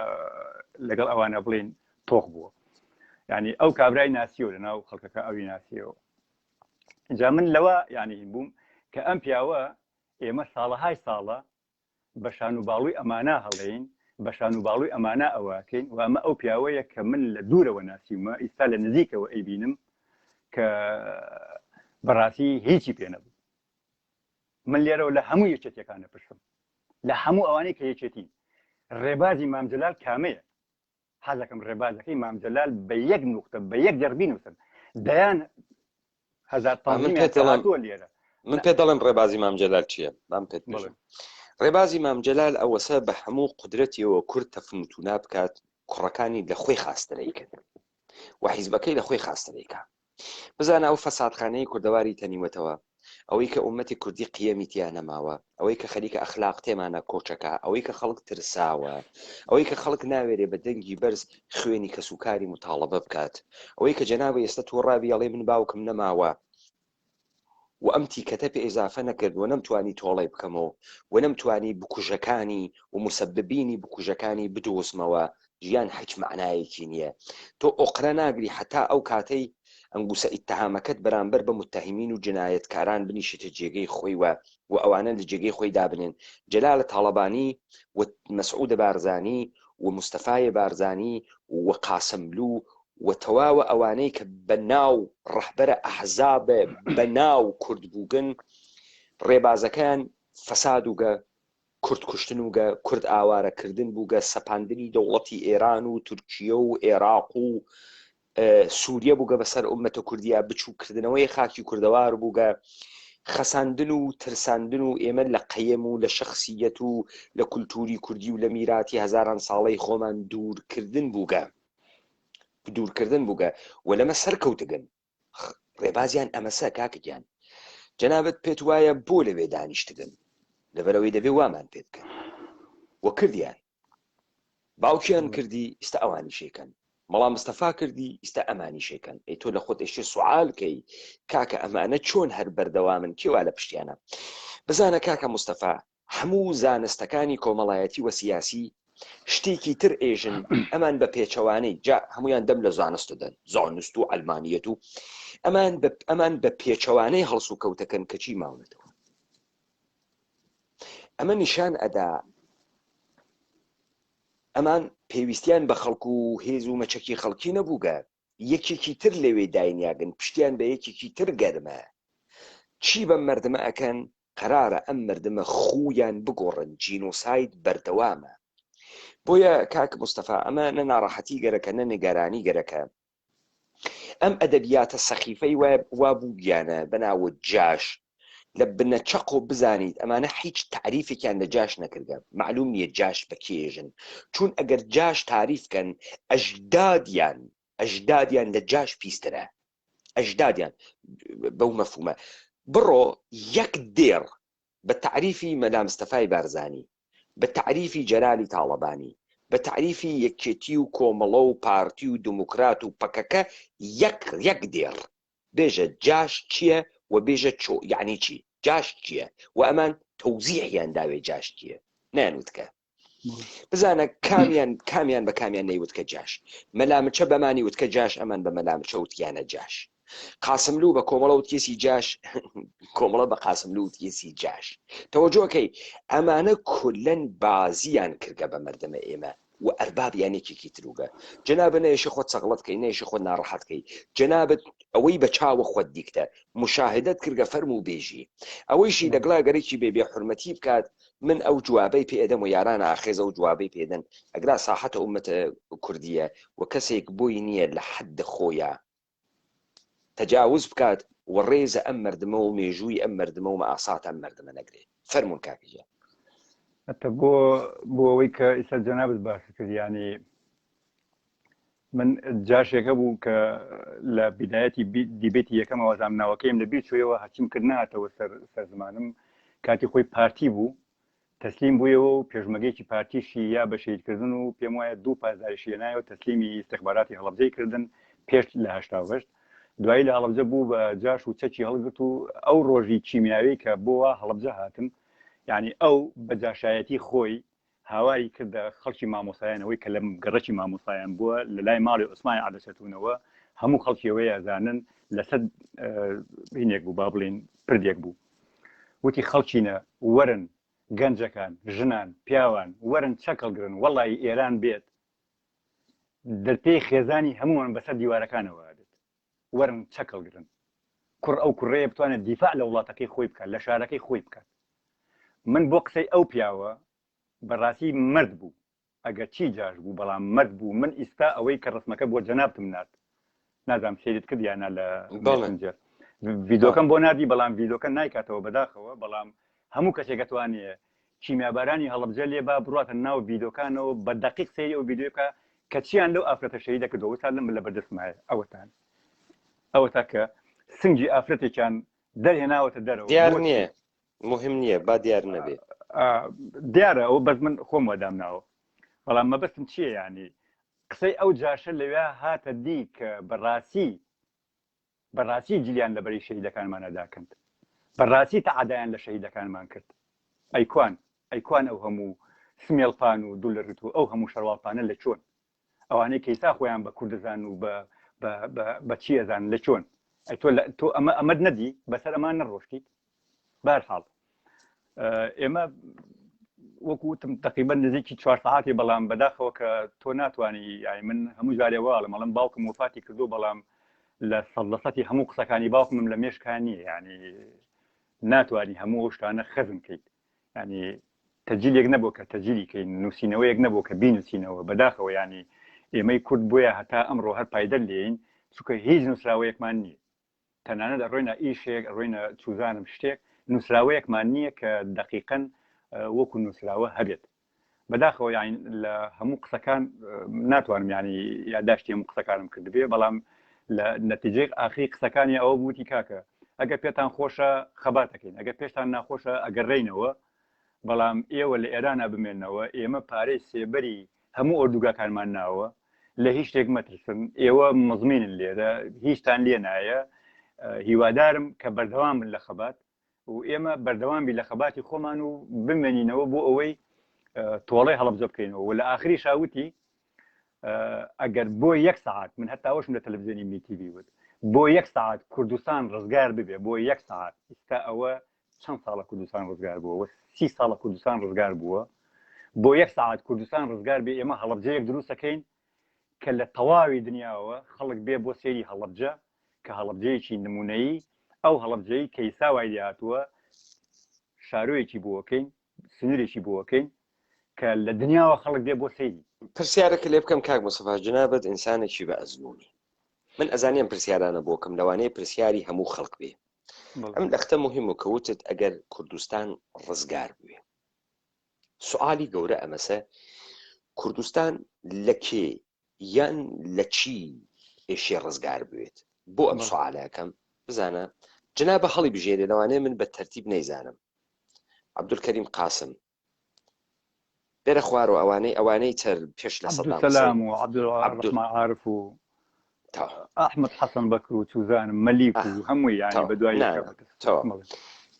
لەگەڵ ئەوانە بڵێن تۆخ بووە یعنی ئەو کابرای ناسیەوە لە ناو خەڵکەکە ئەوی ناسیەوە جا من لەوە یعنی بووم کە ئەم پیاوە ئێمە ساڵەهای ساڵە بە شان و باڵوی ئەمانە هەڵێین، بە شان و باڵوی ئەمانە ئەوە ئەکەین و ئەمە ئەو پیاوەیە کە من لە دوورەوە ناسیومە، ئیستا لە نزیکەوە ئەیبینم کە بەڕاستی هیچی پێ نەبوو. من لێرەوە لە هەموو یەکێتیەکان ئەپرسم، لە هەموو ئەوانەی کە یەکێتین، ڕێبازی مام جەلال کامەیە؟ حەزەکەم ڕێبازەکەی مام جەلال بە یەک نوقتە، بە یەک دێڕ بینووسن. دەیان هەزار من پێت دەڵێم لێرە من پێ دەڵێم ڕێبازی مام جەلال چییە بام پێت بڵێم ڕێبازی مام جەلال ئەوەسە بە هەموو قدرەتیەوە کورد تەفنوتونا بکات کوڕەکانی لە خۆی خاسترەیکن و حیزبەکەی لە خۆی خاسترەیکە بزانە ئەو فەسادخانەی کوردەواری تەنیوەتەوە ئەوەی کە ئومەتی کوردی قیەمی تیا نەماوە ئەوەی کە خەریکە ئەخلاق تێمانە کۆچەکە ئەوەی کە خەڵک ترساوە ئەوەی کە خەڵک ناوێرێ بە دەنگی بەرز خوێنی کەسوکاری متاڵەبە بکات ئەوەی کە جەنابی ئێستا تۆ ڕابی ئەڵێ من باوکم نەماوە و ئەم تیکەتە پێ ئیزافە نەکرد و نەمتوانی تۆڵەی بکەمەوە و نەمتوانی بکوژەکانی و مسببینی بکوژەکانی بدۆزمەوە ژیان هیچ مەعنایەکی نییە تۆ ئۆقرە ناگری حتا ئەو کاتەی ئەنگوسە ئیتهامەکەت بەرامبەر بە متهمین و جنایەتکاران بنیشێتە جێگەی خۆی و و ئەوانە لە جێگەی خۆی دابنێن جەلالە تاڵەبانی و مەسعودە بارزانی و مستەفای بارزانی و قاسملوو و تەواوە ئەوانەی کە بە ناو ڕەهبەرە ئەحزاب بە ناو کورد بووگن ڕێبازەکەیان فەساد وگە کورد کوشتن وگە کورد ئاوارە کردن بووگە سەپاندنی دەوڵەتی ئێران و تورکیە و ئێراق و سووریە بووگە بەسەر ئومەتە کوردیا بچوو کردنەوەی خاکی کوردەوار بووگە خەساندن و ترساندن و ئێمە لە قەیەم و لە شخصیەت و لە کولتوری کوردی و لە میراتی هەزاران ساڵەی خۆمان دوورکردن بووگە دوورکردن بووگە و لەمە سەرکەوتگن ڕێبازیان ئەمەسە کاکە گیان جەنابت پێت وایە بۆ لەوێ دانیشتگن لەبەرەوەی دەبێ وامان پێ بکەن و کردیان باوکیان کردی ئیستا ئەوانی شێکەن مەڵا مستەفا کردی ئیستا ئەمانی شێکەن ئەی تۆ لە خۆت ئێشێ سوال کەی کاکە ئەمانە چۆن هەر بەردەوامن کێوا لە پشتیانە بزانە کاکە مستەفا هەموو زانستەکانی کۆمەڵایەتی و سیاسی شتێکی تر ئێژن ئەمان بە پێچەوانەی جا هەمویان دەم لە زانست دەن زانست و ئەلمانیەت و ئەمان ئەمان بە پێچەوانەی هەڵس و کەوتەکەن کەچی ماونەتەوە ئەمە نیشان ئەدا ئەمان پێویستیان بە خەڵک و هێز و مەچەکی خەڵکی نەبووگە یەکێکی تر لەوێ داینیاگن پشتیان بە یەکێکی تر گەرمە چی بەم مردمە ئەکەن قەرارە ئەم مردمە خوویان بگۆڕن جینۆساید بەردەوامە بۆیە کاک مستەفا ئەمە نە ناڕەحەتی گەرەکە نە نیگەرانی گەرەکە ئەم ئەدەبیاتە سەخیفەی وا بووگیانە بەناوە جاش لە بنەچەقۆ بزانیت ئەمانە هیچ تعریفێکیان لە جاش نەکردگە معلوم نییە جاش بە کێژن چون ئەگەر جاش تعریف کەن ئەژدادیان ئەژدادیان لە جاش پیسترە ئەژدادیان بەو مەفهومە بڕۆ یەک دێڕ بە تەعریفی مەلا مستەفای بارزانی بە تەعریفی جەلالی تاڵەبانی بە تەعریفی یەکێتی و کۆمەڵە و پارتی و دموکرات و پەکەکە یەک یەک دێڕ بێژە جاش چییە و بێژە چۆ یعنی چی جاش چییە و ئەمان تەوزیحیان داوێ جاش چییە نەیان وتکە بزانە کامیان کامیان بە کامیان نەیوت کە جاش مەلامچە بەمانی وت کە جاش ئەمان بە مەلامچە وتیانە جاش قاسملوو بە کۆمەڵە وتیەسی جاش کۆمەڵە بە قاسملوو وتیەسی جاش تەوەجۆکەی ئەمانە کولەن بازیان کردگە بە مردمە ئێمە و ئەربابیان یەکێکی تروگە جەنابە نەیشی خۆت سەغڵەت کەی نەیشی خۆت ناڕەحەت کەی جەنابت. ئەوەی بە چاوە خوەت دیکتە مشاهدەت کردگە فەرموو بێژی ئەوەیشی لەگڵا گەرەکی بێ بێ حورمەتی بکات من ئەو جوابەی پێ ئەدەم و یاران ئاخێز ئەو جوابەی پێدەن ئەگرا ساحەتە ئومەتە کوردیە و کەسێک بۆی نییە لە حەد خۆیا تەجاوز بکات و ڕێزە ئەم مردمە و مێژووی ئەم مردمە و مەئاسات ئەم مردمە نەگرێ فەرموون کاکە گیان. ئەتە بۆ بۆ ئەوەی کە ئیستا جەنابت باست کرد یانی من جاشێک هەبوو کە لە بیدایەتی دیبێتی یەکەمەوە زام ناوەکەیم لە بیر چوویەوە هەرچیم کرد نهاتەوە سەر سەر زمانم کاتی خۆی پارتی بوو تەسلیم بوویەوە و پێشمەگەیەکی پارتیشی یا بە شەهیدکردن و پێم وایە دوو پاسداریشی هێنایەوە تەسلیمی ئیستخباراتی هەڵەبجەی کردن پێش لە 88 دوایی لە هەڵەبجە بوو بە جاش و چەکی هەڵگرت و ئەو ڕۆژی کیمیاوی کە بۆ هەڵەبجە هاتن یعنی ئەو بە جاشایەتی خۆی هاواری کردە خەڵکی مامۆستایان ئەوەی کە لە گەڕەکی مامۆستایان بووە لە لای ماڵی عوسمانی عەدەسەتونەوە هەموو خەڵکی ئەوەی ئەزانن لەسەر هینێک بوو با بڵین پردێک بوو وتی خەڵکینە وەرن گەنجەکان ژنان پیاوان وەرن چەک هەڵگرن وەڵی ئێران بێت دەرپێی خێزانی هەمووان بەسەر دیوارەکانەوە بێت وەرن چەک هەڵگرن کوڕ ئەو کوڕەیە بتوانێت دیفاع لە وڵاتەکەی خۆی بکات لە شارەکەی خۆی بکات من بۆ قسەی ئەو پیاوە بەڕاستی مەرد بوو ئەگەر چی جاش بوو بەڵام مەرد بوو من ئیستا ئەوەی کە ڕسمەکە بۆ جەنابتم نارد نازانم سەیرت کرد یا نا لە مێسنجەر ڤیدۆکەم بۆ ناردی بەڵام ڤیدۆکە نایکاتەوە بەداخەوە بەڵام هەموو کەسێک ئەتوانێ کیمیابارانی هەڵەبجە لێ با بڕاتە ناو ڤیدۆکانەوە بە دەقیق سەیری ئەو ڤیدیۆ بکە کە چیان لەو ئافرەتە شەهیدە کردووە وتا لەم لە بەردەستمایە ئەوەتان ئەوەتا کە سنگی ئافرەتێکیان دەرهێناوەتە دەرەوە دیار نییە مهم نییە با دیار نەبێ دیارە ئەو بەس من خۆم وەدام ناوە بەڵام مەبەستم چییە ینی قسەی ئەو جاشە لەوێ هاتە دی کە بەڕاستی بەڕاستی جلیان لەبەری شەهیدەکانمانە داکەند بەڕاستی تەعەدایان لە شەهیدەکانمان کرد ئەی کوان ئەی کوان ئەو هەموو سمێڵ پان و دولرت و ئەو هەموو شەرواڵ پانە لە چۆن ئەوانەی کەیسا خۆیان بە کوردزان و بە بە بە بە چی ئەزان لە چۆن ئەی تۆ لە تۆ ئەمە ئەمەت نەدی بەسەر ئەمان نەڕۆشتیت بارحاڵ ئێمە وەکو وتم تقریبا نزیکی چوار سەعاتی بەڵام بەداخەوە کە تۆ ناتوانانی یای من هەموو جارێ واڵم ئەڵم باوکم وفاتی کردو بەڵام لە سەد لە سەتی هەموو قسەکانی باوکمم لە مێشکان نییە ینی ناتوانانی هەموو ئەو شتانە خەزم کەیت ینی تەجیلێک نەبوو کە تەجیلی کەین نووسینەوەیەک نەبوو کە بینوسینەوە بەداخەوە ینی ئێمەی کورد بۆیە هەتا ئەمڕۆ هەر پایدەر لێین چونکە هیچ نووسراوەیەکمان نییە تەنانەت ئەڕۆینە ئیشێک ئەڕۆینە چوزانم شتێک نووسراوەیەکمان نییە کە دەقیقەن وەکو نووسراوە هەبێت بەداخەوە یاین لە هەموو قسەکان ناتوانم ینی یاداشتی هەموو قسەکانم کردبێ بەڵام لە نەتیجەی ئاخری قسەکانی ئەوە بووتی کاکە ئەگەر پێتان خۆشە خەباتەکەین ئەگەر پێشتان ناخۆشە ئەگەر ڕێینەوە بەڵام ئێوە لە ئێرانە بمێنەوە ئێمە پارەی سێبەری هەموو ئۆردوگاکانمان ناوە لە هیچ شتێک مەترسن ئێوە مزمینن لێرە هیچتان لێ نایە هیوادارم کە بەردەوام بن لە خەبات و ئێمە بەردەوام بی لە خەباتی خۆمان و بمێنینەوە بۆ ئەوەی تۆڵەی هەڵەبجە بکەینەوە و لە ئاخری شاوتی ئەگەر بۆ یەک سەعات من هەتاوەشم لە تەلەڤزیۆنی میتیوی وت بۆ یەک سەعات کوردستان ڕزگار ببێ بۆ یەک سەعات ئیستا ئەوە چەند ساڵە کوردستان ڕزگار بووە سی ساڵە کوردستان ڕزگار بووە بۆ یەک سەعات کوردستان ڕزگار بێ ئێمە هەڵەبجەیەک دروستەکەین کە لە تەواوی دنیاوە خەڵک بێ بۆ سەیری هەڵەبجە کە هەڵەبجەیەکی نمونەیی ئەو هەڵەبجەی کە ئیستا وای لێهاتووە شارۆیەکی بۆکەین سنوورێکی بۆکەین کە لە دنیاوە خەڵک دێ بۆ سەیری. پرسیارەکە لێ بکەم کاک مستەفا جنابت ئینسانێکی بە ئەزموونی من ئەزانی ئەم پرسیارانە بۆکەم لەوانەیە پرسیاری هەموو خەڵک بێ ئەم لەختە مهم و کەوتت ئەگەر کوردستان ڕزگار بوێ سوالی گەورە ئەمەسە کوردستان لە کێ یان لە چی ئێشێ ڕزگار بوێت بۆ ئەم سوالەکەم بزانە جنابە هەڵی بژێرێ لەوانەیە من بە تەرتیب نەیزانم عەبدولکەریم قاسم بێرە خوارەوە ئەوانەی ئەوانەی تر پێش لە سەدام سلام و عەبدولڕەحمان عارف و ئەحمەد حەسەن بەکر و چوزانم مەلیک و هەمووی یانی بە دوای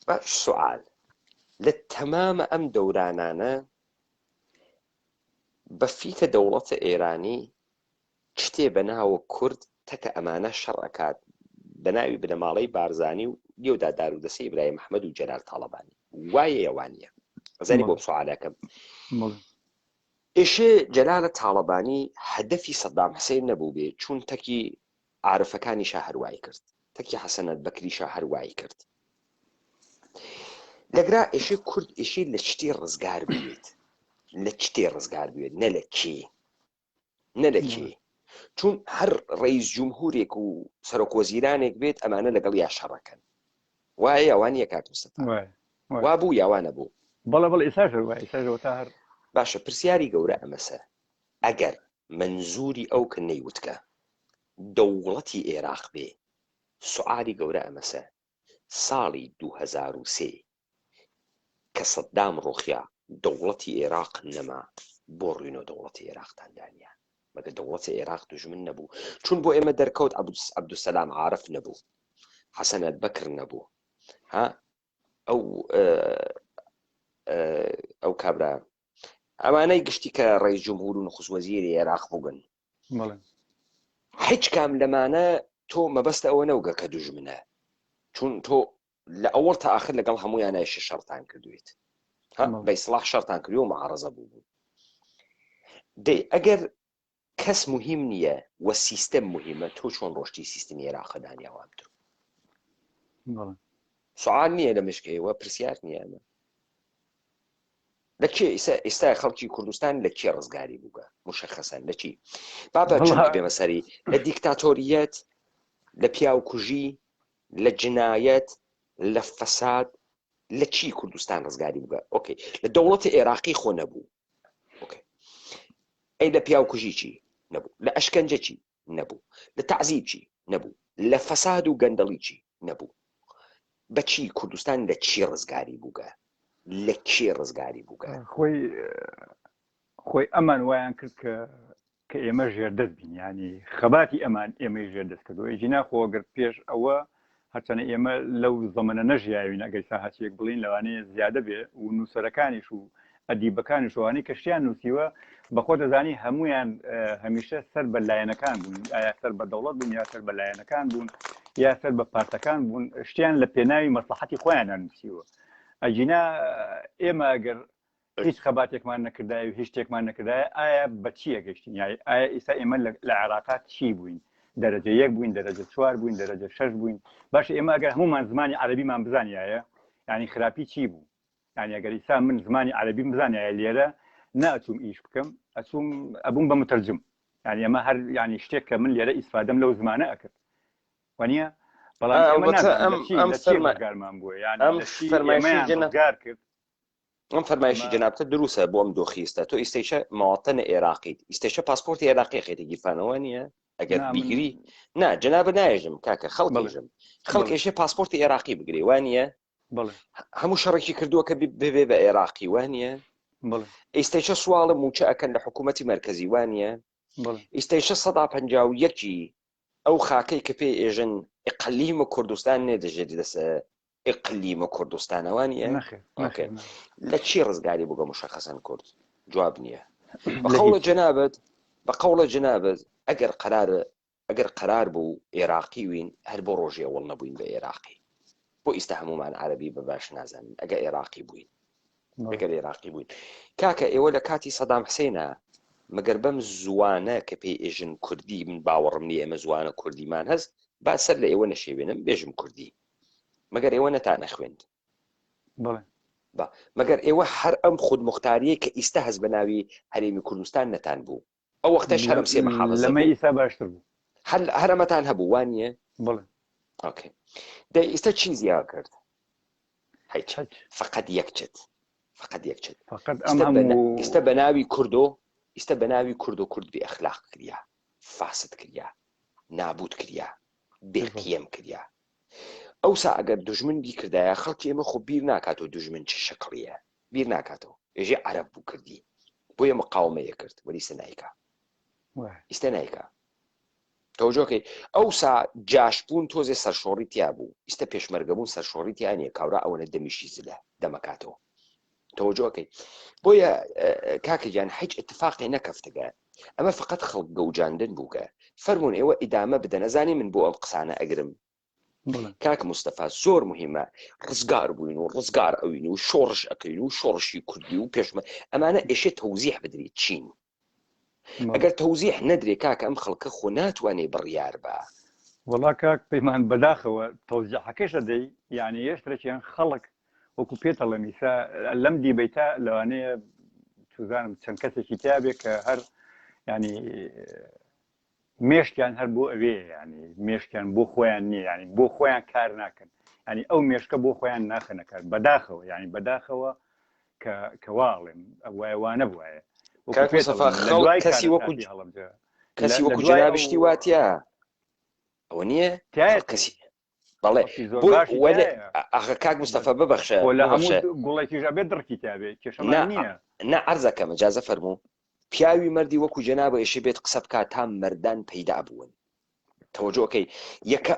باش سوال لە تەمامە ئەم دەورانانە بە فیتە دەوڵەتە ئێرانی شتێ بە ناوە کورد تەکە ئەمانە شەڕ ئەکات بە ناوی بنەماڵەی بارزانی و لێودا دارو دەسەی ئیبراهیم ئەحمەد و جەلال تاڵەبانی وایە یا وانیە ئەزانی بۆ سوالەکەم ئێشێ جەلالە تاڵەبانی هەدەفی سەدام حسین نەبوو بێ چون تەکی. عارفەکانیشا هەر وای کرد تەکی حەسەنەت بەکریشا هەر وای کرد لەگرا ئێشێ کورد ئێشێ لە شتی ڕزگار بوێت لە شتێ ڕزگار بوێت نە لە کێ نە لە کێ چون هەر ڕئیس جمهورێک و سەرۆک وەزیرانێک بێت ئەمانە لەگەڵ یا شەڕەکەن وایە یاوان نیە کاک مستەفا وا بوو یاوا نەبوو بەڵێ بەڵێ ئێستا وایە ئێستا تا هەر باشە پرسیاری گەورە ئەمەسە ئەگەر مەنزوری ئەو کە نەیوتکە دەوڵەتی ئێراق بێ سوعالی گەورە ئەمەسە ساڵی 2003 کە سەدام ڕوخیا دەوڵەتی ئێراق نەما بۆ ڕوینۆ دەوڵەتی ئێراقتان دانیا مەگە دەوڵەتی ئێراق دوژمن نەبوو چون بۆ ئێمە دەرکەوت عەبدولسەلام عارف نەبوو حەسەن ئەلبەکر نەبوو ها ئەو ئەو کابرا ئەمانەی گشتی کە ڕێی جمهور و نخست وەزیری عێراق بووگن هیچ کام لەمانە تۆ مەبەستە ئەوە نەوگە کە دوژمنە چون تۆ لە ئەوەڵ تا ئاخر لەگەڵ هەمویانایش شەڕتان کردوێت بە ئیسڵاح شەڕتان کردو و معارەزە بوو بوو دەی ئەگەر کەس مهم نییە و سیستەم مهمە تۆ چۆن ڕۆشتی سیستمی عێراقە دانیاوام تر سوال نییە لە مشک ئێوە پرسیار نییە ئەمە لە کێ ئیسا ئێستا خەڵکی کوردستان لە کێ ڕزگاری بووگە مشخصەن لە چی بابە چەند بێمە سەری لە دیکتاتۆریەت لە پیاو کوژی لە جنایەت لە فەساد لە چی کوردستان ڕزگاری بووگە okay لە دەوڵەتی عێراقی خۆ نەبوو okay ئەی لە پیاو کوژی چی نەبوو لە ئەشکەنجە چی نەبوو لە تەعزیب چی نەبوو لە فەساد و گەندەڵی چی نەبوو بەچی کوردستان لە چی ڕزگاری بووگە لە کێ ڕزگاری بووگە خۆی خۆی ئەمان وایان کرد کە کە ئێمە ژێردەست بین یانی خەباتی ئەمان ئێمەی ژێردەست کردووە ئیجینا خۆ گەر پێش ئەوە هەرچەنە ئێمە لەو زەمەنە نەژیاوین ئەگەر ئیستا هەرچیەک بڵین لەوانەیە زیادە بێ و نووسەرەکانیش و ئەدیبەکانیش ئەوانەی کە شتیان نووسیوە بەخۆ دەزانی هەمویان هەمیشە سەر بە لایەنەکان بوون ئایا سەر بە دەوڵەت بوون یا سەر بە لایەنەکان بوون یا سەر بە پارتەکان بوون شتیان لە پێناوی مەسلحەتی خۆیان نووسیوە ئەگینا ئێمە ئەگەر هیچ خەباتێکمان نەکردایە و هیچ شتێکمان نەکردایە ئایا بە چی ئەگەشتین یای ئایا ئیستا ئێمە لە عێراقا چی بووین دەرەجە یەک بووین دەرەجە چوار بووین دەرەجە شەش بووین باش ئێمە ئەگەر هەمومان زمانی عەرەبیمان بزانیایە یعنی خراپی چی بوو یعنی ئەگەر ئیسا من زمانی عەرەبیم بزانیایە لێرە نەئەچووم ئیش بکەم ئەچووم ئەبووم بە متەرجم یعنی ئەمە هەر یعنی شتێک کە من لێرە ئیسفادەم لەو زمانە ئەکرد وانە بەڵام ئێمە ئەم ئەم فەرمایشگارمان بووە یعنی ئەم فەرمایشی جەنابگار کرد ئەم فەرمایشی جەنابتە دروستە بۆ ئەم دۆخی ئیستا تۆ ئیستەیشە مواطنە عێراقیت ئیستەیشە پاسپۆرتی عێراقی خێتە گیرفانەوە نییە ئەگەر بیگری نا جەنابە نایژم کاکە خەڵکیژم خەڵکێشێ پاسپۆرتی عێراقی بگری وانە هەموو شەڕێکی کردووە کە ببێ بە عێراقی وانە ئیستەیشە سواڵە موچە ئەکەن لە حکوومەتی مرکزی وانە ئیستەیشە سەدا پ یەکی ئەو خاکەی کە پێی ئێژن ئقلیمە کوردستان نێ دەژێت دەسە ئقلیمە کوردستانە وا نییە؟ نەخێر okay نەخێر نا. لە چی ڕزگاری بووگە مشخصا کورد؟ جواب نییە. بە لە قەوڵە هیچ. جەنابت بە قەوڵە جەنابت ئەگەر قەرار ئەگەر قەرار بوو ئێراقی وین هەر بۆ ڕۆژی ئەوەڵ نەبووین بە ئێراقی بۆ ئیستا هەموومان عەرەبی بە باش نازانین ئەگە ئێراقی بووین بەڵێ. ئەگەر ئێراقی بووین کاکە ئێوە لە کاتی سەدام حسێنە مەگەر بەم زوانە کە پێی ئێژن کوردی من باوەڕم نییە ئێمە زوانە کوردیمان هەست با سەر لە ئێوە نەشێوێنم بێژم کوردی مەگەر ئێوە نەتانە خوێند بەڵێ با مەگەر ئێوە هەر ئەم خودموختاریەی کە ئیستا هەست بە ناوی هەرێمی کوردستان نەتان بوو ئەو وەختەش هەرم سێ محافظە لەمە بوو ئیسا باشتر بوو هەر هەر ئەمەتان هەبوو وانییە بەڵێ okay دەی ئیستا چی زیا کرد هیچ هیچ فقط یەک چت فقط یەک چت فقط ئەم ئیستا بە هەموو ئیستا بە ناوی کوردۆ ئیستا بە ناوی کوردۆ کورد بێ ئەخلاق کریا فاسد کریا نابود کریا بێ بالضبط قیەم کریا ئەوسا ئەگەر دوژمن بیکردایە خەڵکی ئێمە خۆ بیر ناکاتەوە دوژمن چ شکڵیە بیر ناکاتەوە ئێژێ عەرەب بوو کردی بۆیە مقاومەیە کرد وەلی ئیستا نایکا ئیستا نایکا تەوجۆکەی ئەوسا جاشبوون تۆزێ سەرشۆڕی تیا بوو ئیستا پێشمەرگە بوون سەرشۆڕی تیا نییە کاورا ئەوەنە دەمیشی زلە دەمەکاتەوە تەوجۆکەی بۆیە کاکە گیان هیچ اتفاقێ نەکەفتگە ئەمە فقط خەڵک گەوجاندن بووگە فەرمونون ئێوە ئیدامە بدەن ئەزانی من بۆ ئەم قسانە ئەگرم کاک مستەفا زۆر مهمە ڕزگار بووین و ڕزگار ئەوین و شۆڕش ئەەکەین و شۆڕشی کوردی و پێشمە ئەمانە ئێشێ تەوزیح بدرێت چین ئەگەر تەوزیح نەدرێ کاکە ئەم خەڵکە خۆ ناتوانێ بڕیار بە. وەڵا کاک پەیمان بەداخەوە تەوزیحەکەش ئەدەی یعنی یەشترەکیان خەڵک وەکو پێت ئەڵێم ئیسا لەم دیبەیتە لەوانەیە چزانم چەند کەسێکی تیا بێ کە هەر ینی مێشکیان هەر بۆ ئەوێ ینی مێشکیان بۆ خۆیان نییە ینی بۆ خۆیان کار ناکەن ینی ئەو مێشکە بۆ خۆیان ناخەنە کار بەداخەوە ینی بەداخەوە کە کەواڵێم ئەوایە وانە بواە کەسی وەکو هەڵبجە کەسی وەکو جەنابشتی واتە ئەوە نییە کەسی بەڵێ ئەخە کاک مستەفا ببەخشە لە هەموو گوڵێکیش ئەبێت دڕکی تابێ کێشەمان نییە نا عەرزەکەم ئجازە فەرموو پیاوی مەردی وەکو جەنابە ئێشێ بێت قسە بکات تا مەردان پەیدا بوون تەوەجۆکەی یەکە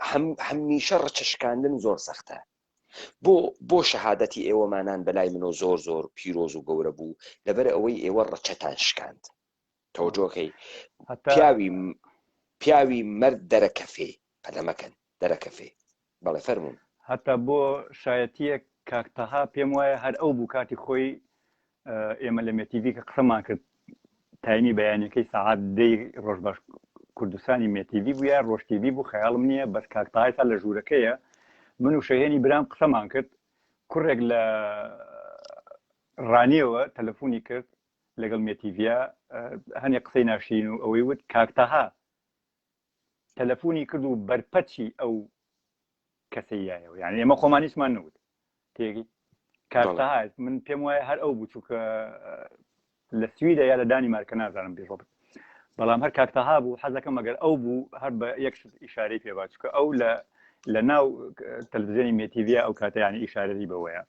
هەمیشە ڕچە شکاندن زۆر سەختە بۆ بۆ شەهادەتی ئێوەمانان بەلای منۆ زۆر زۆر پیرۆز و گەورە بوو لەبەر ئەوەی ئێوە ڕچەتان شکاند تەوەجۆکەی پیاوی پیاوی مەرد دەرەکەفێ پەلەمەکەن دەرەکەفێ بەڵێ فەرموون. هەتا بۆ شایەتیەک کاک تەها پێم وایە هەر ئەو بوو کاتی خۆی ئێمە لە مێتیڤی کە قسەمان کرد تایمی بەیانەکەی سەعات دەی ڕۆژ باش کوردستانی مێتیڤی بوو یا ڕۆژ تیڤی بوو خەیاڵم نییە بەس کاک تەها تا لە ژوورەکەیە من و شەهێنی برام قسەمان کرد کوڕێک لە ڕانیەوە تەلەفۆنی کرد لەگەڵ مێتیڤیا هەنێ قسەی ناشرین و ئەوەی وت کاک تەها تەلەفۆنی کرد و بەرپەچی ئەو کەسەی یایەوە یعنی ئێمە خۆمان هیچمان نەوت تێگی کاک تەها من پێم وایە هەر ئەو بوو چونکە لە سویدە یا لە دانیمارکە نازانم بیڕۆبت بەڵام هەر کاک تەها بوو حەزەکەم ئەگەر ئەو بوو هەر بە یەک شت ئیشارەی پێ با چونکە ئەو لە لە ناو تەلەڤزیۆنی مێتیڤیا ئەو کاتە یعنی ئیشارەی بەوەیە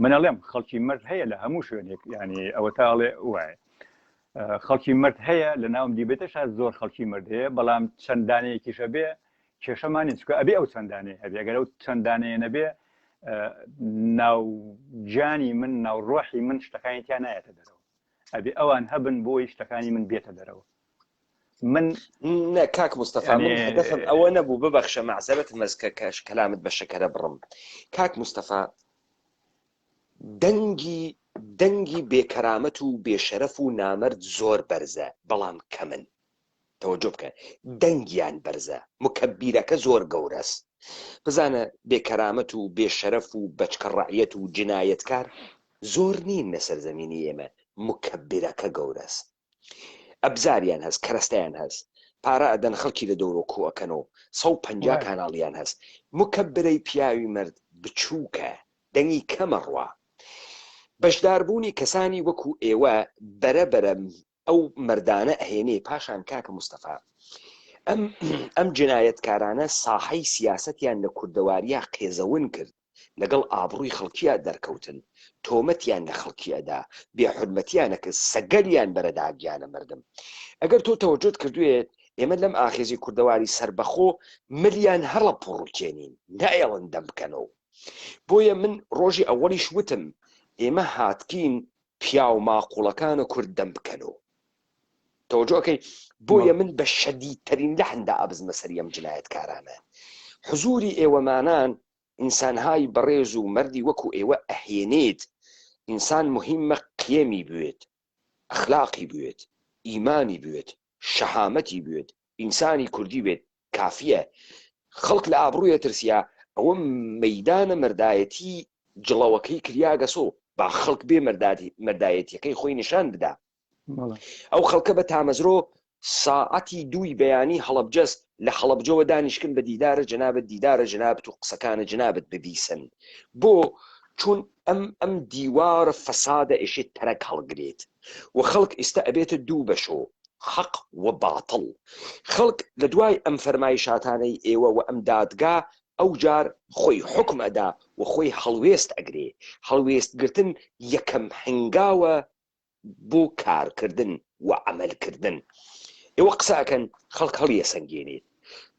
من ئەڵێم خەڵکی مەرد هەیە لە هەموو شوێنێک یعنی ئەوە تا ئەڵێ وایە خەڵکی مەرد هەیە لە ناوم دیبێتەشا زۆر خەڵکی مەرد هەیە بەڵام چەند دانەیەکیشە بێ کێشەمان نیە چونکە ئەبێ ئەو چەند دانەیە هەبێ ئەگەر ئەو چەند دانەیە نەبێ ناو گیانی من ناو ڕۆحی من شتەکانی تیا نایەتە دەرەوە ئەبێ ئەوان هەبن بۆی شتەکانی من بێتە دەرەوە من نە کاک مستەفا من هەدەفم ئەوە نەبوو ببەخشە مەعزەرەت مەزکە کەش کەلامت بە شەکەرە بڕم کاک مستەفا دەنگی دەنگی بێکەرامەت و بێشەرەف و نامەرد زۆر بەرزە بەڵام کەمن تەوەجۆ بکە دەنگیان بەرزە مکەبیرەکە زۆر گەورەس بزانە بێکەرامەت و بێشەرەف و بەچکە ڕەعیەت و جنایەتکار زۆر نین لەسەر زەمینی ئێمە مکەبیرەکە گەورەس ئەبزاریان هەس کەرەستەیان هەس پارە ئەدەن خەڵکی لە دەورۆ کۆ ئەکەنەوە 150 کاناڵیان هەس مکەبرەی پیاوی مەرد بچووکە دەنگی کەمە ڕوا بەشداربوونی کەسانی وەکو ئێوە بەرە بەرە ئەو مەردانە ئەهێنێ پاشان کاکە مستەفا ئەم ئەم جنایەتکارانە ساحەی سیاسەتیان لە کوردەواریا قێزەون کرد لەگەڵ ئابڕووی خەڵکیا دەرکەوتن تۆمەتیان لە خەڵکی ئەدا بێ حورمەتیان ئەکرد سەگەلیان بەرەدا گیانە مردم ئەگەر تۆ تەوەجۆت کردوێت ئێمە لەم ئاخێزی کوردەواری سەربەخۆ ملیان هەڵە پوڕوکێنین نایەڵن دەم بکەنەوە بۆیە من ڕۆژی ئەوەڵیش وتم ئێمە هاتکین پیاو ماقوڵەکانە کورد دەم بکەنەوە تەوەجۆکەی بۆیە من بە شەدیدترین لەحندا ئەبزمە سەری ئەم جنایەتکارانە حزوری ئێوەمانان ئینسانهای بەڕێز و مەردی وەکو ئێوە ئەهێنێت ئینسان مهمە قیەمی بوێت ئەخلاقی بوێت ئیمانی بوێت شەهامەتی بوێت ئینسانی کوردی بێت کافیە خەڵک لە ئابڕوویە ترسیا ئەوە مەیدانە مەردایەتی جڵەوەکەی کریاگەسۆ با خەڵک بێ مەردایەتیەکەی خۆی نیشان بدا ئەو خەڵکە بە تامەزرۆ ساعەتی دووی بەیانی هەڵەبجەس لە هەڵەبجەوە دانیشکن بە دیدارە جەنابت دیدارە جەنابت و قسەکانە جەنابت ببیسن بۆ چون ئەم ئەم دیوارە فەسادە ئێشێت تەرەک هەڵگرێت و خەڵک ئیستا ئەبێتە دوو بەشۆ حەق و باتڵ خەڵک لە دوای ئەم فەرمایشاتانەی ئێوە و ئەم دادگا ئەو جار خۆی حوکم ئەدا و خۆی هەڵوێست ئەگرێ هەڵوێست گرتن یەکەم هەنگاوە بۆ کارکردن و عەمەل کردن ئێوە قسە ئەکەن خەڵک هەڵیەسەنگێنێت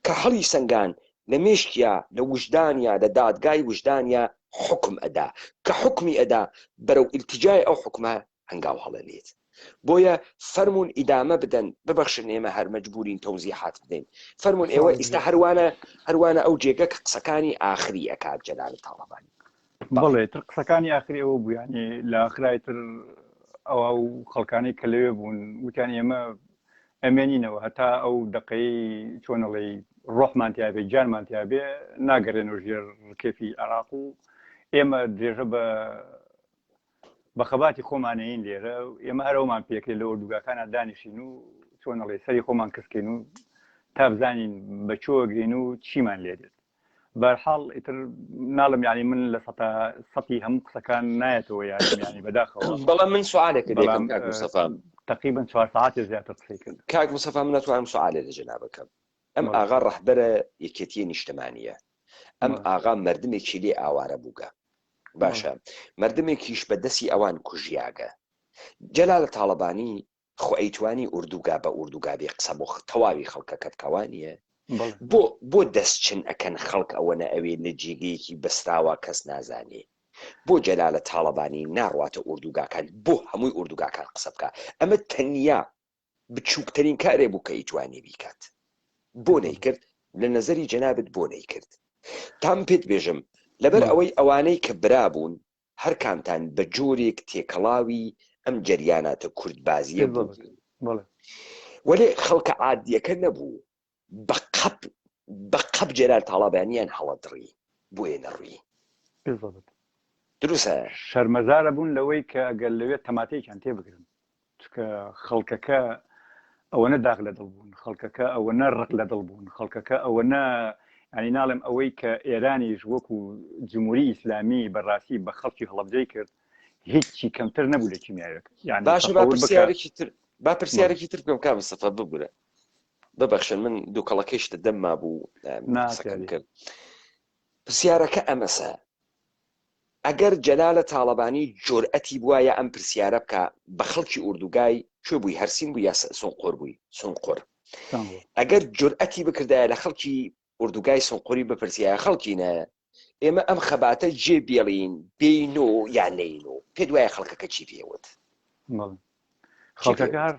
کە هەڵی سەنگان لە مێشکیا لە وژدانیا لە دادگای وژدانیا حوکم ئەدا کە حوکمی ئەدا بەرەو ئیلتیجای ئەو حوکمە هەنگاو هەڵەنێت بۆیە فەرموون ئیدامە بدەن ببەخشن ئێمە هەر مەجبورین تەوزیحات بدەین فەرموون ئێوە ئیستا هەروانە هەروانە ئەو جێگە کە قسەکانی ئاخری ئەکات جەلال تاڵەبانی بەڵێ تر قسەکانی ئاخری ئەوە بوو ینی لە ئاخرای تر ئەوە و خەڵکانی کە لەوێ بوون وتیان ئێمە. ئەمێنینەوە هەتا ئەو دەقەی چۆنەڵی ڕۆحمان تیابێ گیانمان تیابێ ناگەرێنەوە ژێر ڕکێفی عێراق و ئێمە درێژە بە بە خەباتی خۆمانەیین لێرە ئێمە هەرەوەمان پێکرێت لە ئۆردوگاکانە دانیشین و چۆنەڵێ سەری خۆمان کسکەین و تا بزانین بە چۆگرین و چیمان لێ دێت بەرحاڵ ئیتر ناڵم یعنی من لە سەتا سەتی هەموو قسەکان نایەتەوە یارم یعنی بەداخەوە بەڵام من سوالێکە دەکەم کاک مستەفا تقریبا چوار ساعتێ زیاتر قسەی کرد کاک مستەفا من ناتوانم سوالێ لە جەنابەکەم ئەم ئاغا ڕەهبەرە یەکێتیە نیشتمانیە ئەم ئاغا مردمێکی لێ ئاوارە بووگە باشە مردمێکیش بە دەستی ئەوان کوژیاگە جەلال تاڵەبانی خۆ ئەیتوانی ئوردوگا بە ئوردوگا بێ قسە بۆ تەواوی خەڵکەکە بکا وانیە؟ بۆ بۆ دەست چن ئەکەن خەڵک ئەوەنە ئەوێ لە جێگەیەکی بەستراوە کەس نازانێ بۆ جەلالە تاڵەبانی ناڕواتە ئوردوگاکان بۆ هەمووی ئوردوگاکان قسە بکا ئەمە تەنیا بچووکترین کارێ بوو کە ئەیتوانی بیکات بۆ نەیکرد لە نەزەری جەنابت بۆ نەیکرد تام پێت بێژم لەبەر ئەوەی ئەوانەی کە برا بوون هەر کامتان بە جۆرێک تێکەڵاوی ئەم جەریاناتە کوردبازییە بووبوون. وەلێ خەڵکە عادییەکە نەبوو، بە قەپ بە قەپ جەلال تاڵابانیان هەڵەدڕی، بۆیە نەڕوی. دروستە؟ شەرمەزارە بوون لەوەی کە ئەگەر لەوێ تەماتەیەکیان تێ بگرن. چونکە خەڵکەکە ئەوەنە داخ لە دڵ بوون خەڵکەکە ئەوەنە ڕق لە دڵ بوون خەڵکەکە ئەوەنە ینی ناڵێم ئەوەی کە ئێرانیش وەکو جمهوری ئیسلامی بەڕاستی بە خەڵکی هەڵەبجەی کرد هیچی کەمتر نەبوو لە کیمیاوێک یعنی باشە با پرسیارێکی تر با پرسیارێکی تر بکەم کاک مستەفا ببورە ببەخشن من دووکەڵەکەیش لە دەم مابوو قسەکەم کرد پرسیارەکە ئەمەسە ئەگەر جەلالە تاڵەبانی جورئەتی بوایە ئەم پرسیارە بکا بە خەڵکی ئوردوگای کوێ بووی هەرسین بووی یا سونقور بووی سونقور ئەگەر جورئەتی بکردایە لە خەڵکی ئوردوگای سونقوری بپرسیایە خەڵکینە ئێمە ئەم خەباتە جێ بێڵین بێین و یا نەین و پێت وایە خەڵکەکە چی پێوت؟ خەڵکەکە هەر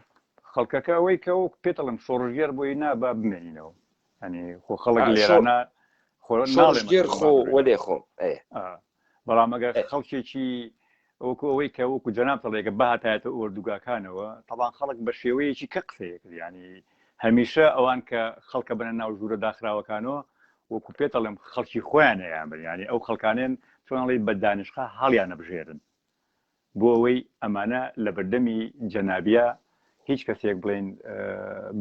خەڵکەکە ئەوەی کە وەک پێتەڵم شۆڕژگێر بۆی نا با بمێنینەوە ینی خۆ خەڵک لێرانە شۆڕشگێر خۆ وەلێ خۆ بەڵام ئەگەر خەڵکێکی وەکو ئەوەی کە وەکو جەناب تەڵێکە بەهاتایەتە ئۆردوگاکانەوە تەبان خەڵک بە شێوەیەکی کە قسەیە کرد ینی هەمیشە ئەوان کە خەڵکە بنە ناو ژوورە داخراوەکانەوە وەکو پێتەڵێم خەڵکی خۆیان ئەیان بن ینی ئەو خەڵکانێن چۆنڵی بە دانشقا هەڵیانە بژێرن بۆ ئەوەی ئەمانە لەبەردەمی جەنابیا هیچ کەسێک بڵێن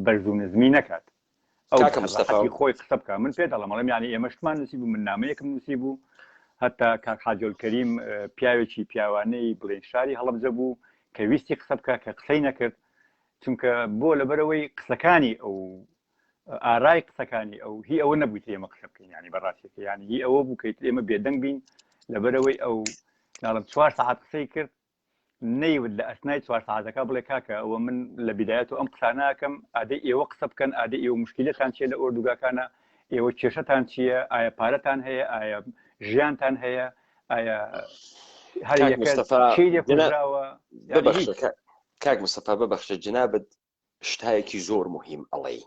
بەرز و نزمی نەکات ئەو ڕەحەتی خۆی قسە بکە من پێ دەڵم ئەڵێم یعنی ئێمە شتمان نووسی بوو من نامەیەکم نووسی بوو هەتا کاک حاجۆل کەریم پیاوێکی پیاوانەی بڵێن شاری هەڵەبجە بوو کە ویستی قسە بکە کە قسەی نەکرد چونکە بۆ لەبەرەوەی قسەکانی ئەو ئارای قسەکانی ئەو هی ئەوە نەبوو ئێمە قسە بکەین ینی بەڕاستەکە ینی هی ئەوە بوو کە ئێمە بێدەنگ بین لەبەرەوەی ئەو ناڵم چوار سەعات قسەی کرد نەیوت لە ئەسنای چوار سەعاتەکە بڵێ کاکە ئەوە من لە بیدایەت و ئەم قسانەکەم ئادەی ئێوە قسە بکەن ئادەی ئێوە مشکلەتان چیە لە ئۆردوگاکانە ئێوە کێشەتان چییە ئایا پارەتان هەیە ئایا ژیانتان هەیە ئایا هەر یەکە کێی لێ کوژراوە ببەخشە کاک مستەفا ببەخشە جنابت شتایەکی زۆر موهیم ئەڵێی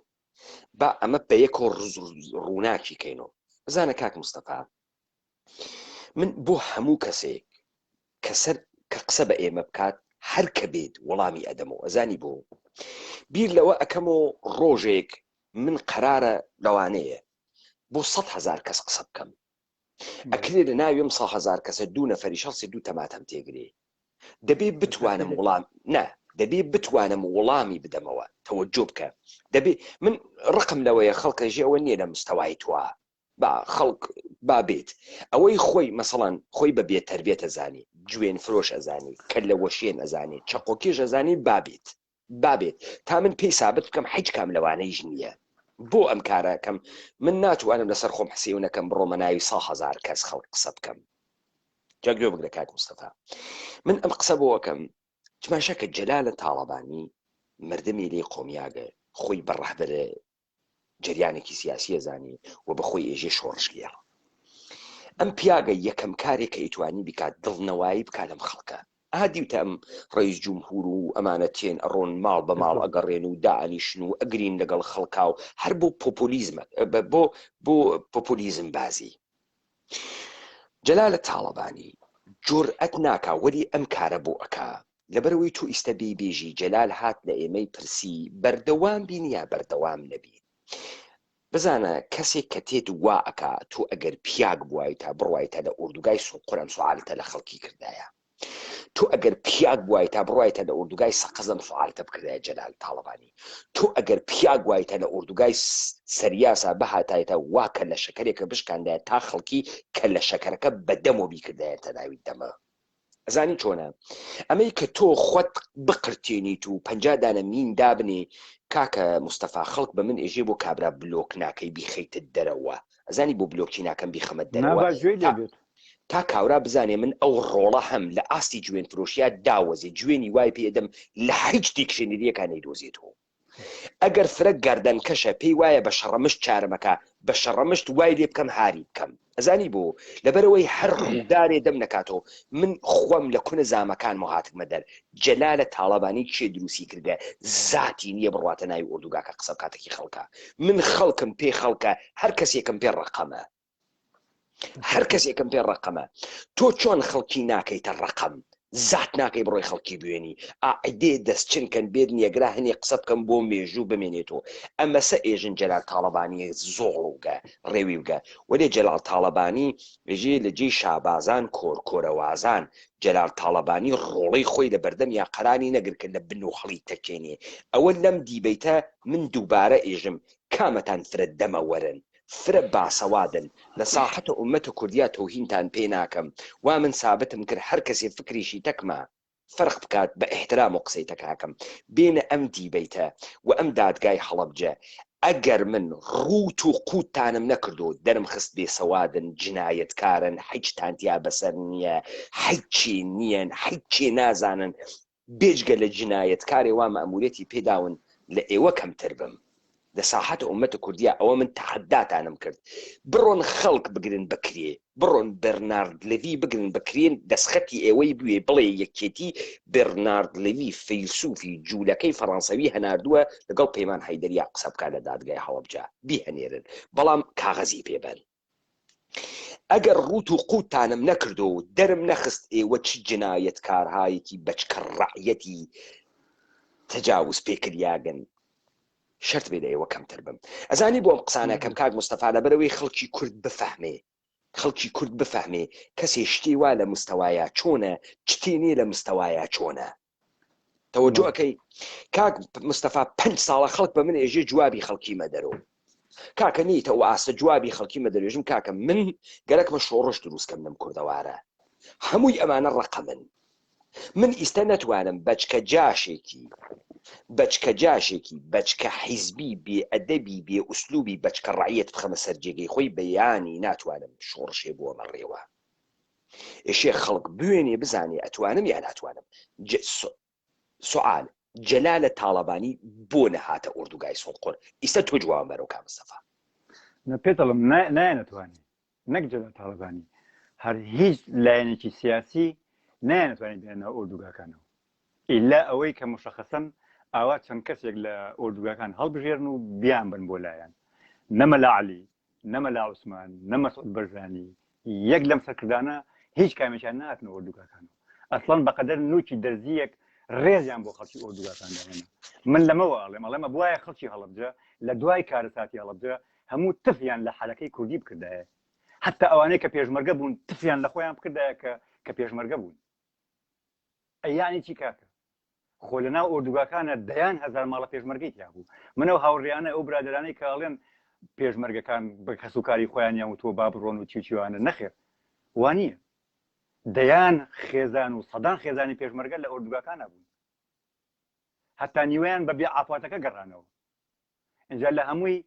با ئەمە بەیەکەوە ڕووناکی کەینەوە بزانە کاک مستەفا من بۆ هەموو کەسێک کە سەر کە قسە بە ئێمە بکات هەر کە بێت وەڵامی ئەدەمەوە ئەزانی بۆ بیر لەوە ئەکەم و ڕۆژێک من قەرارە لەوانەیە بۆ هزار کەس قسە بکەم ئەکرێ لە ناویم هزار کەسە دوو نەفەری شەڵسی دوو تەماتەم تێگرێ دەبێ بتوانم وڵام نا دەبێ بتوانم وڵامی بدەمەوە تەوەجۆ بکە دەبێ من ڕقم لەوەیە خەڵکە ژێ ئەوە نییە لە مستەوای توا با خەڵک با بێت ئەوەی خۆی مەسەڵەن خۆی بە بێتەربێت ئەزانی جوێن فرۆش ئەزانی کەللە وەشێن ئەزانی چەقۆکێش ئەزانی با بێت با بێت تا من پێی سابت بکەم حیچ کام لەوانەیش نییە بۆ ئەم کارەکەم من ناتوانم لەسەر خۆم حسێو نەکەم بڕۆمە ناوی سا هەزار کەس خەڵک قسە بکەم جا گوێ بگرە کاک مستەفا من ئەم قسە بۆ ئەکەم تماشا کە جەلالە تاڵەبانی مردمی لێ قۆمیاگە خۆی بە ڕەهبەرە جەریانێکی سیاسی ئەزانی و بە خۆی ئێژێ شۆڕشگێڕ ئەم پیاگە یەکەم کارێک کە ئەیتوانی بکات دڵنەوایی بکات لەم خەڵکە ئا دیوتە ئەم ڕئیس جمهور و ئەمانە تێن ئەڕۆن ماڵ بە ماڵ ئەگەڕێن و دائەنیشن و ئەگرین لەگەڵ خەڵکا و هەر بۆ پۆپۆلیزمە بۆ بۆ پۆپۆلیزم بازی جەلالە تاڵەبانی جورئەت ناکا وەلی ئەم کارە بۆ ئەکا. لەبەرئەوەی تۆ ئیستە بێی بێژی جەلال هات لە ئێمەی پرسی بەردەوام بین یا بەردەوام نەبین؟ بزانە کەسێک کە تێت وا ئەکا تۆ ئەگەر پیاگ بوایتە بڕوایتە لە ئوردوگای سونقور ئەم سوعالتە لە خەڵکی کردایە تۆ ئەگەر پیاگ بوایتە بڕوایتە لە ئوردوگای سەقز ئەم سوعالتە بکردایە جەلال تاڵەبانی تۆ ئەگەر پیاگ وایتە لە ئوردوگای سەریاسا بهاتایتە وا کەللە شەکەرێکە بشکاندایە تا خەڵکی کەللە شەکەرەکە بە دەمۆ بیکردایەتە ناوی دەمە ئەزانی چۆنە ئەمەی کە تۆ خۆت بقرتێنیت و 50 دانە مین دابنێ کاکە مستەفا خەڵک بە من ئێژێ بۆ کابرا بلۆک ناکەی بیخەیتە دەرەوە ئەزانی بۆ بلۆکی ناکەم بیخەمە دەرەوە تا کاورا بزانێ من ئەو ڕۆڵە هەم لە ئاستی جوێن فرۆشیا داوەزێ جوێنی وای پێدەم لە هیچ دیکشنریەکان نەیدۆزێتەوە ئەگەر فرە گەردەن کەشە پێی وایە بە شەڕەمشت چارەمەکا بە شەڕەمشت وای لێ بکەم هاری بکەم ئەزانی بۆ لەبەرئەوەی هەر ڕوودارێ دەم نەکاتەوە من خۆم لە کونە زامەکانمەوە هاتگمە دەر جەلالە تاڵەبانی کێ دروستی کردگە زاتی نییە بڕواتە ناوی ئۆردوگاکە قسە بکاتە کی خەڵکە من خەڵکم پێ خەڵکە هەر کەسێکم پێ ڕەقەمە هەر کەسێکم پێ ڕەقەمە تۆ چۆن خەڵکی ناکەیتە ڕەقەم زات ناکەی بڕۆی خەڵکی بوێنی ئاعدێ دەست چنکەن بێت نیەگرا هەنێ قسە بکەم بۆ مێژوو بمێنێتەوە ئەمەسە ئێژن جەلال تاڵەبانی زۆڵوگە ڕێویوگە وەلێ جەلال تاڵەبانی ێژێ لە جێی شابازان کۆر کۆرەوازان جەلال تاڵەبانی ڕۆڵەی خۆی لە بەردەم یا قەرانی نەگر کە لە بن و هەڵی تەکێنێ ئەوە لەم دیبەیتە من دووبارە ئێژم کامەتان فرە دەمە وەرن فرە باسەوادن لە ساحەت ئومەت کوردیا تەوهینتان پێ ناکەم وا من سابتم کرد هەر کەسێ فکریشی تەکمە فەرق بکات بە ئیحترام و قسەی تەکاکەم بێنە ئەم دیبەیتە و ئەم دادگای هەڵەبجە ئەگەر من ڕووت و قووتتانم نەکردو دەرم خست بێسەوادن جنایەتکارن حیچتان تیا بەسەر نییە حیچی نییەن حیچێ نازانن بێجگە لە جنایەتکارێ وا مەئموریەتی پێ داون لە ئێوە کەمتر بم لە ساحەت ئومەت کوردیا ئەوە من تەحەداتانم کرد بڕۆن خەڵک بگرن بە کرێ بڕۆن بێرنارد لڤی بگرن بە کرێ دەسخەتی ئێوەی بوێ بڵێ یەکێتی بێرنارد لڤی فەیلسوفی جولەکەی فەڕەنسەوی هەناردووە لەگەڵ پەیمان حەیدەریا قسە بکا لە دادگای هەڵەبجە بیهەنێرن بەڵام کاغەزی پێ بەن. ئەگەر ڕووت و قووتتانم نەکردو و دەرم نەخست ئێوە چ جنایەتکارهایەکی بەچکە ڕەعیەتی تەجاوز پێکریاگن شەرت بێ لە ئێوە کەمتر بم ئەزانی بۆ ئەم قسانە کەم کاک مستەفا لەبەرەوەی خەڵکی کورد بفەهمێ خەڵکی کورد بفەهمێ کەسێ شتی وا لە مستەوایا چۆنە چتێ نییە لە مستەوایا چۆنە تەوەجۆ ئەکەی کاک مستەفا پنج ساڵە خەڵک بە من ئێژێ جوابی خەڵکی مەدەرۆ کاکە نیتە و ئاستە جوابی خەڵکی مەدەرێژم کاکە من گەرەکمە شۆڕش دروستکەم لەم کوردەوارە هەمووی ئەمانە ڕقەمن من ئیستا نەتوانم بەچکە جاشێکی بەچکە جاشێکی بەچکە حیزبی بێ ئەدەبی بێ ئوسلوبی بەچکە ڕعیەت بخەمە سەر جێگەی خۆی بەیانی ناتوانم شۆڕشێ بۆمە ڕێوە ئێشێ خەڵک بوێنێ بزانێ ئەتوانم یا ناتوانم سوعال جەلالە تاڵەبانی بۆ نەهاتە ئۆردوگای سونقور ئیستا تۆ جوابم بەرەوە کا مستەفا. نە پێت ئەڵێم نایانەتوانی نەک جەلال تاڵەبانی هەر هیچ لایەنێکی سیاسی نایانەتوانی بێنە ناو ئۆردوگاکانەوە ئیلا ئەوەی کە مشەخەسەن ئاوا چەند کەسێک لە ئۆردوگاکان هەڵبژێرن و بیانبەن بۆ لایان نە مەلا عەلی نە مەلا عوسمان، نە مەسعود بەرزانی، یەک لەم سەرکردانە هیچ کامێکیان نەهاتنە ئۆردوگاکانەوە. ئەسڵەن بەقەدەر نوکی دەرزییەک ڕێزیان بۆ خەڵکی ئۆردوگاکان دانەنا. من لەمەوە ئەڵێم، ئەڵێم ئەبوایە خەڵکی هەڵەبجە لە دوای کارەساتی هەڵەبجە هەموو تفیان لە حەرەکەی کوردی بکردایە. حەتتا ئەوانەی کە پێشمەرگە بوون تفیان لە خۆیان بکردایە کە کە پێشمەرگە بوون. ئەی یانی چی کاکە؟ خۆ لە ناو ئۆردوگاکانە دەیان هەزار ماڵە پێشمەرگەی تیا بوو. من ئەو هاوڕێیانە، ئەو برادەرانەی کە ئەڵێن پێشمەرگەکان بە کەسوکاری خۆیانیان وتووە با بڕۆن و چی و چیوانە، نەخێر وا نییە. دەیان خێزان و سەدان خێزانی پێشمەرگە لە ئۆردوگاکانا بوون. هەتا نیوەیان بە بێ عافاتەکە گەڕانەوە. ئینجا لە هەمووی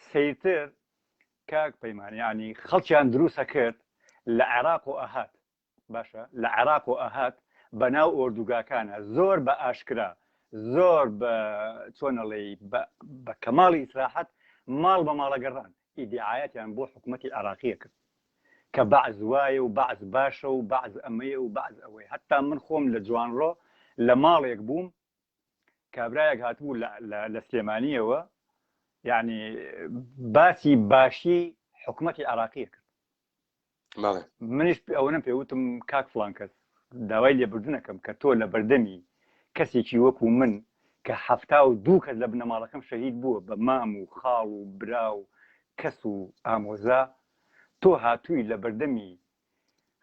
سەیرتر کاک پەیمان یانی خەڵکیان دروست ئەکرد لە عێراق و ئەهات باشە لە عێراق و ئەهات بەناو ئۆردوگاکانە زۆر بە ئاشکرا زۆر بە چۆن ئەڵێی بە کەماڵی ئیسراحەت ماڵ بە ماڵە گەڕان ئیدیعایەتیان بۆ حکوومەتی عێراقیە کرد کە بەعس وایە و بەعس باشە و بەعس ئەمەیە و بەعس ئەوەیە هەتا من خۆم لە جوانڕۆ لە ماڵێک بووم کابرایەک هاتبوو لە سلێمانیەوە یعنی باسی باشی حکوومەتی عراقیە کرد منیش ئەوەنەم پێ وتم کاک فڵان کەس داوای لێبوردنەکەم کە تۆ لە بەردەمی کەسێکی وەکو من کە 72 کەس لە بنەماڵەکەم شەهید بووە بە مام و خاڵ و برا و کەس و ئامۆزا، تۆ هاتووی لە بەردەمی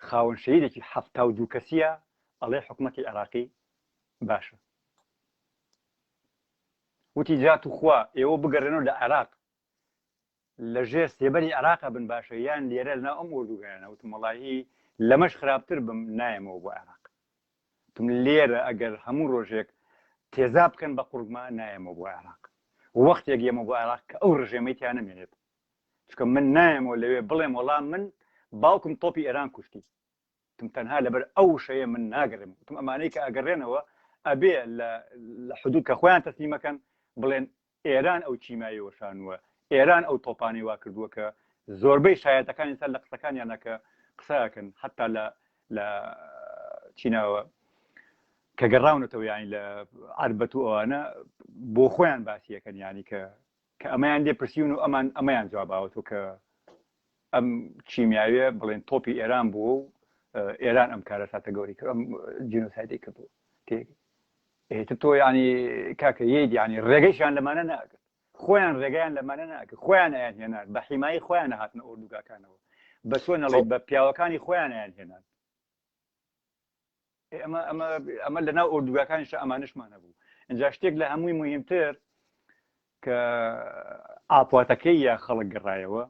خاوەن شەهیدێکی 72 کەسیە ئەڵێ حکومەتی عێراقی باشە. وتی جا توخوا ئێوە بگەڕێنەوە لە عێراق لە ژێر سێبەری عێراقا بن باشە یان لێرە لەناو ئەم ئۆردوگایانە؟ وتم وەڵاهی لەمەش خراپتر بم نایەمەوە بۆ عێراق. وتم لێرە ئەگەر هەموو ڕۆژێک تێزاب بکەن بە قوڕگما نایەمەوە بۆ عێراق. وەختێک یەمە بۆ عێراق کە ئەو ڕژێمەی تیا نەمێنێت. چونکە من نایەمەوە لەوێ بڵێم وەڵا من باوکم تۆپی ئێران کوشتی. وتم تەنها لەبەر ئەو وشەیە من ناگەڕێم. وتم ئەمانەی کە ئەگەڕێنەوە ئەبێ لە لە حدود کە خۆیان تەسلیمەکەن بڵێن ئێران ئەو کیمیایی وەشانووە، ئێران ئەو تۆپانەی وا کردووە کە زۆربەی شایەتەکان ئێستا لە قسەکانیانە کە قسە ئەکەن حەتا لە لە چیناوە کە گەڕاونەتەوە یانی لە عەربەت و ئەوانە بۆ خۆیان باسی ئەکەن یانی کە کە ئەمەیان لێ پرسیون و ئەمان ئەمەیان جواب ئاوەتەوە کە ئەم کیمیاویە بڵێن تۆپی ئێران بووە و ئێران ئەم کارەساتە گەوری کرد ئەم جینۆسایدی کردووە تێگەی ئێتر تۆ یانی کاکە یەیت یانی ڕێگەیشیان لەمانە ناکرد خۆیان ڕێگەیان لەمانە ناکرد خۆیان ئەیان هێنان بە حیمایی خۆیان هاتنە ئۆردوگاکانەوە بە چۆن ئەڵێ بە پیاوەکانی خۆیان ئەیان هێنان ئەمە ئەمە ئەمە لە ناو ئۆردوگاکانیش ئەمانشمان هەبوو اینجا شتێک لە هەمووی مهمتر کە ئاپاتەکەی یا خەڵک گەڕایەوە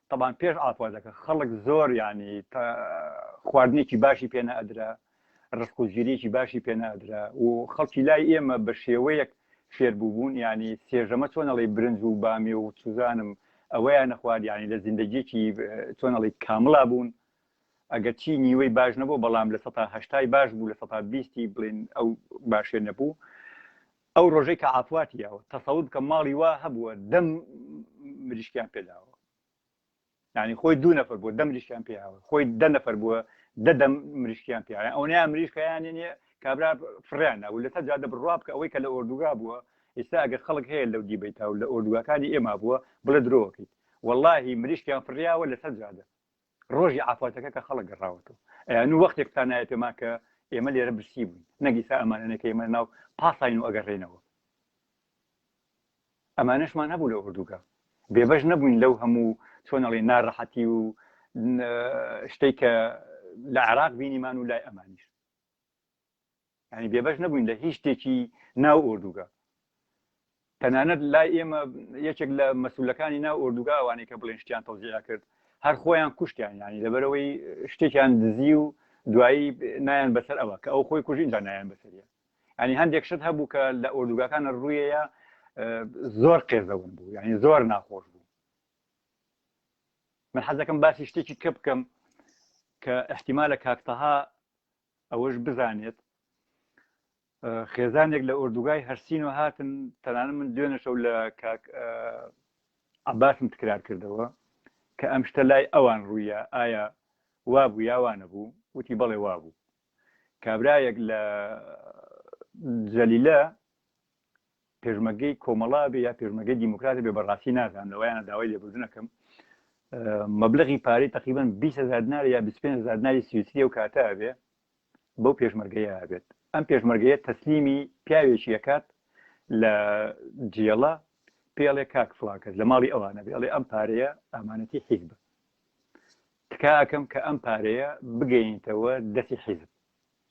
تەبان پێش ئاپاتەکە خەڵک زۆر ینی خواردنێکی باشی پێ نەئەدرا ڕزق و ژیریەکی باشی پێ نەئەدرا و خەڵکی لای ئێمە بە شێوەیەک فێر بووبوون ینی سێژەمە چۆن ئەڵێی برنج و بامێ و چوزانم ئەوەیان نەخوارد ینی لە زیندەگیەکی چۆن ئەڵێی کامڵا بوون ئەگەر چی نیوەی باش نەبوو بەڵام لە سەتا هەشتای باش بوو لە سەتا بیستی بڵێن ئەو باشێ نەبوو ئەو ڕۆژەی کە عافواتی یاوە تەسەور بکە ماڵی وا هەبووە دەم مریشکیان پێداوە یعنی خۆی دوو نەفەر بووە دە مریشکیان پێیاوە خۆی دە نەفەر بووە دە دەم مریشکیان پێ ئەوەیان مریشکیان نیە کابرا فڕیان نابوو لەسەر جادە بڕوا بکە ئەوەی کە لە ئۆردوگا بووە ئێستا ئەگەر خەڵک هەیە لەو دیبەیتا و لە ئۆردوگاکانی ئێمە بووە بڵێ درۆکەیت واللهی مریشکیان فڕیاوە لەسەر جادە ڕۆژی عافاتەکە کە خەڵک گەڕاوەتەوە ئەیان و وەختێک تا نایە پێمان کە ئێمە لێرە برسی بووین نەگیسا ئەمانەنێک ئێمە ناو پاساین و ئەگەڕێنەوە ئەمانەشمان هەبوو لە ئۆردوگا بێبەش نەبووین لەو هەموو چۆن ئەڵێ ناڕەحەتی و شتێک کە لە عێراق بینیمان و لای ئەمانیش ینی بێبەش نەبووین لە هیچ شتێکی ناو ئۆردوگا تەنانەت لای ئێمە یەکێک لە مەسولەکانی ناو ئۆردوگا ئەوانەی کە بڵێن شتیان تەوزیع کرد هەر خۆیان کوشتیان ینی لەبەرەوەی شتێکیان دزی و دوایی نایان بەسەر ئەوە کە ئەو خۆی کوژین جا نایان بەسەریە ینی هەندێک شت هەبوو کە لە ئۆردوگاکانە ڕوویەیە زۆر قێزەون بوو یعنی زۆر ناخۆش بوو من حەزەکەم باسی شتێکی کە بکەم کە احتیمالە کاکتەها ئەوەش بزانێت خێزانێک لە ئۆردوگای هەرسینەوە هاتن تەنانە من دوێنێ شەو لە کاک عباسم تکرار کردەوە کە ئەم شتە لای ئەوان ڕوویە ئایا وابوو یا وانەبوو وتی بەڵێ وابوو کابرایەک لە جەلیلە پێشمەرگەی کۆمەڵا بێ یا پێشمەرگەی دیموکراتی بێ بەڕاستی نازانم لەوەیانە داوای لێبوردنەکەم مەبلغی پارەی تقریبا 20 هزار دینار یا 25 هزار دیناری سویسری ئەو کاتە بێ بەو پێشمەرگەیە بێت ئەم پێشمەرگەیە تەسلیمی پیاوێکی ئەکات لە جێڵە پێڵێ کاک فڵان کەس لە ماڵی ئەوانە بێ ئەڵێ ئەم پارەیە ئامانەتی حیزبە تکا ئەکەم کە ئەم پارەیە بگەینیتەوە دەستی حیزب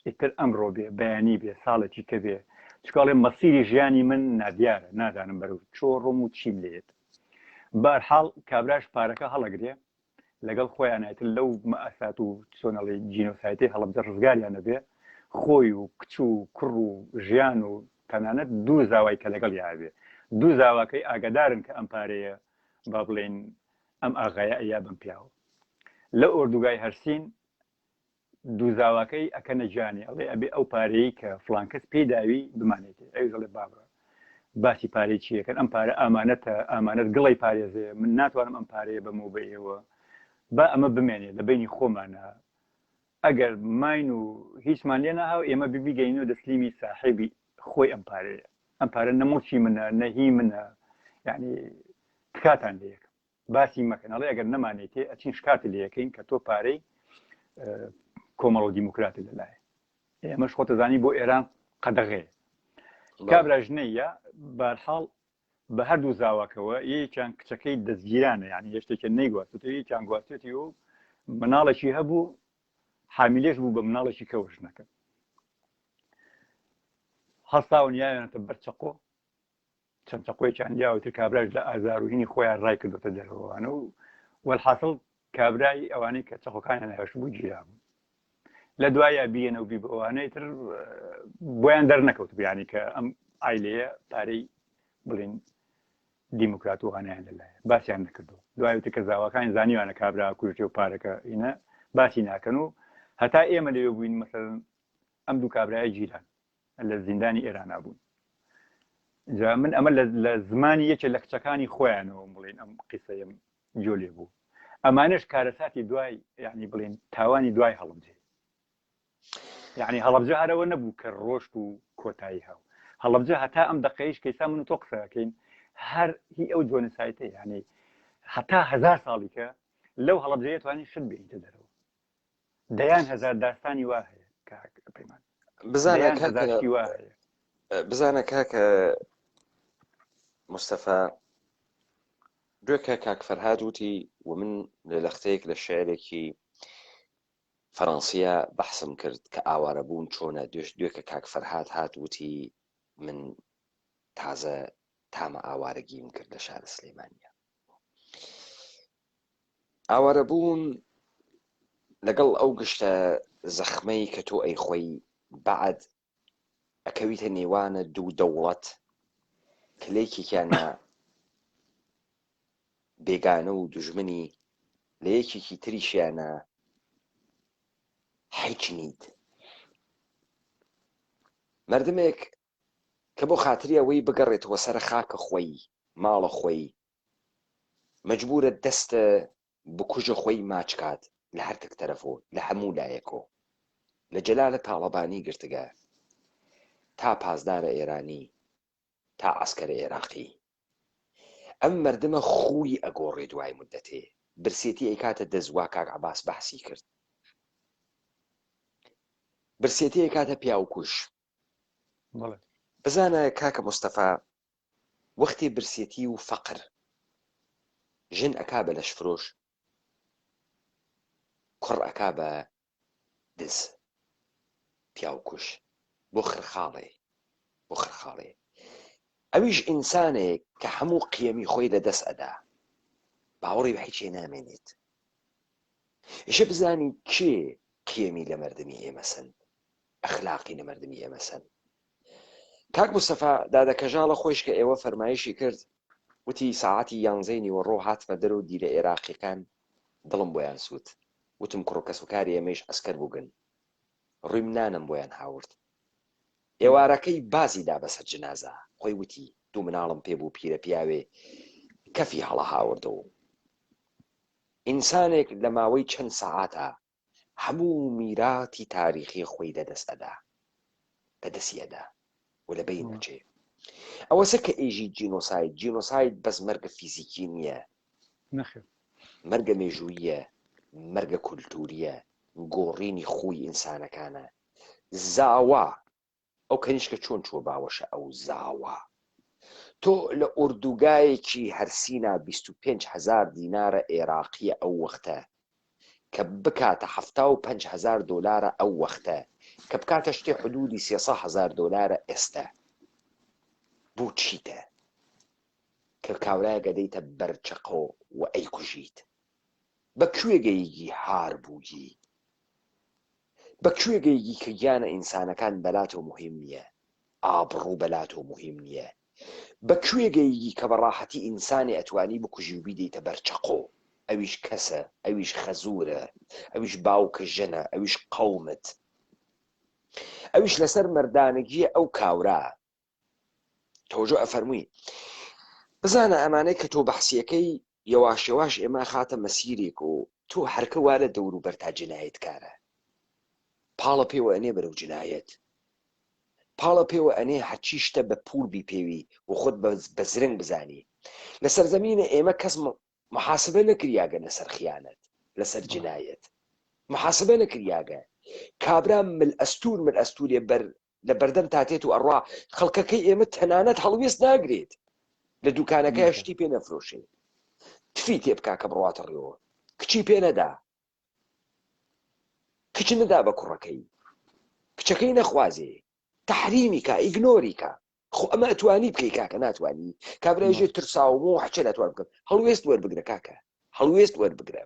ئیتر ئەمڕۆ بێ بەیانی بێ ساڵێکی کە بێ چونکە ئەڵێ مەسیری ژیانی من نادیارە نازانم بەرەو چۆ ڕۆم و چیم لێت بەرحاڵ کابراش پارەکە هەڵەگرێ لەگەڵ خۆیان ئیتر لەو مەئسات و چۆن ئەڵێی جینۆسایدەی هەڵەبجە ڕزگاریان ئەبێ خۆی و کچ و کوڕ و ژیان و تەنانەت دوو زاوای کە لەگەڵیا ئەبێ دوو زاواکەی ئاگادارن کە ئەم پارەیە با بڵێین ئەم ئاغایە ئەیا بەم پیاوە لە ئۆردوگای هەرسین دوو زاواکەی ئەکەنە گیانی ئەڵێ ئەبێ ئەو پارەی کە فڵان کەس پێی داوی بمانێتێ ئەویش ئەڵێ بابە باسی پارەی چی ئەکەن ئەم پارە ئامانەتە ئامانەت گڵی پارێزێ من ناتوانم ئەم پارەیە بەمەوە بە ئێوە با ئەمە بمێنێ لە بینی خۆمانە ئەگەر ماین و هیچمان لێ نەهاو ئێمە ببیگەین و دەسلیمی ساحێبی خۆی ئەم پارەیە ئەم پارە نە موڵکی منە نە هی منە یعنی تکاتان لێ یەکەم باسی مەکەن ئەڵێ ئەگەر نەمانێتێ ئەچین شکاتی لێ یەکەین کە تۆ پارەی کۆمەڵ و دیموکراتی لەلایە ئێمەش خۆتەزانی بۆ ئێران قەدەغەیە. کابرا ژنەیە بارحاڵ بە هەردوو زاواکەوە یەکیان کچەکەی دەستگیرانە یعنی هێشتێکە نەیگواستێتی یەکیان گواستێتی و مناڵێکی هەبوو حامیلێش بوو بە مناڵێکی کەوە ژنەکە هەستاون یاوێنەتە بەر چەقۆ چەند چەقۆیەکیان یاوەتر کابراش لە ئازار و هینی خۆیان ڕای کردوتە دەرەوەوانە و وەلحاصل کابرای ئەوانەی کە چەقۆکانیان هێشت بوو گیرا بوو لە دوایە بیەنە و بیبەوانەی تر بۆیان دەرنەکەوت بیانی کە ئەم ئایلەیە پارەی بڵین دیموکرات وانیان لەلایە باسییان نەکردو دوایەتی کە زاواکانی زانیوانە کابرا کوژێ و پارەکە ئینە باسی ناکەن و هەتا ئێمە لەوێ بووین مەسەن ئەم دوو کابرایە گیران لە زیندانی ئێرانا بوون جا من ئەمە لە زمانی یەکێ لە کچەکانی خۆیانەوە بڵێن ئەم قیسەیەم گوێ لێ بوو ئەمانەش کارەساتی دوای یعنی بڵێن تاوانی دوای هەڵبجێ یعنی هەڵبجە هەرەوە نەبوو کە ڕۆشت و کۆتایی هاو هەڵبجە هەتا ئەم دقەیش کەیسا من و تۆ قسەکەین هەر هی ئەو جۆنسایتە یعنی هەتا هزار ساڵی کە لەو هەڵبجەیە توانی شت بێنیتە دەرەوە دەیان هەزار داستانی وا هەیە کاک پەیمان بزانە دەیان کاکە هەزار شتی وا هەیە بزانە کاکە مستەفا دوێکە کاک فەرهاد وتی و من لە لەختەیەک لە شعرێکی فەڕەنسیە بەحسم کرد کە ئاوارەبوون چۆنە دوێش دوێکە کاک فەرهاد هات وتی من تازە تامە ئاوارەگیم کرد لە شارە سلێمانیە ئاوارەبوون لەگەڵ ئەو گشتە زەخمەی کە تۆ ئەیخۆی بەعد ئەکەویتە نێوانە دوو دەوڵەت کە لە یەکێکیانە بێگانە و دوژمنی لە یەکێکی تریشیانە هیچ نیت مردمێک کە بۆ خاتری ئەوەی بگەڕێتەوە سەر خاکە خۆی ماڵە خۆی مەجبورە دەستە بکوژە خۆی ماچ کات لە هەرتک تەرەفۆ لە هەموو لایەکۆ لە جەلالە تاڵەبانی گرتگە تا پاسدارە ئێرانی تا عەسکەرە ئێراقی ئەم مەردمە خووی ئەگۆڕێ دوای مودەتێ برسێتی ئەیکاتە دەست وا کاک عەباس بەحسی کرد برسێتی ئەیکاتە پیاوکوژ بزانە کاکە مستەفا وەختێ برسێتی و فەقر ژن ئەکا بە لەشفرۆش کوڕ ئەکا بە دز پیاوکوژ بۆ خرخاڵێ بۆ خرخاڵێ ئەویش ئینسانێک کە هەموو قیەمی خۆی لە دەست ئەدا باوەڕی بە هیچێ نامێنێت ئیشە بزانی کێ قیەمی لە مردمی ئێمەسن ئەخلاقی لە مردمی ئێمەسن کاک مستەفا دادە کەژاڵە خۆیش کە ئێوە فەرمایشی کرد وتی ساعەتی یانزەی نیوەڕۆ هاتمە دەرو دیلە ئێراقیەکان دڵم بۆیان سووت وتم کوڕ کەسوکاری ئێمەیش عەسکەر بووگن ڕویم نانم بۆیان هاورد ئێوارەکەی بازی دا بەسەر جنازە خۆی وتی دوو مناڵم پێ بوو پیرە پیاوێ کەفی هەڵە هاوردەوە ئینسانێک لە ماوەی چەند سەعاتا هەموو میراتی تاریخی خۆی لەدەست ئەدا لەدەستی ئەدا و لە بەین ئەچێ ئەوەسە کە ئێژی جینۆساید جینۆساید بەس مەرگە فیزیکی نییە نەخێر مەرگە مێژوویە مەرگە کولتوریە گۆڕینی خوی ئینسانەکانە زاوا ئەو کەنیشکە چۆن چووە باوەشە ئەو زاوا؟ تۆ لە ئۆردوگایەکی هەرسینا 25 هەزار دینارە ئێراقیە ئەو وەختە کە بکاتە 75 هەزار دۆلارە ئەو وەختە کە بکاتە شتێ حدودی 300 هەزار دۆلارە ئێستە بۆ چیتە کە کاورایەک ئەدەیتە بەر چەقۆ و ئەیکوژیت بە کوێ گەیگی هار بووگی بە کوێ گەیگی کە گیانە ئینسانەکان بەلاتۆ موهیم نیە ئابڕوو بەلاتۆ موهیم نیە بە کوێ گەیگی کە بە ڕاحەتی ئینسانێ ئەتوانی بکوژی و بیدەیتە بەر چەقۆ ئەویش کەسە ئەویش خەزورە ئەویش باوکە ژنە ئەویش قەومت ئەویش لەسەر مەردانەگیە ئەو کاورا تۆجۆ ئەفەرمووی بزانە ئەمانەی کە تۆ بەحسیەکەی یەواش یەواش ئێمە خاتە مەسیرێک و تۆ هەرکە وا لە دەوروبەر تا جنایەتکارە پاڵە پێوە ئەنێ بەرەو جنایەت پاڵە پێوە ئەنێ هەرچی شتە بە پوول بیپێوی و خۆت بە زرنگ بزانی لە سەرزەمینە ئێمە کەس محاسبە نەکریاگە لەسەر خیانەت لەسەر جنایەت محاسبە نەکریاگە کابرا مل ئەستور مل ئەستورێ بەر. لە بەردەم تاتێت و ئەڕوا خەڵکەکەی ئێمە تەنانەت هەڵوێست ناگرێت لە دوکانەکەی شتی پێ نەفرۆشێ تفی تێ بکا کە بڕواتە ڕێوە کچی پێ نەدا کچ نەدا بە کوڕەکەی کچەکەی نەخوازێ تحریمی کا ئیگنۆری کا خۆ ئەمە ئەتوانی بکەی کاکە ناتوانی کابرای ژێر ترساوم و حچە ناتوان بکەم هەڵوێست وەربگرە کاکە هەڵوێست وەربگرە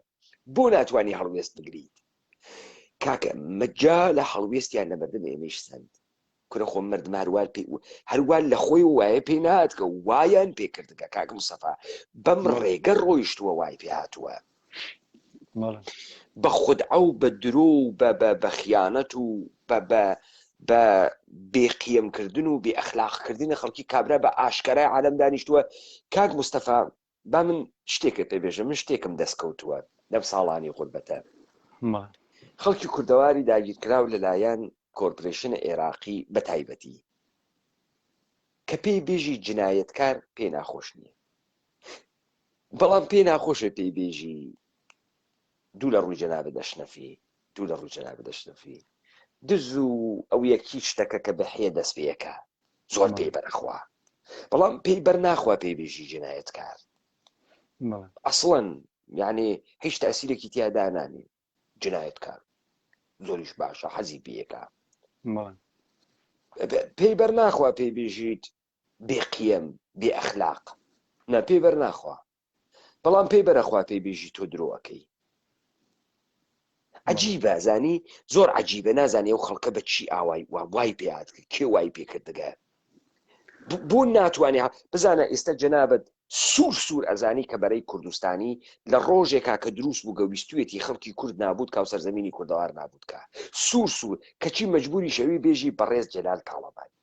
بۆ ناتوانی هەڵوێست بگریت کاکە مەجا لە هەڵوێستیان لە مردم ئێمەیش سند کورە خۆ مردم هەروال پێ هەروال لە خۆی وایە پێ ناتکە وایان پێ کردگە کاک مستەفا بەم ڕێگە ڕۆیشتووە وای پێ هاتووە بە خودعە و بە درۆ و بە بە بە خیانەت و بە بە بە بێ قیەم کردن و بێ ئەخلاق کردنی خەڵکی کابرا بە ئاشکرای عالەم دانیشتووە کاک مستەفا با من شتێکت پێ بێژم من شتێکم دەست کەوتووە لەم ساڵانی غوربەتە خەڵکی کوردەواری داگیرکراو لەلایەن کۆرپرێشنە عێراقی بە تایبەتی کە پێی بێژی جنایەتکار پێ ناخۆش نییە بەڵام پێی ناخۆشە پێی بێژی دوو لە ڕووی جەنابت ئەشنەفی دوو لە ڕووی جەنابت ئەشنەفی دز و ئەو یەکی شتەکە کە بە حێ دەست پێەکە زۆر پێی بەرەخوا بەڵام پێی بەر ناخوا پێی بێژی جنایەتکار ئەسڵەن یعنی هیچ تاسیرێکی تیا دانانێ جنایەتکار زۆریش باشە حەزی پێەکە پێی بەر ناخوا پێی بێژیت بێ قیەم بێ ئەخلاق نا پێی بەر ناخوا بەڵام پێی بەرەخوا پێی بێژی تۆ درۆ ئەکەی عجیبە زانی زۆر عجیبە نازانی ئەو خەڵکە بە چی ئاوای وا وای پێ هات کێ وای پێ کردگە بۆ ناتوانێ بزانە ئێستا جەنابەت سوور سوور ئەزانی کە بەرەی کوردستانی لە ڕۆژێکا کە دروست بوو گەویستویەتی خەڵکی کورد نابوت کا و سەرزەمینی کوردەوار نابوت کا سوور سوور کەچی مەجبوری شەوی بێژی بەڕێز جەلال تاڵەبانی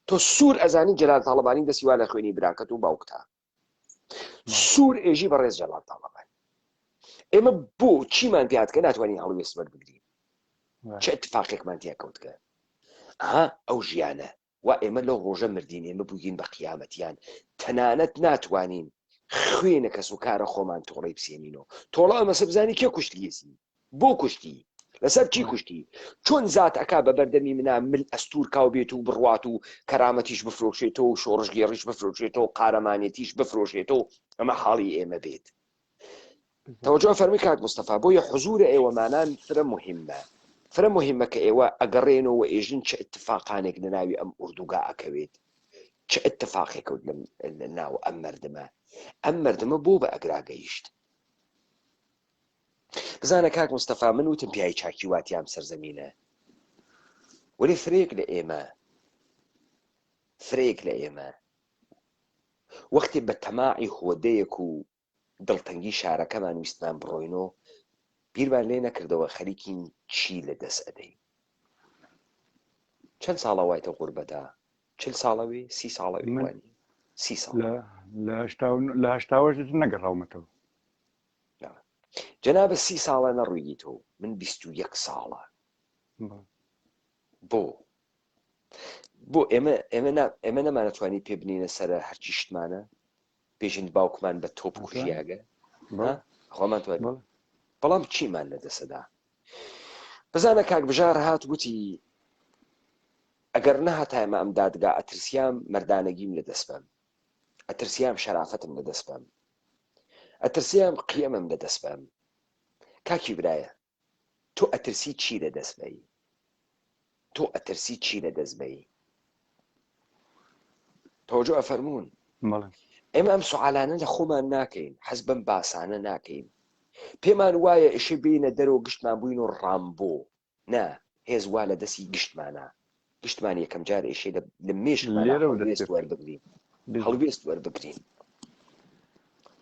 تۆ سوور ئەزانی جەلال تاڵەبانی دەستی وا لە خوێنی براکەت و باوکتا سوور ئێژی بەڕێز جەلال تاڵەبانی ئێمە بۆ چیمان پێات کە ناتوانین هەڵوێست وەربگرین چ اتفاقێکمان تیا کەوتکە ئەها ئەو ژیانە و ئێمە لەو ڕۆژە مردین ئێمە بووین بە قیامەتیان تەنانەت ناتوانین خوێنە کەس و کارە خۆمان تۆڵەی بسێنینەوە تۆڵە ئەمەسە بزانی کێ کوشتیەسی بۆ کوشتی؟ لەسەر چی کوشتی؟ چۆن زات ئەکا بە بەردەمی منا مل ئەستوور کاو بێت و بڕوات و کەرامەتیش بفرۆشێتەوە و شۆڕشگێڕیش بفرۆشێتەوە و قارەمانێتیش بفرۆشێتەوە ئەمە حاڵی ئێمە بێت. تەوەجۆ فەرمی کاک مستەفا بۆیە حزوورە ئێوەمانان فرە مهمە فرە مهمە کە ئێوە ئەگەڕێنەوە ئێژن چ اتفاقانێک لە ناوی ئەم ئوردوگا ئەکەوێت چ اتفاقێک کەوت لە ناو ئەم مردمە ئەم مردمە بۆ بە ئەگرا گەیشت بزانە کاک مستەفا من وتم پیاوی چاکی وا تیام سەرزەمینە وەلێ فرەیەک لە ئێمە فرەیەک لە ئێمە وەختێ بە تەماعی هۆدەیەک و دڵتەنگی شارەکەمان ویستمان بڕۆینۆ بیرمان لێ نەکردەوە خەریکین چی لە دەست ئەدەین چەند ساڵە وایتە غوربەتا چل ساڵەوێ سی ساڵەوێ وانی سی ساڵ لە هەشتاوەش نەگەڕاومەتەوە جەنابت سی ساڵە نەڕویدیتەوە من 21 ساڵە بۆ بۆ ئێمە ئێمە ئێمە نەمانەتوانی پێ بنینە سەرە هەرچی شتمانە پێژین باوکمان بە تۆپ کوژیاگە خۆمان توانی بەڵام چیمان لە دەسەدا بزانە کاک بژار هات وتی ئەگەر نەهاتایمە ئەم دادگا ئەترسیام مەردانەگیم لە دەست بەم ئەترسیام شەرافەتم لە دەست بەم ئەترسیام قیەمم لە دەست بەم کاکی برایە تۆ ئەترسی چی لە دەست بەی تۆ ئەترسی چی لە دەست بەی تەوەجۆ ئەفەرموون ئێمە ئەم سوالانە لە خۆمان ناکەین حەز بەم باسانە ناکەین پێمان وایە ئیشێ بینە دەرەوە گشتمان بووین و ڕامبۆ نا هێز وا لە دەسی گشتمانە گشتمان یەکەم جار ئێشێ لە مێشکمان هەڵوێست وەربگرین هەڵوێست وەربگرین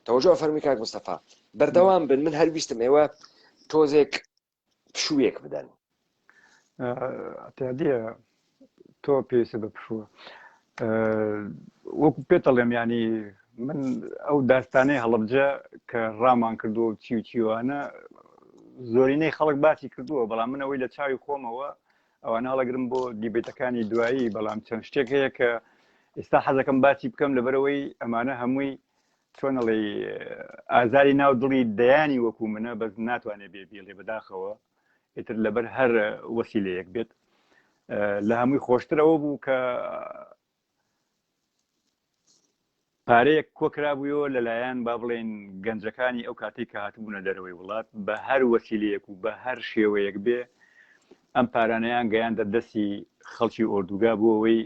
تەوەجۆ فەرمی کاک مستەفا بەردەوام بن من هەر ویستم ئێوە تۆزێک پشوویەک بدەن تادیە تۆ پێویستە بە پشووە وەکو پێتەڵێم ینی من ئەو داستانەی هەڵبجە کە ڕامان کردووە و چی و چیوانە زۆرینەی خەڵک باسی کردووە بەڵام من ئەوەی لە چاوی خۆمەوە ئەوانە هەڵەگرم بۆ دیبێتەکانی دوایی بەڵام چەند شتێک هەیە کە ئێستا حەزەکەم باسی بکەم لەبەرەوەی ئەمانە هەمووی چۆنەڵی ئازاری ناو دڵی دەیانی وەکو منە بەس ناتوانێت بێ بیڵێ بەداخەوە ئیتر لەبەر هەر وەسیلەیەک بێت. لە هەمووی خۆشتر ئەوە بوو کە پارەیەک کۆکرابوویەوە لەلایەن با بڵێین گەنجەکانی ئەو کاتەی کە هاتبوونە دەرەوەی وڵات بە هەر وەسیلەیەک و بە هەر شێوەیەک بێ ئەم پارانەیان گەیاندە دەستی خەڵکی ئۆردوگا بۆ ئەوەی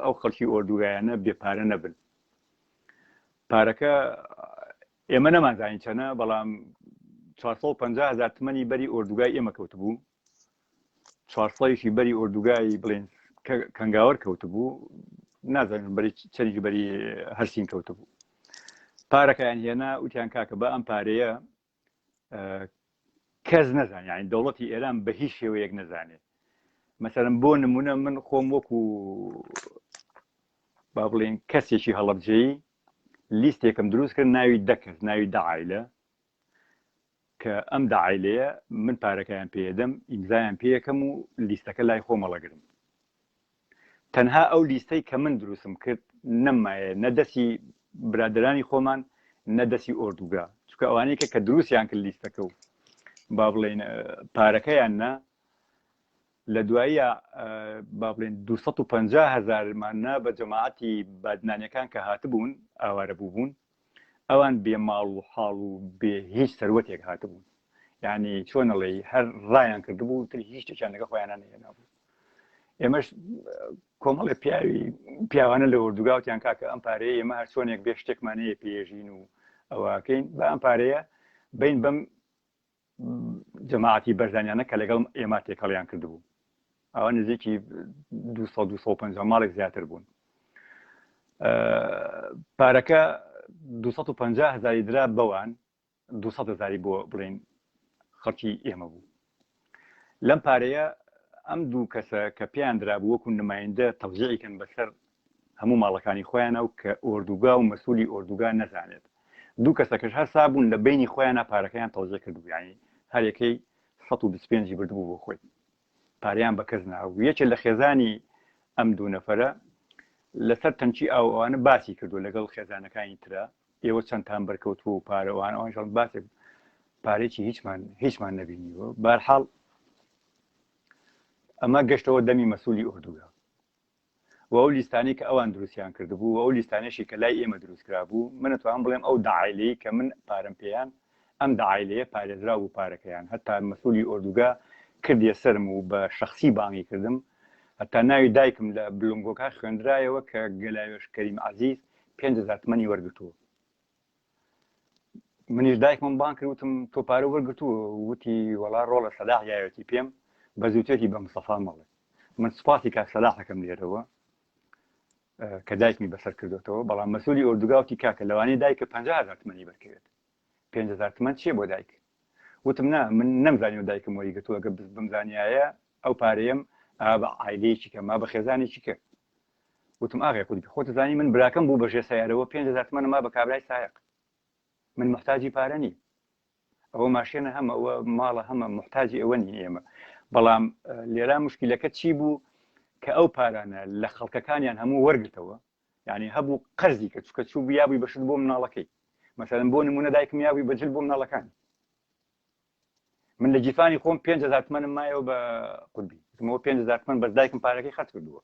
ئەو خەڵکی ئۆردوگایانە بێ پارە نەبن. پارەکە ئێمە نەمانزانی چەنە بەڵام 450 هزار تمەنی بەری ئۆردوگای ئێمە کەوتبوو چوارسەیەکی بەری ئۆردوگای بڵێن کەنگاوەر کەوتبوو نازانم بەری چەنێکی بەری هەرسین کەوتبوو پارەکەیان هێنا وتیان کاکە بە ئەم پارەیە کەس نەزان یعنی دەوڵەتی ئێران بە هیچ شێوەیەک نەزانێت مەسەرم بۆ نمونە من خۆم وەکو با بڵێن کەسێکی هەڵەبجەیی لیستێکم دروست کرد ناوی دە کەس ناوی دە عایلە کە ئەم دە عایلەیە من پارەکەیان پێدەم ئیمزایان پێیەکەم و لیستەکە لای خۆم هەڵەگرم تەنها ئەو لیستەی کە من دروستم کرد نەمایە نە دەستی برادەرانی خۆمان نە دەستی ئۆردوگا چونکە ئەوانەی کە کە دروستیان کرد لیستەکە و با بڵێین پارەکەیان نا لە دواییە با بڵێن 250 هەزارمان نا بە جەماعەتی بادنانیەکان کە هاتبوون ئاوارە بووبوون ئەوان بێ ماڵ و حاڵ و بێ هیچ سەروەتێک هاتبوون یعنی چۆن ئەڵێی هەر ڕایان کردبوو تر هیچ شتێکیان لەگە خۆیانە نەهێنابوو ئێمەش کۆمەڵێ پیاوی پیاوانە لە ئۆردوگاوتیان کاکە ئەم پارەیە ئێمە هەر چۆنێک بێ شتێکمان هەیە پێژین و ئەوەکەین بە ئەم پارەیە بین بەم جەماعەتی بەرزانیانە کە لەگەڵ ئێمە تێکەڵیان کردبوو ئەوە نزیکی 200 250 ماڵێک زیاتر بوون پارەکە 250 هزاری درا بەوان 200 هزاری بۆ بڵین خەڵکی ئێمە بوو لەم پارەیە ئەم دوو کەسە کە پێیان درابوو وەکو نمایندە تەوزیعی کەن بەسەر هەموو ماڵەکانی خۆیانە و کە ئۆردوگا و مەسولی ئۆردوگا نەزانێت دوو کەسەکەش هەرسا بوون لە بەینی خۆیانا پارەکەیان تەوزیع کردبوو یانی هەر یەکەی 125 ی بردبوو بۆ خۆی پارەیان بە کەس نابوو یەکێ لە خێزانی ئەم دوو نەفەرە لەسەر تەنکی ئاو ئەوانە باسی کردو لەگەڵ خێزانەکانی ترا ئێوە چەندتان بەرکەوتووە و پارە ئەوان ئەوانیش هەڵ باسێک پارێکی هیچمان هیچمان نەبینیوە بارحاڵ ئەمە گەشتەوە دەمی مەسولی ئۆردوگا و ئەو لیستانەی کە ئەوان دروستیان کردبوو و ئەو لیستانەشی کە لای ئێمە دروست کرابوو، من ئەتوانم بڵێم ئەو دە عایلەی کە من پارەم پێیان، ئەم دە عایلەیە پارێزراو بوو پارەکەیان، هەتا مەسئولی ئۆردوگا کردیە سەرم و بە شەخسی بانگی کردم، هەتا ناوی دایکم لە بلونگۆکا خوێندرایەوە کە گەلاوێژ کەریم عەزیز 5000 تمەنی وەرگرتووە. منیش دایکمم بانگ کرد وتم تۆ پارە وەرگرتووە؟ وتی وەڵا ڕۆڵە سەلاح یاوێتی پێم، بەس وتێتی بە مستەفا مەڵێ. من سوپاسی کاک سەلاح ئەکەم لێرەوە کە دایکمی بەسەر کردوێتەوە بەڵام مەسولی ئۆردوگاوتی کاکە لەوانەیە دایکە 50هزار تمەنی بەرکەوێت 5هزار تمەن چییە بۆ دایک وتم نا من نەمزانیوە دایکم وەریگرتووە گە بمزانیایە ئەو پارەیەم ئا بە عایلەیەکی کە ما بە خێزانێکی کە وتم ئاغای قودبی خۆت زانی من براکەم بوو بە ژێر سەیارەوە 5هزار تمەنم ما بە کابرای سایەق من محتاجی پارە نیم ئەوە ماشێنە هەمە ئەوە ماڵە هەمە محتاجی ئەوە نین ئێمە بەڵام لێرا مشکلەکە چی بوو کە ئەو پارانە لە خەڵکەکانیان هەموو وەرگتەوە یعنی هەبوو قەرزی کە چکە چوو بیابووی بەشت بۆ مناڵەکەی مەسەلەن بۆ نمونە دایکم یابووی بەجل بۆ مناڵەکانی من لە گیرفانی خۆم 5000 تمەنم مایەوە بە قودبی وتمەوە 5000 تمەن بەس دایکم پارەکەی خەرج کردووە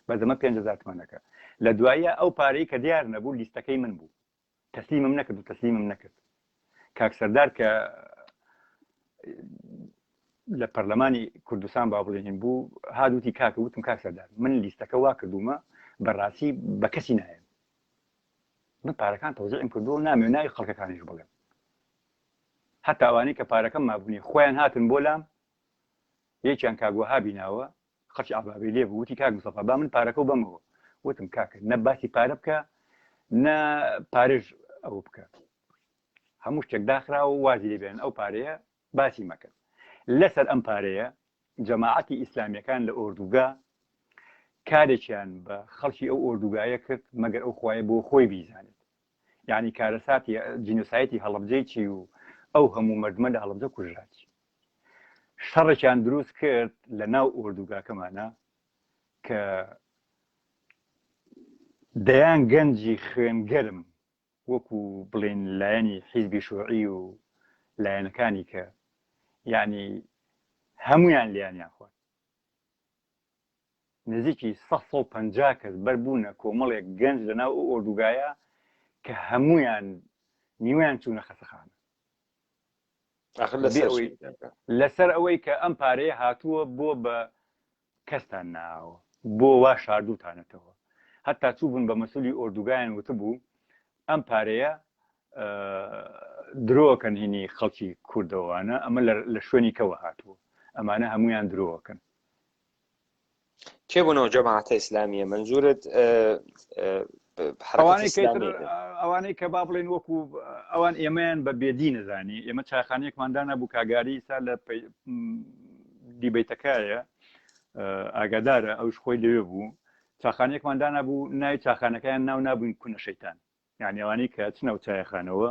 بەس ئەمە 5000 تمەنەکە لە دواییە ئەو پارەی کە دیار نەبوو لیستەکەی من بوو تەسلیمم نەکرد و تەسلیمم نەکرد کاک سەردار کە لە پەرلەمانی کوردستان با بڵێین بوو هادوتی کاکە وتم کاک سەردار من لیستەکە وا کردوومە بەڕاستی بە کەسی نایەن من پارەکان تەوزیعم کردووە و نامەوێ ناوی خەڵکەکانیش بڵێم هەتا ئەوانەی کە پارەکەم مابوونی خۆیان هاتن بۆ لام یەکیان کاک وەهابی ناوە خەڵکی عەبابەی لێ بوو وتی کاک مستەفا با من پارەکە و بەمەوە وتم کاکە نە باسی پارە بکە نە پارەش ئەوە بکە هەموو شتێک داخراوە و وازی لێ بێنن ئەو پارەیە باسی مەکەن لەسەر ئەم پارەیە جەماعەتی ئیسلامیەکان لە ئۆردوگا کارێکیان بە خەڵکی ئەو ئۆردوگایە کرد مەگەر ئەو خوایە بۆ خۆی بیزانێت یعنی کارەساتی جینۆسایتی هەڵەبجەی چی و ئەو هەموو مردمە لە هەڵەبجە کوژراچی شەڕێکیان دروست کرد لە ناو ئۆردوگاکەمانە کە دەیان گەنجی خوێنگەرم وەکو بڵێن لایەنی حیزبی شوعی و لایەنەکانی کە یعنی هەمویان لیانیان خوارد. نزیکی 150 کەس بەربوونە کۆمەڵێک گەنج لە ناو ئەو ئۆردوگایە کە هەمویان نیوەیان چوونە خەسەخانە لەسەر ئەوەی کە ئەم پارەیە هاتووە بۆ بە کەستان ناوە بۆ وا شاردووتانەتەوە هەتا چوو بوون بە مەسولی ئۆردوگایان وتبوو ئەم پارەیە درۆکەن هینی خەڵکی کوردەوانە ئەمە لە شوێنی کەوە هاتووە ئەمانە هەمویان درۆکەن کێ بوونەوە جەماعەتە ئیسلامیە منزورت ئەوانەی کە با بڵێن وەکو ئەوان ئێمەیان بە بێدی نەزانی ئێمە چاخانەیەکمان دانا بوو کاگاری سا لە دیبیتەکایە ئاگادارە ئەوش خۆی لەوێ بوو چاخانەیەکمان دانا بوو ناوی چاخانەکەیان ناو نابووین کونە شەیتان یانی ئەوانەی کە ئەچنە ئەو چایەخانەوە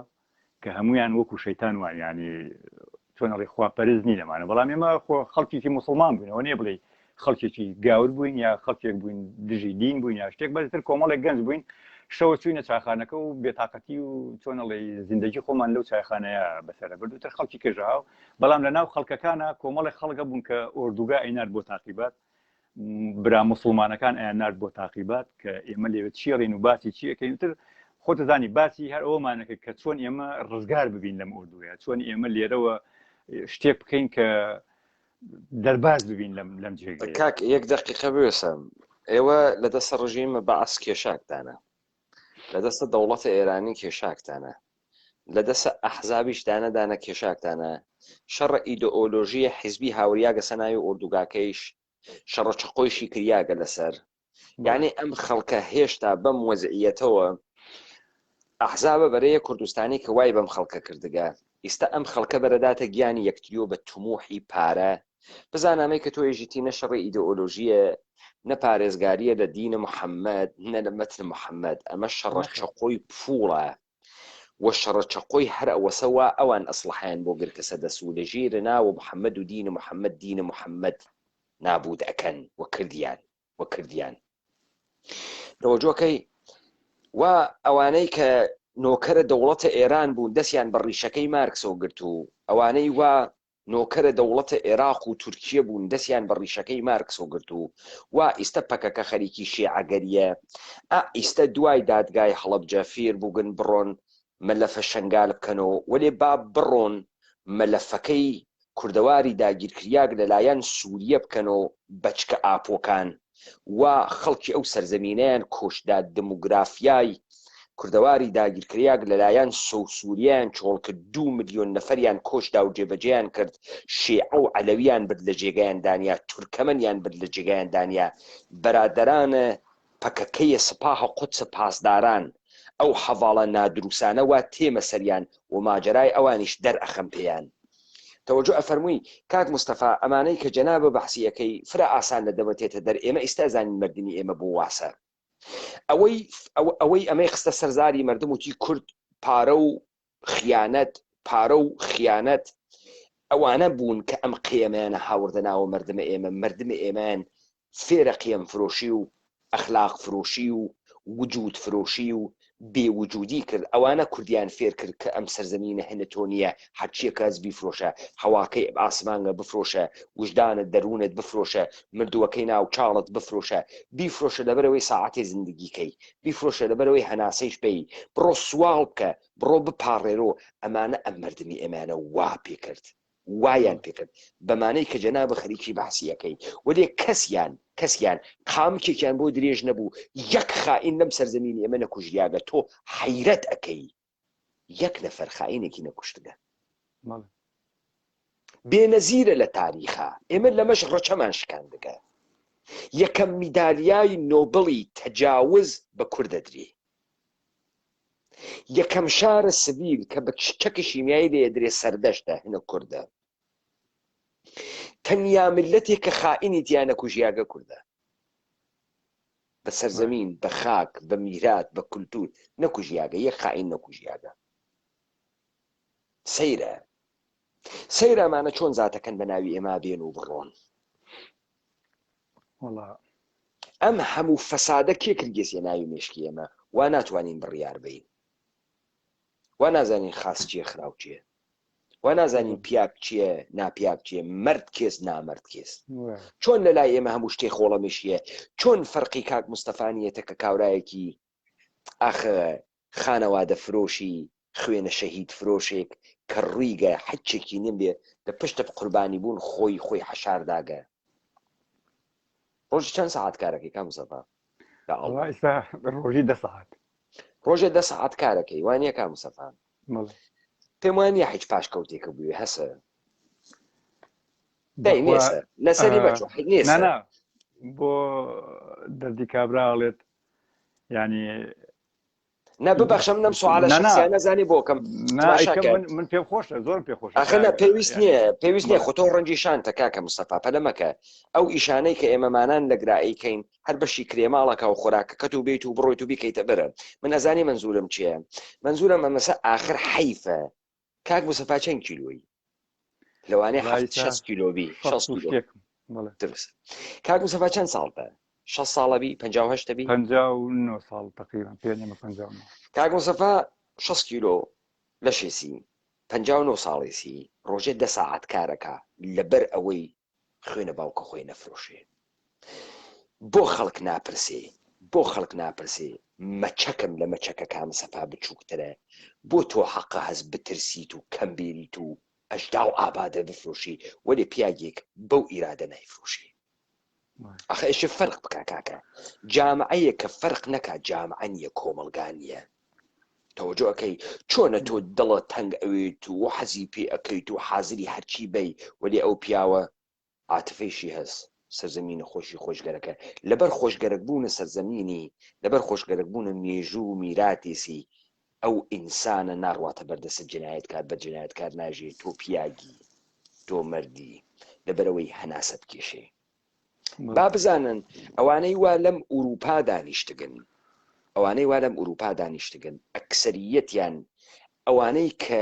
کە هەمویان وەکو شەیتان وان یانی چۆن ئەڵێ خوا پەرست نین ئەمانە بەڵام ئێمە خۆ خەڵکێکی موسڵمان بووین ئەوە نییە بڵێ خەڵکێکی گاور بووین یا خەڵکێک بووین دژی دین بووین یا شتێک بەزتر کۆمەڵێک گەنج بووین شەوە چوینە چاخانەکە و بێتاقەتی و چۆن ئەڵێ زیندەگی خۆمان لەو چایخانەیە بەسەرە برد و تر خەڵکی کێژاو بەڵام لە ناو خەڵکەکانە کۆمەڵێک خەڵکە بوون کە ئۆردوگا ئەینارد بۆ تاقیبات برا موسڵمانەکان ئەیان نارد بۆ تاقیبات کە ئێمە لێوێ چیڕین و باسی چیەکەین تر خۆتەزانی باسی هەر ئەومانەکە کە چۆن ئێمە ڕزگار ببین لەم ئۆردووە چۆن ئێمە لێرەوە شتێک بکەین کە دەرباز ببین لەم لەم جێگەیە کاک یەک دقیقە بوێسم ئێوە لە دەستە ڕژیمە بەعس کێشاکتانە لە دەستە دەوڵەتە ئێرانی کێشاکتانە لە دەسە ئەحزابیش دانە دانە کێشاکتانە شەڕە ئیدۆئۆلۆژیە حیزبی هاوریاگە سە ناوی ئۆردوگاکەیش شەڕە چەقۆیشی کریاگە لەسەر یعنی ئەم خەڵکە هێشتا بەم وەزعیەتەوە ئەحزابە بەرەیە کوردستانی کە وای بەم خەڵکە کردگە ئیستا ئەم خەڵکە بەرەداتە گیانی یەکتریۆ بە تموحی پارە بزانە ئەمەی کە تۆ ئێژیتی نە شەڕی ئیدۆئۆلۆژییە نە پارێزگارییە لە دینە محەممەد نە لە مەتن محەممەد ئەمە شەڕە چەقۆی پووڵە و شەڕە چەقۆی هەر ئەوەسە وا ئەوان ئەسڵەحەیان بۆ گرتەسە دەس و لە ژیر ناوە محەممەد و دینە محەممەد دینە محەممەد نابوود ئەکەن و کردیان و کردیان تەوەجۆکەی وا ئەوانەی کە نۆکەرە دەوڵەتە ئێران بوون دەستیان بە ڕیشەکەی مارکسەوە گرت و ئەوانەی وا نۆکەرە دەوڵەتە ئێراق و تورکیە بوون دەسیان بە ڕیشەکەی مارکسۆ گرت و وا ئیستە پەکەکە خەریکی شێعەگەریە ئا ئیستە دوای دادگای هەڵەبجە فیر بووگن بڕۆن مەلەفە شەنگال بکەنۆ وەلێ با بڕۆن مەلەفەکەی کوردەواری داگیرکریاگ لەلایەن سوریە بکەنۆ بەچکە ئاپۆکان وا خەڵکی ئەو سەرزەمینەیان کۆچدا دموگرافیای کوردەواری داگیرکریاگ لەلایەن سۆسوریایان چۆڵکرد دوو ملیۆن نەفەریان کۆچدا و جێبەجێیان کرد شێعە و عەلەویان برد لە جێگایان دانیا تورکەمەنیان برد لە جێگایان دانیا بەرادەرانە پەکەکەیە سپاهە قودس پاسداران ئەو هەڤاڵە نادروسانە وا تێمە سەریان و ماجەرای ئەوانیش دەر ئەخەم پێیان. تەوەجۆ ئەفەرمووی، کاک مستەفا ئەمانەی کە جەنابە بەحسی ئەکەی فرە ئاسان لە دەمە تێتە دەر ئێمە ئیستا ئەزانین مەردمی ئێمە بۆ واسە. ئەوەی ئەوەی ئەمەی خستە سەر زاری مەردم وتی کورد پارە و خیانەت پارە و خیانەت ئەوانە بوون کە ئەم قیەمەیانە هاوردە ناوە مەردمە ئێمە مەردمە ئێمەیان فێرە قیەم فرۆشی و ئەخلاق فرۆشی و وجود فرۆشی و بێ وجودی کرد ئەوانە کوردیان فێر کرد کە ئەم سەرزەمینە هنە تۆ نییە هەرچیەک هەست بیفرۆشە هەواکەی ئاسمانگە بفرۆشە وژدانت دەروونت بفرۆشە مردووەکەی ناو چاڵت بفرۆشە بیفرۆشە لەبەرەوەی ساعەتێ زندگی کەی بیفرۆشە لەبەرەوەی هەناسەیش بەی بڕۆ سواڵ بکە بڕۆ بپاڕێرۆ ئەمانە ئەم مەردمی ئێمانە وا پێکرد وایان پێکرد بەمانەی کە جەنابە خەریکی بەحسیەکەی وەلێ کەسیان کەسیان قامکێکیان بۆ درێژ نەبوو یەک خائین لەم سەرزەمینی ئێمە نەکوژریاگە تۆ حەیرەت ئەکەی یەک نەفەر خائینێکی نەکوشتگە بێنەزیرە لە تاریخا ئێمە لەمەش ڕەچەمان شکاندگە یەکەم میدالیای نۆبڵی تەجاوز بە کورد دەدرێ یەکەم شارە سڤیل کە بە چەکی شیمیایی لێ درێ سەردەشتە هنە کوردە تەنیا ملەتێک کە خائینی تیا نەکوژیاگە کوردە بە سەرزەمین بە خاک بە میرات بە کولتور نەکوژیاگە یەک خائین نەکوژیاگە سەیرە سەیرە ئەمانە چۆن زاتەکەن بە ناوی ئێمە بێن و بڕۆن ئەم هەموو فەسادە کێ کردگەسیە ناوی مێشکی ئێمە وا ناتوانین بڕیار بین وا نازانین خاس چیە خراو چیە. وا نازانین پیاک چییە ناپیاک چییە مەرد کێس نامەرد کێس چۆن لە لای ئێمە هەموو شتێ خۆڵەمێشیە چۆن فەرقی کاک مستەفا نیەتە کە کاورایەکی ئاخ خانەوادە فرۆشی خوێنە شەهید فرۆشێک کە ڕوویگە حچێکی نمبێ لە پشتە قوربانی بوون خۆی خۆی حەشار داگە ڕۆژی چەند سەعات کارەکەی کام مستەفا ڕۆژی دە سەعات ڕۆژێ دە سەعات کارەکەی وانە کام مستەفا پێم وان نییە هیچ پاشکەوتێکە بووێ هەسە دەی نێسە لەسەری بەچۆ نێسە بۆ دەردی کابرا ئەڵێت ینی نە ببەخشە منم سوالە شخصیانە نەزانی بۆکەم من پێم خۆشە زۆر پێ خۆش ئەخە نە پێویست نییە پێویست نییە خۆ تۆ ڕەنجی شانتە کاکە مستەفا پەلە مەکە ئەو ئیشانەی کە ئێمەمانان لەگرائیکەین هەر بەشی کرێ ماڵەکە و خۆراکەکەت و بیت و بڕۆیت و بیکەیتە بەرە من ئەزانی مەنزورم چییە مەنزورم ئەمەسە ئاخر حەیفە کاک مستەفا چەند کیلۆیی لەوانەیە حەفت شەست کیلۆ بی شەست کیلۆ دروست کاک مستەفا چەند ساڵتە شەست ساڵە بی 58 بی 59 ساڵ تقریبا پێ نێمە 59 کاک مستەفا 60 کیلۆ لەشێسی 59 ساڵێسی ڕۆژێ دە ساعت کارەکە لەبەر ئەوەی خوێنە باوکە خۆی نەفرۆشێ بۆ خەڵک ناپرسێ بۆ خەڵک ناپرسێ مەچەکم لە مەچەکە کام سەفا بچووکترە بۆ تۆ حەقە هەست بترسیت و کەم بێریت و ئەژداو ئابادە بفرۆشی وەلێ پیاگێک بەو ئیرادە نایفرۆشێ ئەخە ئێشێ فەرق بکا کاکە جامعەیە کە فەرق نەکا جامعە نییە کۆمەڵگا نییە تەوەجۆ ئەکەی چۆنە تۆ دڵە تەنگ ئەوێت و حەزی پێ ئەکەیت و حازری هەرچی بی وەلێ ئەو پیاوە عاتفەیشی هەس سەرزەمینە خۆشی خۆشگەرەکە لەبەر خۆشگەرەک بوونە سەرزەمینی لەبەر خۆشگەرەک بوونە مێژوو و میراتێسی ئەو ئینسانە ناڕواتە بەردەست جنایەتکار بە جنایەتکار ناژێ تۆ پیاگی تۆ مەردی لەبەرەوەی هەناسە بکێشێ با بزانن ئەوانەی وا لەم ئوروپا دانیشتگن ئەوانەی وا لەم ئوروپا دانیشتگن ئەکسەریەتیان ئەوانەی کە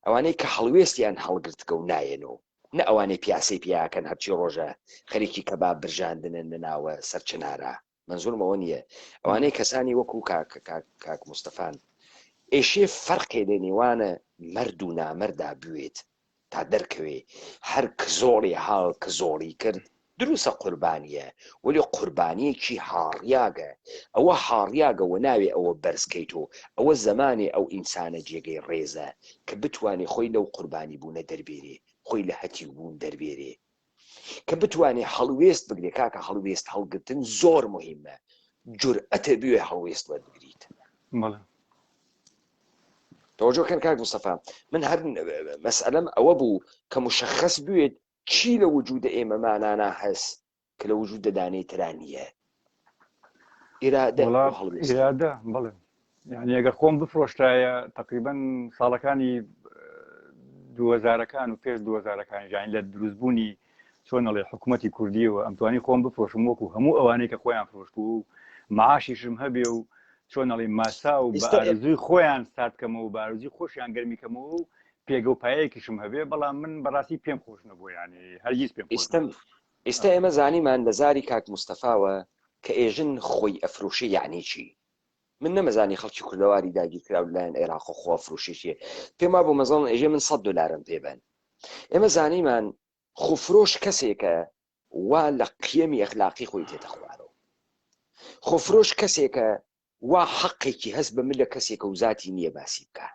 ئەوانەی کە هەڵوێستیان هەڵگرتگە و نایەنەوە نە ئەوانەی پیاسەی پیاکەن هەرچی ڕۆژە خەریکی کەباب برژاندنن لە ناوە سەرچنارا مەنزورم ئەوە نییە ئەوانەی کەسانی وەکو کاک کاک کاک مستەفان ئێشێ فەرقێ لە نێوانە مەرد و نامەردا بوێت تا دەرکەوێ هەر کزۆڵی هاڵ کزۆڵی کرد دروسە قوربانیە وەلی قوربانیەکی هاڕیاگە ئەوە هاڕیاگە وە ناوێ ئەوە بەرز کەیتۆ ئەوە زەمانێ ئەو ئینسانە جێگەی ڕێزە کە بتوانێ خۆی لەو قوربانی بوونە دەربێرێ خۆی لە هەتیو بوون دەربێرێ کە بتوانێ هەڵوێست بگرێ کاکە هەڵوێست هەڵگرتن زۆر مهمە جورئەتە بوێ هەڵوێست وەربگریت. بەڵێ. تەوەجۆ کەن کاک مستەفا من هەر مەسئەلەم ئەوە بوو کە مشخص بوێت چی لە وجودە ئێمە مانانا هەس کە لە وجودە دانەی ترا نییە ئیرادە وەڵا ئیرادە بەڵێ یعنی ئەگەر خۆم بفرۆشتایە تقریبا ساڵەکانی دووەزارەکان و پێش دووەزارەکان ژین لە دروستبوونی چۆن ئەڵێ حکوومەتی کوردیەوە ئەمتوانی خۆم بفرۆشم وەکو هەموو ئەوانەی کە خۆیان فرۆشت و معاشیشم هەبێ و چۆن ئەڵێ ماسا و بە ئارزوی خۆیان سارد کەمەوە بە ئارزوی خۆشیان گەرمی کەمەوە و پێگە و پایەیەکیشم هەبێ بەڵام من بەڕاستی پێم خۆش نەبوو یعنی هەرگیز پێم خۆش ئیستم ئیستا ئێمە زانیمان لە زاری کاک مستەفاوە کە ئێژن خۆی ئەفرۆشێ یەعنی چی؟ من نەمەزانی خەڵکی کوردەواری داگیرکراو لەلایەن عێراقەوە خۆ ئەفرۆشێ چیە پێم وابوو مەزەڵەن ئێژێ من سەد دۆلارم پێ بەن ئێمە زانیمان خۆفرۆش کەسێکە وا لە قیەمی ئەخلاقی خۆی تێتە خوارەوە خۆفرۆش کەسێکە وا حەقێکی هەست بە ملە کەسێکە و زاتی نییە باسی بکە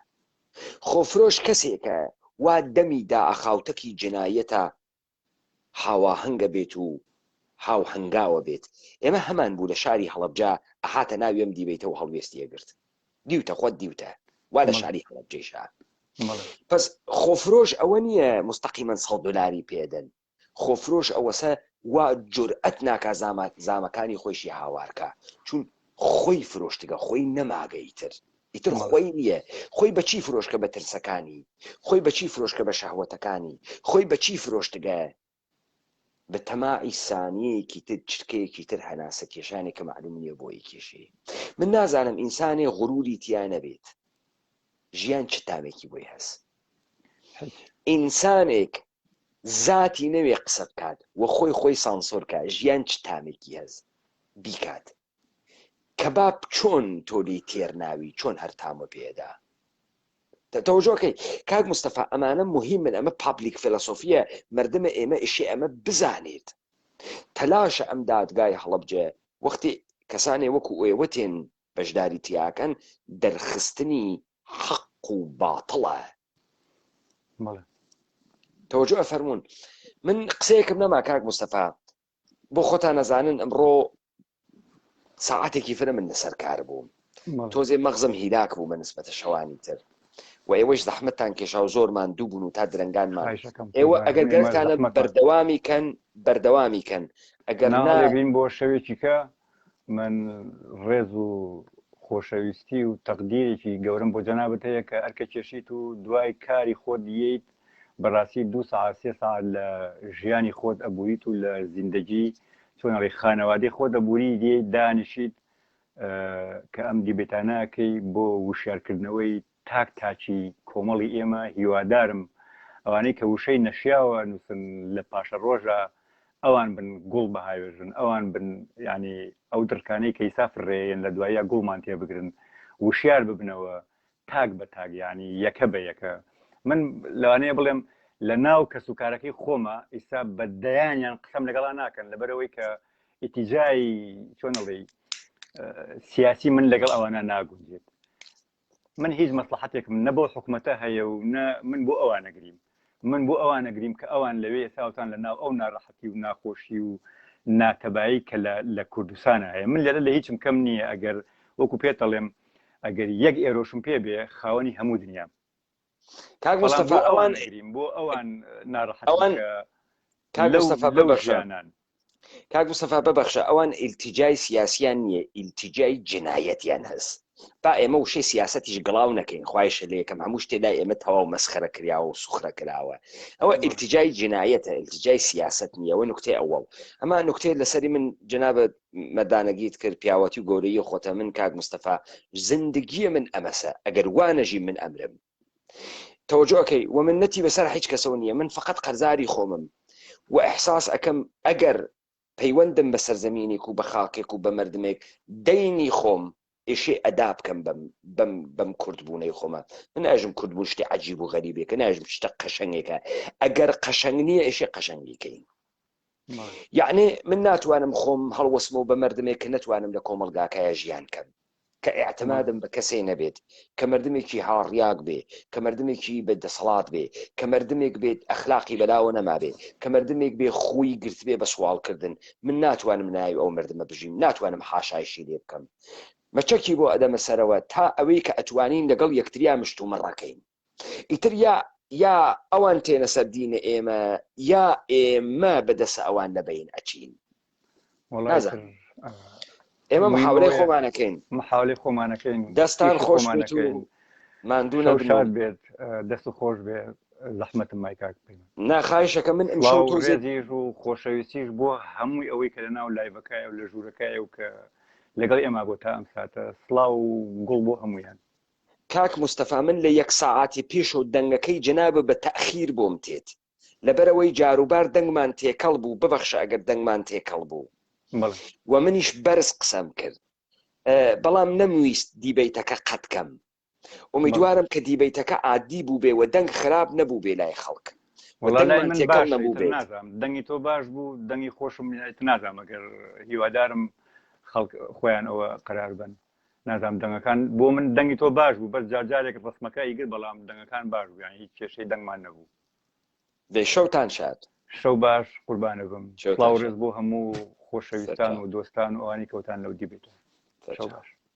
خۆفرۆش کەسێکە وا دەمی دائەخاوتەکی جنایەتە هاواهەنگە بێت و هاوهەنگاوە بێت ئێمە هەمان بوو لە شاری هەڵەبجە ئەهاتە ناوی ئەم دیبەیتە و هەڵوێستی ئەگرت دیوتە خۆت دیوتە وا لە شاری هەڵەبجەیشا پس خۆفرۆش ئەوە نییە مستەقیمەن سەد دۆلاری پێدەن خۆفرۆش ئەوەسە وا جورئەت ناکا زامەکانی خۆیشی هاوارکا چون خۆی فرۆشتگە خۆی نەماگە ئیتر ئیتر خۆی نییە خۆی بەچی فرۆشکە بە ترسەکانی خۆی بەچی فرۆشکە بە شەهوەتەکانی خۆی بەچی فرۆشتگە بە تەماعی سانیەیەکی تر چرکەیەکی تر هەناسە کێشانێک کە معلوم نییە بۆ ئەیکێشێ من نازانم ئینسانێ غروری تیا نەبێت ژیان چ تامێکی بۆی هەس ئینسانێک زاتی نەوێ قسە بکات و خۆی خۆی سانسۆر کا ژیان چ تامێکی هەس بیکات کەباب چۆن تۆ لێی تێر ناوی چۆن هەر تامە پێدا. تەوەجۆکەی کاک مستەفا ئەمانە مهمن ئەمە public فەلسۆفیە مردمە ئێمە ئیشی ئەمە بزانێت تەلاشە ئەم دادگای هەڵەبجە وەختی کەسانێ وەکو ئێوە تێن بەشداری تیاکەن دەرخستنی حەق و باتڵە. بەڵێ. تەوەجۆ ئەفەرموون من قسەیەکم نەما کاک مستەفا بۆ خۆتان نەزانن ئەمڕۆ ساعتێکی فرە من لەسەر کار بووم تۆزێ مەغزم هیلاک بوو بە نسبەتە شەوانی تر و ئێوەش زەحمەتتان کێشا و زۆر ماندوو بوون و تا درەنگانمان ئێوە ئەگەر گەرتانە بەردەوامی کەن بەردەوامی کەن ئەگەر ناڵێگرین بۆ شەوێکی کە من ڕێز و خۆشەویستی و تەقدیرێکی گەورەم بۆ جەنابت هەیە کە ئەرکە کێشیت و دوای کاری خۆت یەیت بەڕاستی دوو سەعات سێ سەعات لە ژیانی خۆت ئەبوریت و لە زیندەگی چۆن ئەڵێی خانەوادەی خۆت ئەبوری دێیت دانیشیت کە ئەم دیبێتانە ئەکەی بۆ وشیارکردنەوەی تاک تاکی کۆمەڵی ئێمە هیوادارم ئەوانەی کە وشەی نەشیاوە نووسن لە پاشەڕۆژە ئەوان بن گوڵ بهاوێژن ئەوان بن یعنی ئەو دڕکانەی کە ئیسا فڕێیەن لە دواییا گوڵمان تێبگرن وشیار ببنەوە تاک بە تاک یعنی یەکە بە یەکە من لەوانەیە بڵێم لە ناو کەس و کارەکەی خۆمە ئیسا بە دەیانیان قسەم لەگەڵا ناکەن لەبەرەوەی کە ئیتیجای چۆنەڵی سیاسی من لەگەڵ ئەوانە ناگونجێت من هیچ مەسڵەحەتێکم نە بەو حکومەتە هەیە و نە من بۆ ئەوان ئەگریم من بۆ ئەوان ئەگریم کە ئەوان لەوێ ئێساوتان لە ناو ئەو ناڕەحەتی و ناخۆشی و ناتەبایی کە لە لە کوردستانە هەیە من لێرە لە هیچم کەم نییە ئەگەر وەکو پێتەڵێم ئەگەر یەک ئێرۆشم پێ بێ خاوەنی هەموو دنیام کاک مستەفا ئەوان ئەگریم بۆ ئەوان ناڕەحەت ئەوان کاک مستەفا ببەخشە کاک مستەفا ببەخشە ئەوان ئیلتیجای سیاسیان نییە ئیلتیجای جنایەتیان هەس با ئێمە وشەی سیاسەتیش گڵاو نەکەین خوایشە لە یەکەم هەموو شتێ لای ئێمە تەواو مەسخەرە کراوە و سوخرە کراوە ئەوە ئیلتیجای جنایەتە ئیلتیجای سیاسەت نییە ئەوە نوکتەی ئەوەڵ ئەما نوکتەی لەسەری من جەنابت مەردانەگیت کرد پیاوەتی و گەورەیی خۆتە من کاک مستەفا زندگیە من ئەمەسە ئەگەر وا نەژیم من ئەمرم تەوەجۆکەی و من نەتی بەسەر هیچ کەسەوە نییە من فقط قەرزاری خۆمم و ئەحساس ئەەکەم ئەگەر پەیوەندم بە سەرزەمینێک و بە خاکێک و بە مردمێک دەینی خۆم ئێشێ ئەدا بکەم بەم بەم بەم کوردبوونەی خۆمە من ناژم کوردبوون شتی عجیب و غەریبێکە ناژم شتە قەشەنگێکە ئەگەر قەشەنگ نییە ئێشێ قەشەنگیکەین یەعنی من ناتوانم خۆم هەڵوەسمەوە بە مردمێک کە نەتوانم لە کۆمەڵگاکایە ژیان کەم کە ئیعتمادم بە کەسێ نەبێت کە مردمێکی هاڕیاک بێ کە مردمێکی بە دەسەڵات بێ کە مردمێک بێت ئەخلاقی بەلاوە نەمابێ کە مردمێک بێ خوی گرتبێ بە سواڵکردن من ناتوانم ناوی ئەو مردمە بژیم ناتوانم حاشایشی لێ بکەم مەچەکی بۆ ئەدەمە سەرەوە تا ئەوەی کە ئەتوانین لەگەڵ یەکتریا مشتومڕەکەین ئیتر یا یا ئەوان تێنە سەر دینە ئێمە یا ئێمە بە دەسە ئەوان لە بەین ئەچین نازانم ئێمە محاولەی خۆمانەکەین محاولەی خۆمانەکەین دەستان خۆش بێت و ماندوو نەبن شاد بێت دەست و خۆش بێت زەحمەتم مای کاک پەیمان نا خواهشەکە من ئەمشەو تۆزێ ڕێزیش و خۆشەویستیش بۆ هەمووی ئەوەی کە لە ناو live ەکەیە و لە ژوورەکەیە و کە لەگەڵ ئێمە بۆ تا ئەم ساتە سڵاو و گوڵ بۆ هەمویان کاک مستەفا من لە یەک سەعاتی پێشەوە دەنگەکەی جەنابت بە تەئخیر بۆم تێت لەبەرئەوەی جاروبار دەنگمان تێکەڵ بوو ببەخشە ئەگەر دەنگمان تێکەڵ بوو بەڵێ. و منیش بەرز قسەم کرد بەڵام نەمویست دیبەیتەکە قەت کەم بەڵێ. ئومیدوارم کە دیبەیتەکە عادی بووبێ و دەنگ خراپ نەبووبێ لای خەڵک و وەڵا لای دەنگمان من تێکەڵ باشە ئیتر نەبووبێت. نازانم دەنگی تۆ باش بوو دەنگی خۆشم ئیتر نازانم ئەگەر هیوادارم خەڵک خۆیان ئەوە قەرار بەن. نازانم دەنگەکان بۆ من دەنگی تۆ باش بوو بەس جارجارێک ڕسمەکە ئیگر بەڵام دەنگەکان باش بوو یان هیچ کێشەی دەنگمان نەبوو. دەی شەوتان شاد. شەو باش قوربانە بم. شەوتان سڵاو شاد. ڕێز بۆ هەموو خۆشەویستان سەرچاو. و دۆستان و ئەوانەی کەوتان لەو دیبەیتە. شەو سەرچاو. باش.